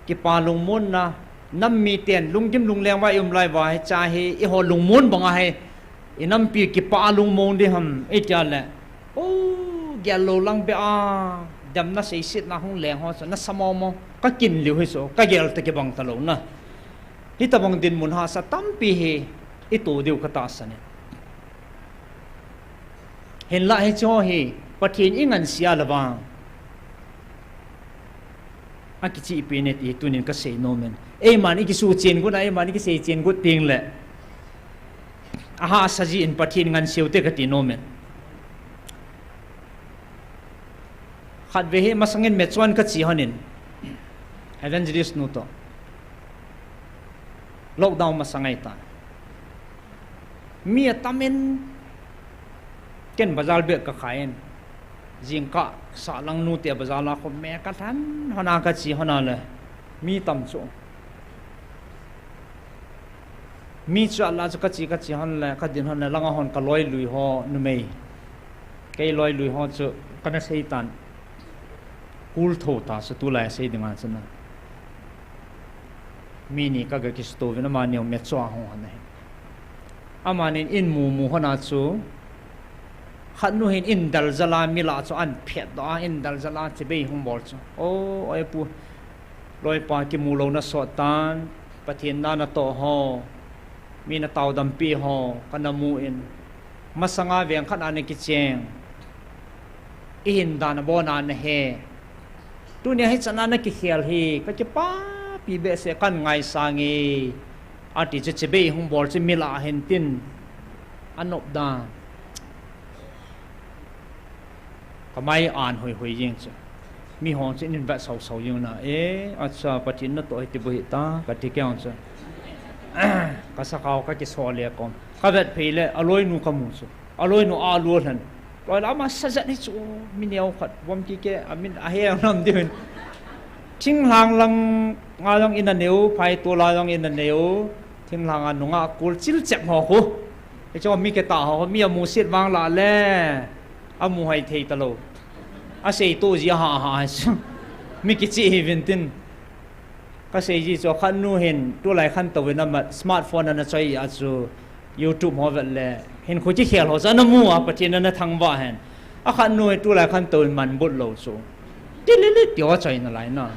kipa lungmonna, nam miten lunggim lungleng uva i um lai uva hiche hi, eiho lungmon banga hi, i nampi kipa lungmon ding ham, i tia le, o, gel lou lang beh a, demna seisetna hung leng ho chu, nasa momo, ka kin liu hi chu, ka gel ta kibang ta lou na. Hitabang dinmun hahsa tampi hi, i to diu ka tahsan e. Hinlah hiche hi Pathen i ngansea le vang akichihpeh e ti tunin kasei nom in. Eiman i kisu chen got a, eiman i kisei chen got teng le, ahahsa jin Pathen nganseu te kati nom in. Khatvei hi masangin mechuan kache hon in, evangelist nu toh. Lockdown masang ahitan. Mi atam in, ken bazar beh kakhai in. Jingkah sahlang nute bazar a khum me kalhan hon a kache hon a le, mi tam chu. Mi chu ala chu kache, kache hon le, kadin hon le, langa hon kaloi lui ho numei. Kei loi lui ho chu kana seitan. Kul tho ta chu tulai sei dinga chu na. Mi ni kaga kisto uvin amani u mechuan ho hon ahi. Amanin in mumu hon a chu, khat nu hin in daljal a mi lah chu ahin phetdoh a, in daljal a chibai hung bol chu. O, oi pu, loipa kimu louna sot tan, Pathen na natoh ho, mi nataodampi ho, kana mu in. Masanga veng khat a nakicheng. Ihin dan abon a nahe. Tunia hichan a nakikhel hi, kakipapi behseh, kahin ngaisang e. Ati chu chibai hung bol chu mi lah ahin tin. Anop dan. Kamai an hoi hoi jeng chu. Miho chu in vet sau sau jeng na. E, acha, Pathen natoh hi ti bu hita, kati kei jong chu. Kasakhao kakisol le kom. Kavet phei le, aloinu kamu chu. Aloinu alu lhan. Loi la ama sajat hi chu, mi neo khat, vom kike, amin, ahe nam diu hin. Thinglhang langa jong in aneo, phaitol a jong in aneo. Thinglhang a nunga kul chil chep ho khu. Hichu mi kitah ho, mi amusit vang lah le, amu hai thei talou. Asei to ji ha ha chu. Mi kichih hi vin tin. Kasei ji chu khat nu hin, tulai khantou in amat, smartphone ana choi a chu, YouTube ho vet le, hinkho kikhel ho chu ana mu a, Pathen ana thangvah hen. Akhat nu hi tulai khantou in man but lou chu. Tilili tia choi nalai na.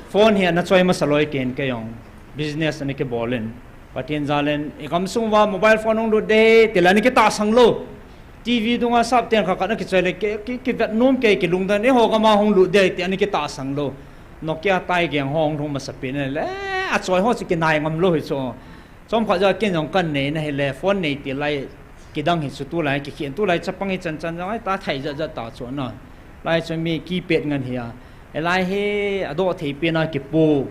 Phone hi ana choi masa loi ken kei jong. Business ana kibol in. Pathen jal in, i gamsung uva mobile phone hung lut ding, tile ana kitahsang lou. TV dunga sap ten kha khat ana kichoi le, ki, ki, kivet nom kei kilungdon, eiho gam a hung lut ding, ti ana kitahsang lou. Nokia tai geng ho hung lhung masapen le, achoi ho chu kinai ngam lou hi chu. Chomkhat jong ken jong kanei na hile, phone nei ti lai, kidang hi chu tulai, kikhen tulai, chapang hi chan chan jong, ai ta thai jat jat ta chu na. Lai chu mi keypad ngen hi a. Elai hi, adoh thei pen a kipu.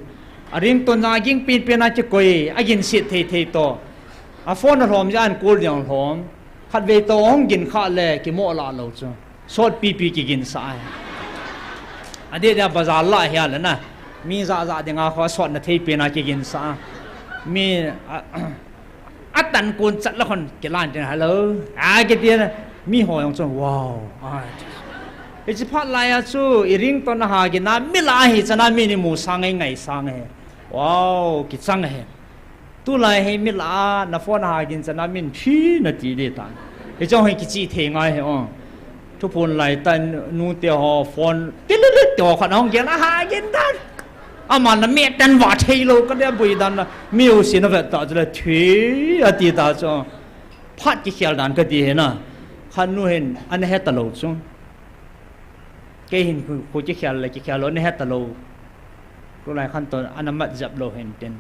A ringtone a ging pen pen a kikoi, agin sit thei thei to. A phone alhom jeh in kul ding alhom. Khatvei to hung gin kha le, kimoh lah lou chu. Sot pipi kigin sa ai. Adeh dia bazar lah hi a le na. Mi ja ja dinga kho sot na thei pen a kigin sa. Mi, a, Atan kun chat la khon kilan tin hello. A kiti na. Miho jong chu wow. A. Hichi phat lai a chu i ringtone a ha gin a mi lah hi chan a mi ni mu sang ngai ngai sang e. Wow, kichang e. Tulai hi mi lah a na phone a ha gin chan a min thi na ti ding tan. Hichu hi kichih thei ngai hi o. Thuphon lai tan nute ho phone. Tililit te ho khat hung gel a ha gin tan. Aman na me tan va thei lou ka dia bui dan na. Mi u sin a vet ta chu le thi ati ta chu. Phat kikhel dan kati hi na. Khat nu hin ana he talou chu. Kei hin khu, khu kikhel le kikhel lou ana he talou. Tulai khantou ana mat jep lou hin tin.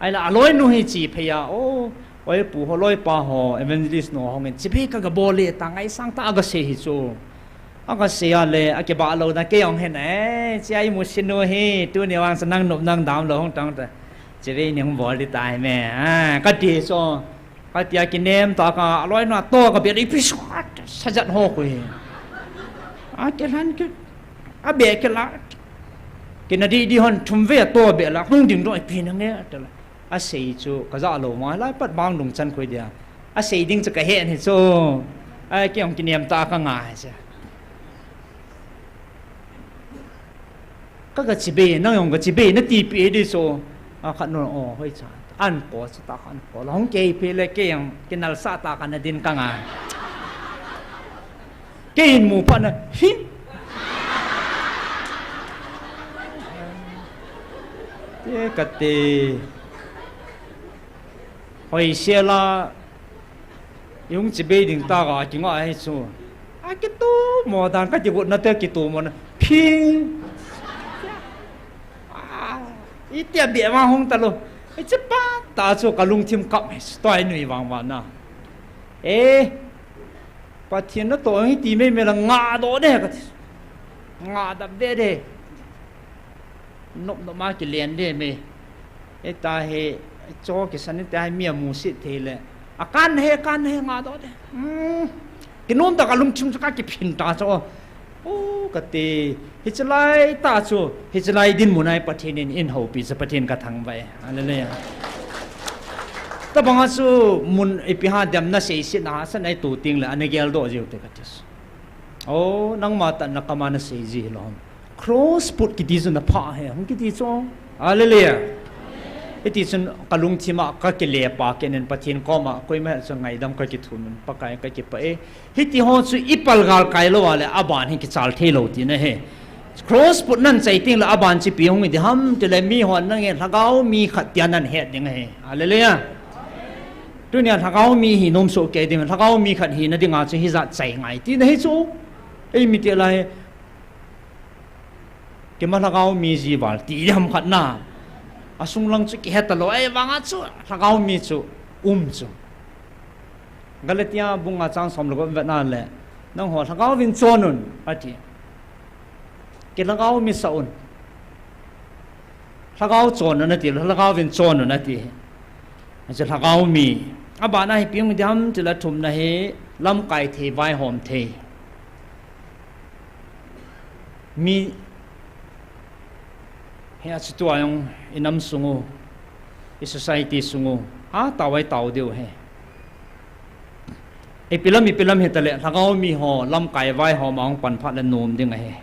Ahile aloi nu hi chi phei a, o, oi pu ho loi pa ho, evangelist nu ho ngin, chibai kaga bol le ta ngaisang ta aga sei hi chu. Aga sei a le, akibah lou na kei jong hin, e, chi ai mu sin nu hi, tuni vang sa nang nop nang dam lou hung tang ta. Chibai ning bol di tai me, a, kati chu. Katia kinem ta ka, aloi na to ka bia ipi sot, sajat ho khu hi. A kilhan ki, a bia kila. Kina di di hon thum ve to bia la, hung ding doh ipi na nge, tala. Asei chu, kaja lou ma, lai pat bang lungchan khu dia. Asei ding chu kahe ni chu. A kei jong kinem ta ka ngai cha. Ka, ka chibai, nang jong ka chibai, nati pi di chu. A khat nu, o, hoi cha. An ko chu ta khan ko. Long kei pi le kei jong, kinal sa ta khan din ka ngai. Kei in mu phat na, hi. Te kati. Hoi sia la. Jong chibai ding ta ka, kinga hi chu. Kitomo dan, ka kigotna te kitomo na. Phing. Ah, itia bia ma hung talou. Hiche pa ta chu ka lungthim kap hi, tua nui vang vang na. Eh, Pathen natoh hiti mei mei la ngadoh de kati. Ngadoh de de. Nop nop ma kilen de mei. Eta hi, cho kisan ta hi mi amusit thei le. Akan he, kan he ngadoh de. Hmm. Kinom ta ka lungthim chu ka kiphin ta chu. O, kati, hiche lai ta chu, hiche lai dinmun a hi Pathen in eihoupi chu Pathen ka thangvah e. Hallelujah. Tabanga chu mun ipi ham damna seisetna hahsatna ito teng le, ana geldoh jiu te kati. O, nangma tahna kama nasei ji hilou ham. Cross put kiti chu napha he, hung kiti chu. Hallelujah. Hiti chun ka lungthim a ka kile pa kei nin Pathen koma koima he chu ngaidam ka kithum in Pakai ka kipah e. Hiti ho chu i palgal kai lou a le aban hi kichal thei lou tina ahi. Cross put nan chai teng le aban chu ipi hung hi ding ham tile mi hon nang e lhagao mi khat tia nan het ding ahi. Hallelujah. Tunia lhagao mi hi nom soh kei ding, lhagao mi khat hina dinga chu hijat chai ngai tina ahi chu. Eimi te lai. Keima lhagao mi ji val ti ham khat na. Asung lang chu kihe talou, ahivanga chu lhagao mi chu um chu. Galatia bung nga chang som le ko vet na le, nangho lhagao vin chon un, ati. Kilhagao mi sah un. Lhagao chon un ati, lhagao vin chon un ati. Hiche lhagao mi. Abana hi ipi hung ding ham tile thumna hi lamkai thei, vaihom thei. Mi hi a chu tua jong i nam sung u, i society sung u, a tao ai tao diu ahi. Ipi lam, ipi lam hitale, lhagao mi ho, lamkai vaihom a hung pan phat le nom ding ahi.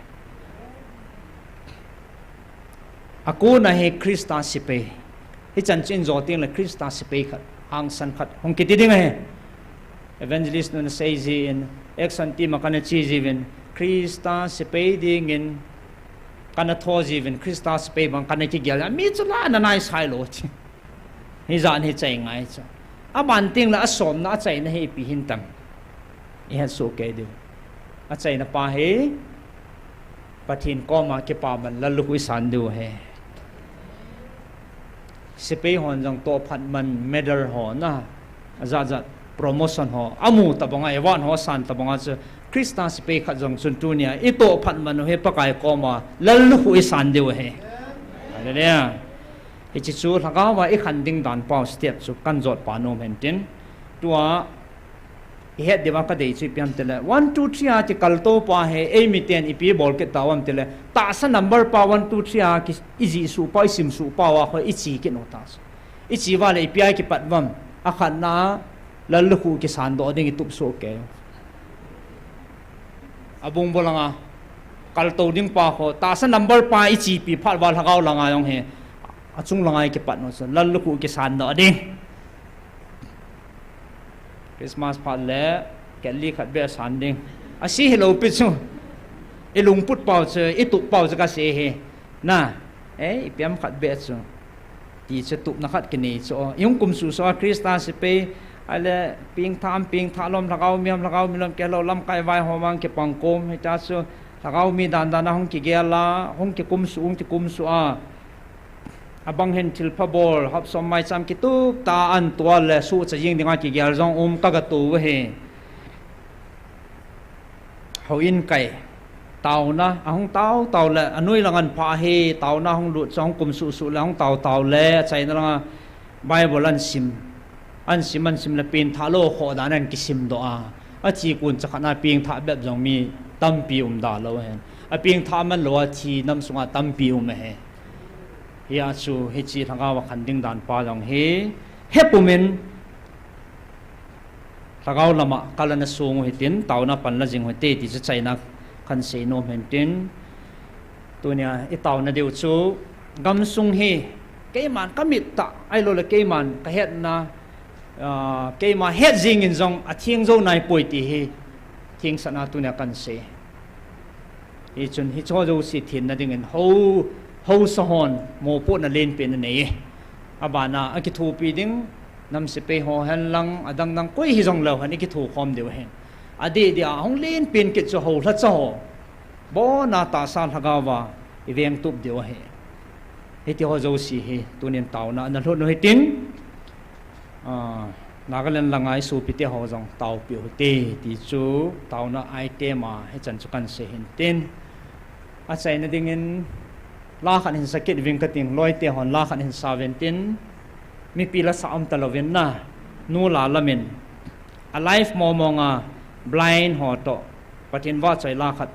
Akona hi Christa sepai. Hichan chu in jo teng le Christa sepai khat, hangsan khat, hung kiti ding ahi. Evangelist nun asei jin, action team a kana che jiuvin, Christa sepai dingin kana tho jiuvin, Christa sepai bang kana kigel, mi chu la ana naisai lou ti. Hijat hi chai ngai chu. Aban teng le asomna achaina hi ipi hin tam. I het soh kei diu. Achaina pa hi Pathen koma kipaman lallukhuh i san diu ahi. Sepai hon jong tohphat man medal ho na, ajat jat promotion ho, amu tabanga, award ho asan tabanga chu Christa sepai khat jong chun tunia i tohphat man u hi Pakai koma lallukhuh i san diu ahi. Hallelujah. Hiche chu lhagao va i khan ding dan pau step chu kan jot pa nom hen tin. Tua I het diuva kadei chu ipi ham tile, one, two, three a kikaltou pa hi, eimi ten ipi bol kit tau ham tile, tahsa number pa one, two, three a ki, i jih suh pau, i sim suh pau a kho, i chi kit u ta. I chi uva le ipi a kipat uvam, akhatna a, lallukhuh kisan doh ding i tup suh kei. Abung bol anga, kaltou ding pa kho, tahsa number pa i chipi phat uva lhagao langa jong hi, achung langa i kipat u chu, lallukhuh kisan doh ding. Christmas phat le, ketli khat beh san ding. Asi hilou pi chu. I lungput pau chu, i tup pau chu kasi hi. Na, eh, ipi ham khat beh chu. Ti chu tupna khat kinei chu. I hung kum suh suh a Christa sepai, ahile, pengthah am pengthah lom, lhagao mi am lhagao mi lom, kihelou lamkai vaihom a kipang kom, hita chu, lhagao mi dan dan a hung kigel a, hung kikum suh, hung kikum suh a. Abang hin thilpha bol, hapsom maicham kitup ta an tual le suhcha jing dinga kigel jong um ka ga tou u ahi. Houin kai, taona, ahung tao tao le, anoi lang an pha hi, taona hung lut chu hung kum suh suh le, hung tao tao le, achaina langa Bible an sim. An sim, an sim le pengthah lou khoh dan an kisim doh a. Athi kon chakhat na pengthah bep jong mi tampi um da lou hen. Apengthah man lou a thi nam sunga tampi um ahi. Hia chu hiche lhagao a khan ding dan pa jong hi, hepum in lhagao lama kal ana song u hitin, taona pan la jing u hite ti chu achaina khan sei nom hen tin. Tunia i taona diu chu, gamsung hi, keiman ka mit tah, ahilou le keiman ka hetna, ah, keima het jing in jong atheng jou nai poi ti hi, thengsel a tunia kan sei. Hichun hiche ho jouse thenna dingin ho, haosa hon mopohna lenpen anei e. Abana akithopi ding, nam sepai ho hen lang, adang dang koi hijong leu hen i kitho khom diu ahin. adeh deh a hung len pen kit chu houlhacha ho, abona tahsa lhagao va iveng tup diu ahi. Hiti ho jouse hi tunin taona ana lhut u hitin, ah, Nagaland langa isopite ho jong taopiu hite ti chu taona item a hichan chu kahin sei hintin. Achaina dingin la khat hin sa kit uving kating, loite hon la khat hin sa uvin tin, mipi la sa um talouvin na, nu la lamin, alive mong mong a, blind ho toh, Pathen vahchoi la khat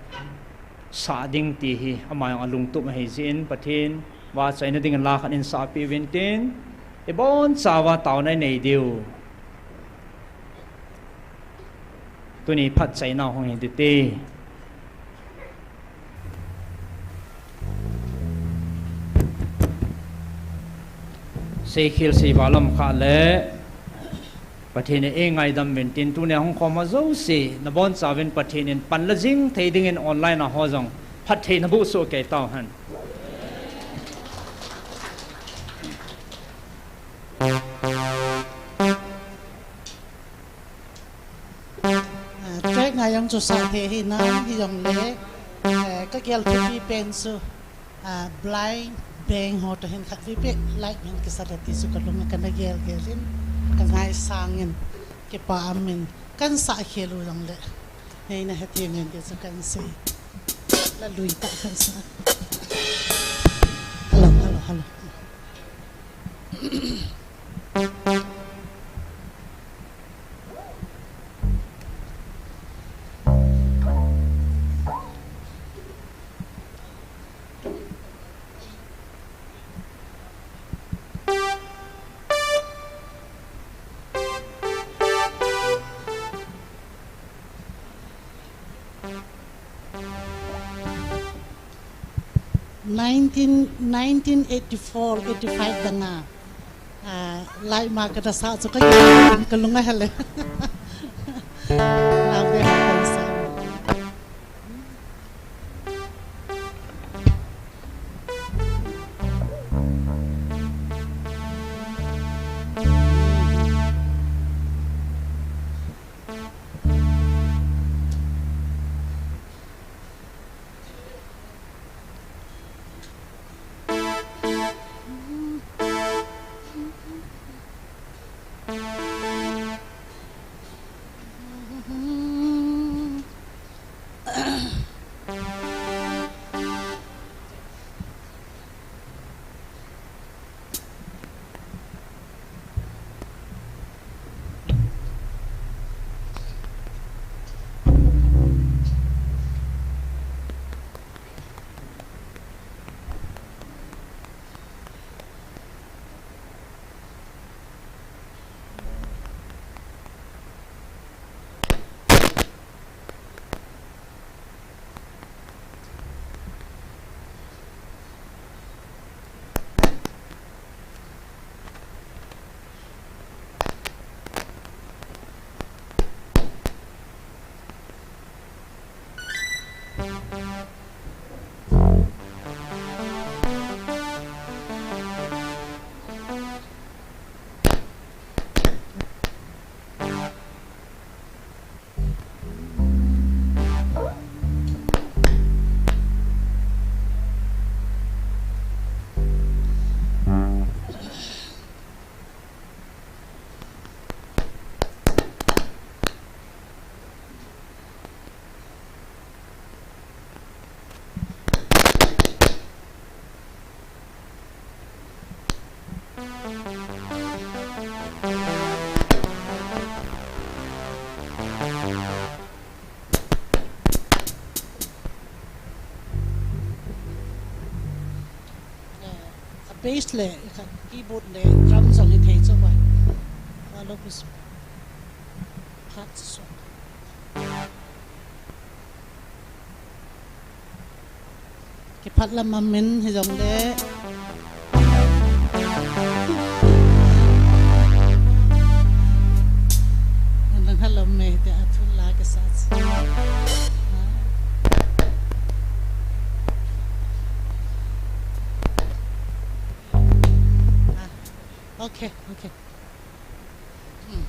sa ding ti hi, ama jong alungtup ahi jeh in, Pathen vahchoina dingin la khat hin sapeh uvin tin, ibonchauva taona inei diu. Tuni phatchaina hung hi dite. Seikhel seival um kha le, Pathen in eingaidam uvin tin tunia hung khom ho jouse, nabonchauvin Pathen in panla jing thei dingin online a ho jong phattheina boh soh kei tauhen. Ah, track nga jong chu sa thei hinam hijongle, eh, kagel thupi pen chu, ah, blind band ho toh hin khatvei beh light min kisa le ti chu kalunga kana gel gel in, kangaisang in, kipa umin, kahin sa khel u jongle neina hethem in ti chu kahin sei. La lui tah kahin sa. Hello, hello, hello. Nineteen, nineteen eighty-four, eighty-five danga, ah, light ma kada sa chu ka, kalunga hele. Na be ha kan sa. A bass le keyboard le drum jong hithei chu ba. Hello, kus. Phat chu. Kiphat lam amin hijongle. Nang halom me te athul la kisa. Ah, okay, okay. Hmm.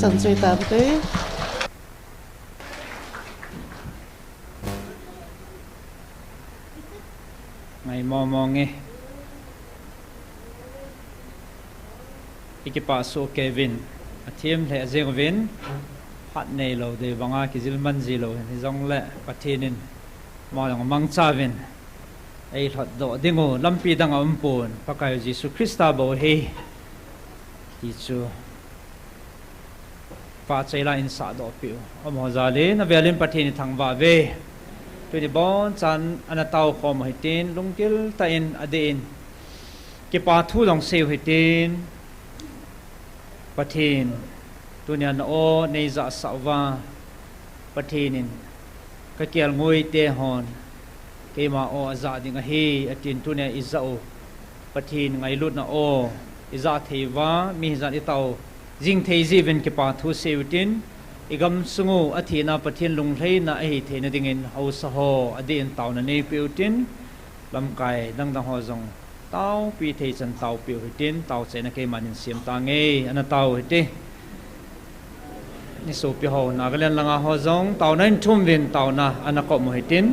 Chan choi ta pute. Ngai mo mo nge. Ikipa su Kevin. Athem le ajeng vin. Hat nei lo de vanga kijil man ji lo hin jong le Pathen in. Mo jong mangcha vin. Ei hlot doh ding u lampi dang a um pon, Pakai Jesu Christa bou hi. Ti chu. Pachat la in sah doh piu. Amaho jal in avel in Pathen i thangvah uve. Tuni bon chan ana tao khom u hitin, lunggil tah in adeh in. Kipa thu jong sei u hitin. Pathen, tunia na aw nei jahsah uva. Pathen in, ka kelngoi te hon, keima aw ajah ding ahi, atin tunia i jah u. Pathen ngailutna aw, i jah thei uva, mi hijat i tao jing thei ji uvin kipa thu sei u hitin, i gamsung u athina Pathen lunglhaina ahi theina dingin haosa ho adeh in taona nei peh u hitin, lamkai dangdang ho jong taopi thei chan taopi u hitin, taochaina keiman in sem tange, ana tao u hite. Ni sopi ho, Nagaland langa ho jong, taona in thum vin taona, ana kop u hitin.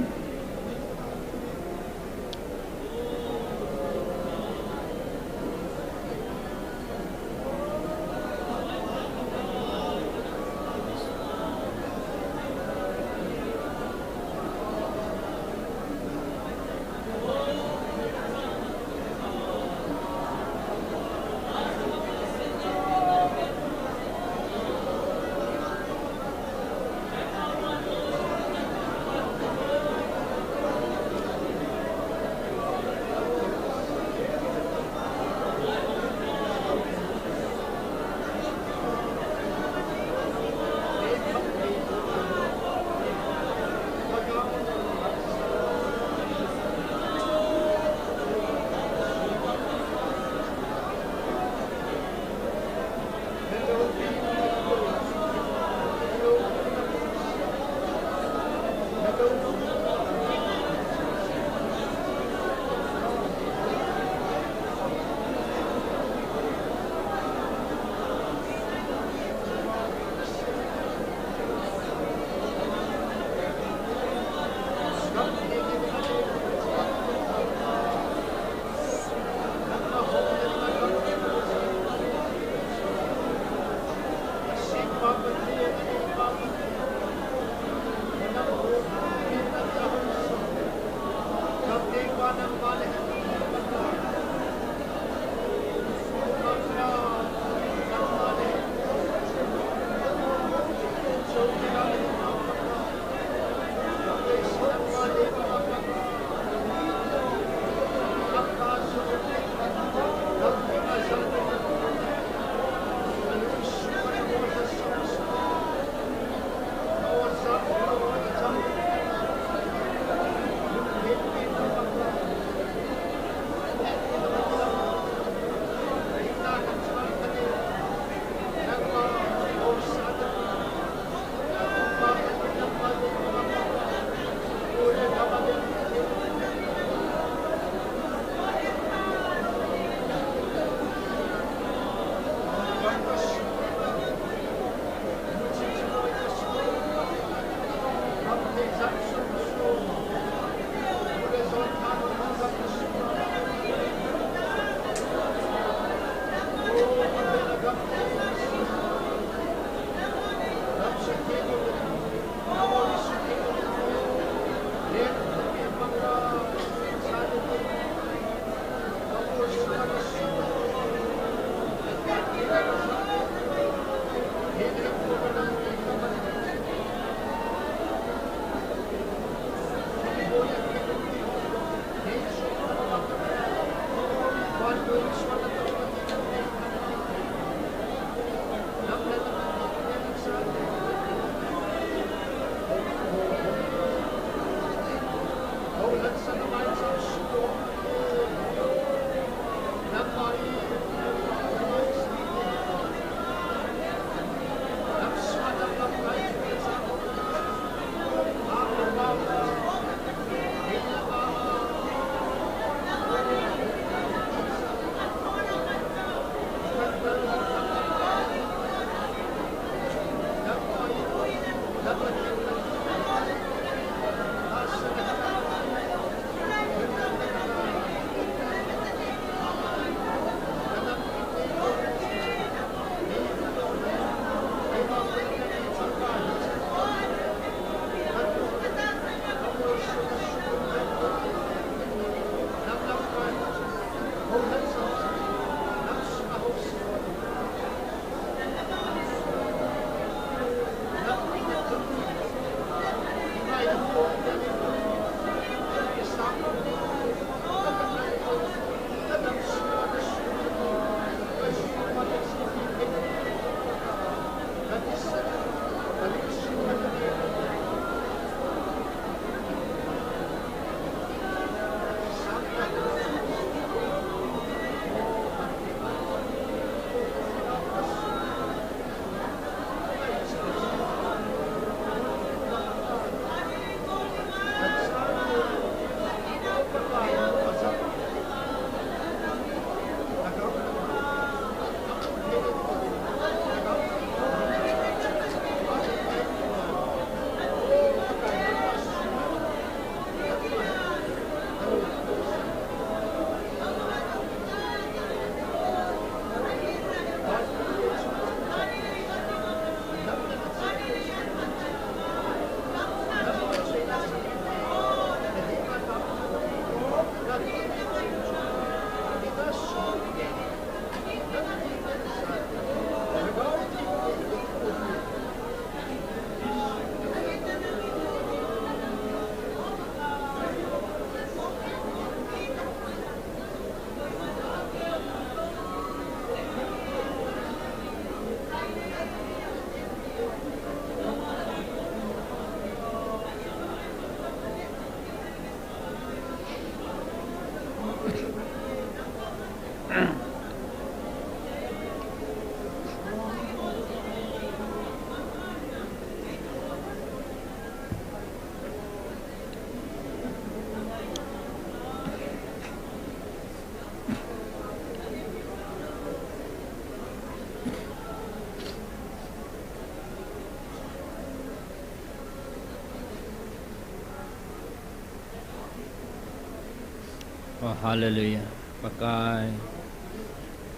Oh, hallelujah. Pakai.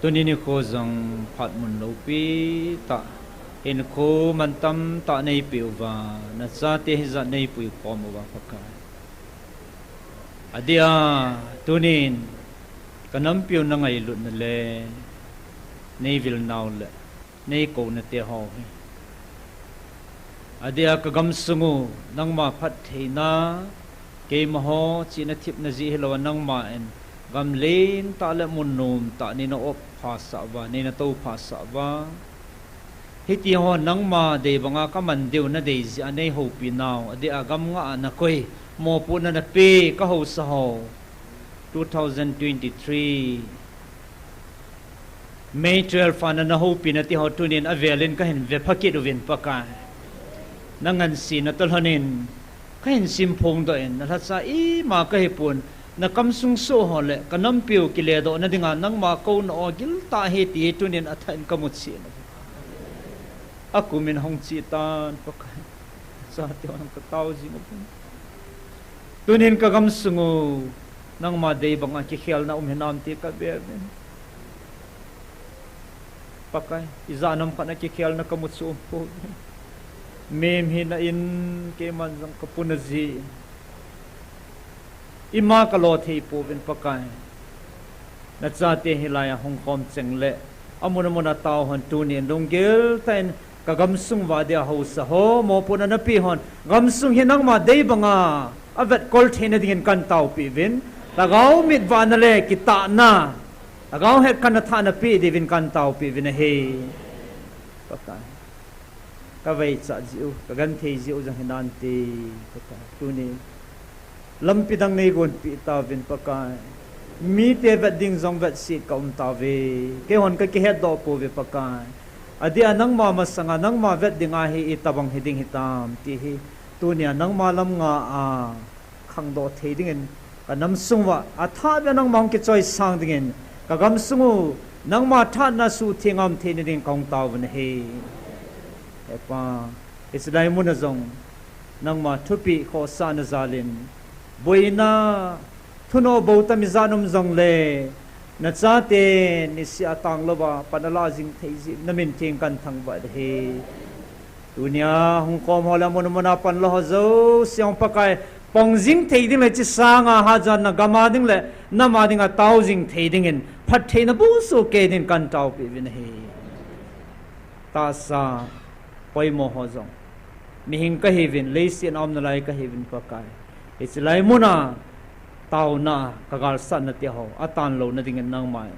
Tuni nikho jong phat mun loupi tah, hinkho mantam tah neipeh uva, nachate hijat neipui khom uva Pakai. Adeh a, tunin, kanampiu nangailutna le, neivilnau le, neikouna teho hi. Adeh a kagamsung u, nangma phattheina, keimaho, chihna thepna jeh hilouva nangma in, gam lentah le mun nomtah neina opphasah uva, neina touphasah uva. Hitiho nangma dei banga kaman diu nadei jeh a neihoupi nau, adeh a gam nga a nakoi, mopohna napeh, kahaosa ho. Two thousand twenty-three. May twelve a nana houpi nati ho tunin avelin kahin vepha kit uvin Pakai. Nangansena toh lhonin, kahin simphongdoh in, nalhacha ima kahipon, nakamsung soh ho le, kanampiu kiledohna dinga, nangma kouna o giltah ahi ti tunin athah in kamuchen. Akumin hung chetan Pakai. Chate hon katao jing uvin. Tunin kagamsung u, nangma dei banga kikhelna um hinam ti kabe uvin. Pakai, ijat ham khat a kikhelna kamu chu umpoi. Mem hina in, keiman jong kapuna jin. Ima kalo thei pouvin Pakai. Nachate hilai a hung khom cheng le, amun amun a tao hon tunin lunggil tah in kagamsung uva dia haosa ho, mopohna napeh hon, gamsung hi nangma dei banga avetkol theina dingin kahin taopeh uvin, lhagao mitvahna le kitahna, lhagao hetkhenna thah napeh diuvin kahin taopeh uvin ahi. Pakai. Kavaicha jeh u, kagenthei jeh u jong hinante, Pakai. Tuni lampi dang neigonpeh tauvin Pakai. Mite vet ding jong vetset kaum tauve. Keihon kakihetdoh pouve Pakai. Adeh a nangma masanga, nangma vet dinga hi itobang hiding hitam ti hi. Tunia nangma lam nga a khangdoh thei dingin, kanamsung uva athahbeh a nangma hung kichoisang dingin, kagamsung u, nangma thahatna suhtheng a um theina dingin kahung taovin ahi. He Pa, hiche lai muna jong, nangma thupeh khohsahna jalin, boina, thunoh bou tam ijat um jongle, nachaten niseh a tanglouva pan alah jing thei jeh in namin theng kahin thangvah ahi. Tunia hung khom ho le amun amun a panla ho jouse hung Pakai, pang jing thei ding le hiche sanga hatjona gam a ding le nam a dinga tao jing thei dingin, phattheina boh sohkei dingin kahin taopeh uvin ahi. Tahsa, poimo ho jong, mihing kahiuvin, leiset a um nalai kahiuvin Pakai. Hiche lai muna taona kagalsatna teho atan louna dingin nangman,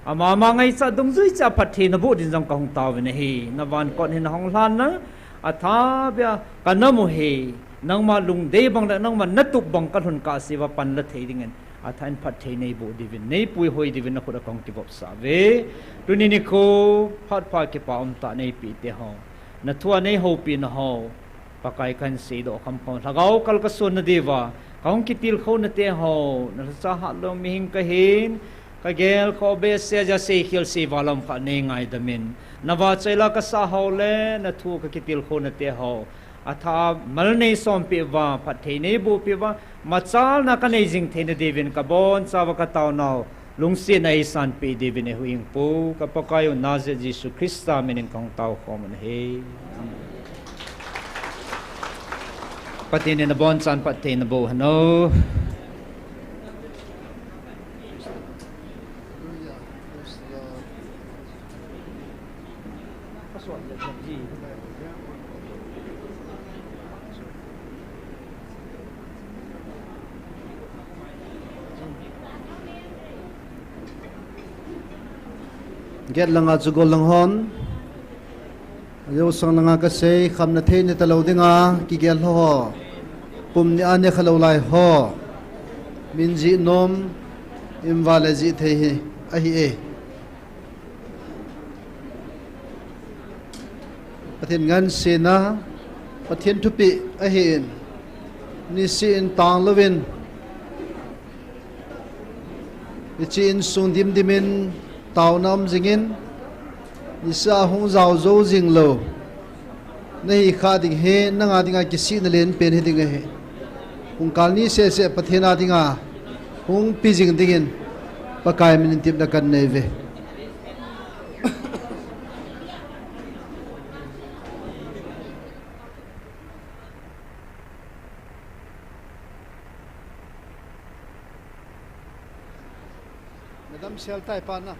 ama ama ngaichat dungjui cheh a phattheina boh dingin jong kahung taovin ahi. Navankot hin ahung lhanna, athahbeh a kanam u hi, nangma lungdei bang le nangma natup bang kalhun kahsea panla thei dingin, athah in phatthei neiboh diuvin, neipuihoi diuvin nakhut a kahung kivopsah uve. Tuni nikho phat pha kipa umtah neipeh teho, nathua neihoupina ho, Pakai kahin seidoh khamkham, lhagao kal kasonna diuva kahung kitilkhouna teho, nalhacha hatlou mihing kahin, kagelkhoh behseh jeh a seikhel seival um kha neingaidamin, navahchoi la kasah ho le nathu kakitilkhouna teho, athah a mal neisompeh uva, phatthei neibohpeh uva, machalna kanei jing theina diuvin kabonchauva kataonau, lungsetna eisanpeh diuvin eihuhhingpu, ka Pakai u Nazareth Jesu Christa minin kahung taokhom un ahi. Pathen in abonchan phatthei naboh hen o. Gate langa chu gol lang hon. Ajou sang langa kasei, khamna thei ne talou dinga, kigel ho ho. Pum ni a ne khalou lai ho. Min jih nom, imva le jih thei hi, ahi e. Pathen ngansena, Pathen thupeh ahin, niseh in tanglouvin, hiche insung dimdimin taona um jingin, niseh a hung jao jou jinglou nahi kha ding hi, nanga dinga kisihna lenpen hiding ahi. Hung kal ni sehseh Pathen a dinga Hung pi jing dingin Pakai minin tipna kan nei ve. Madam Sel tai pa na.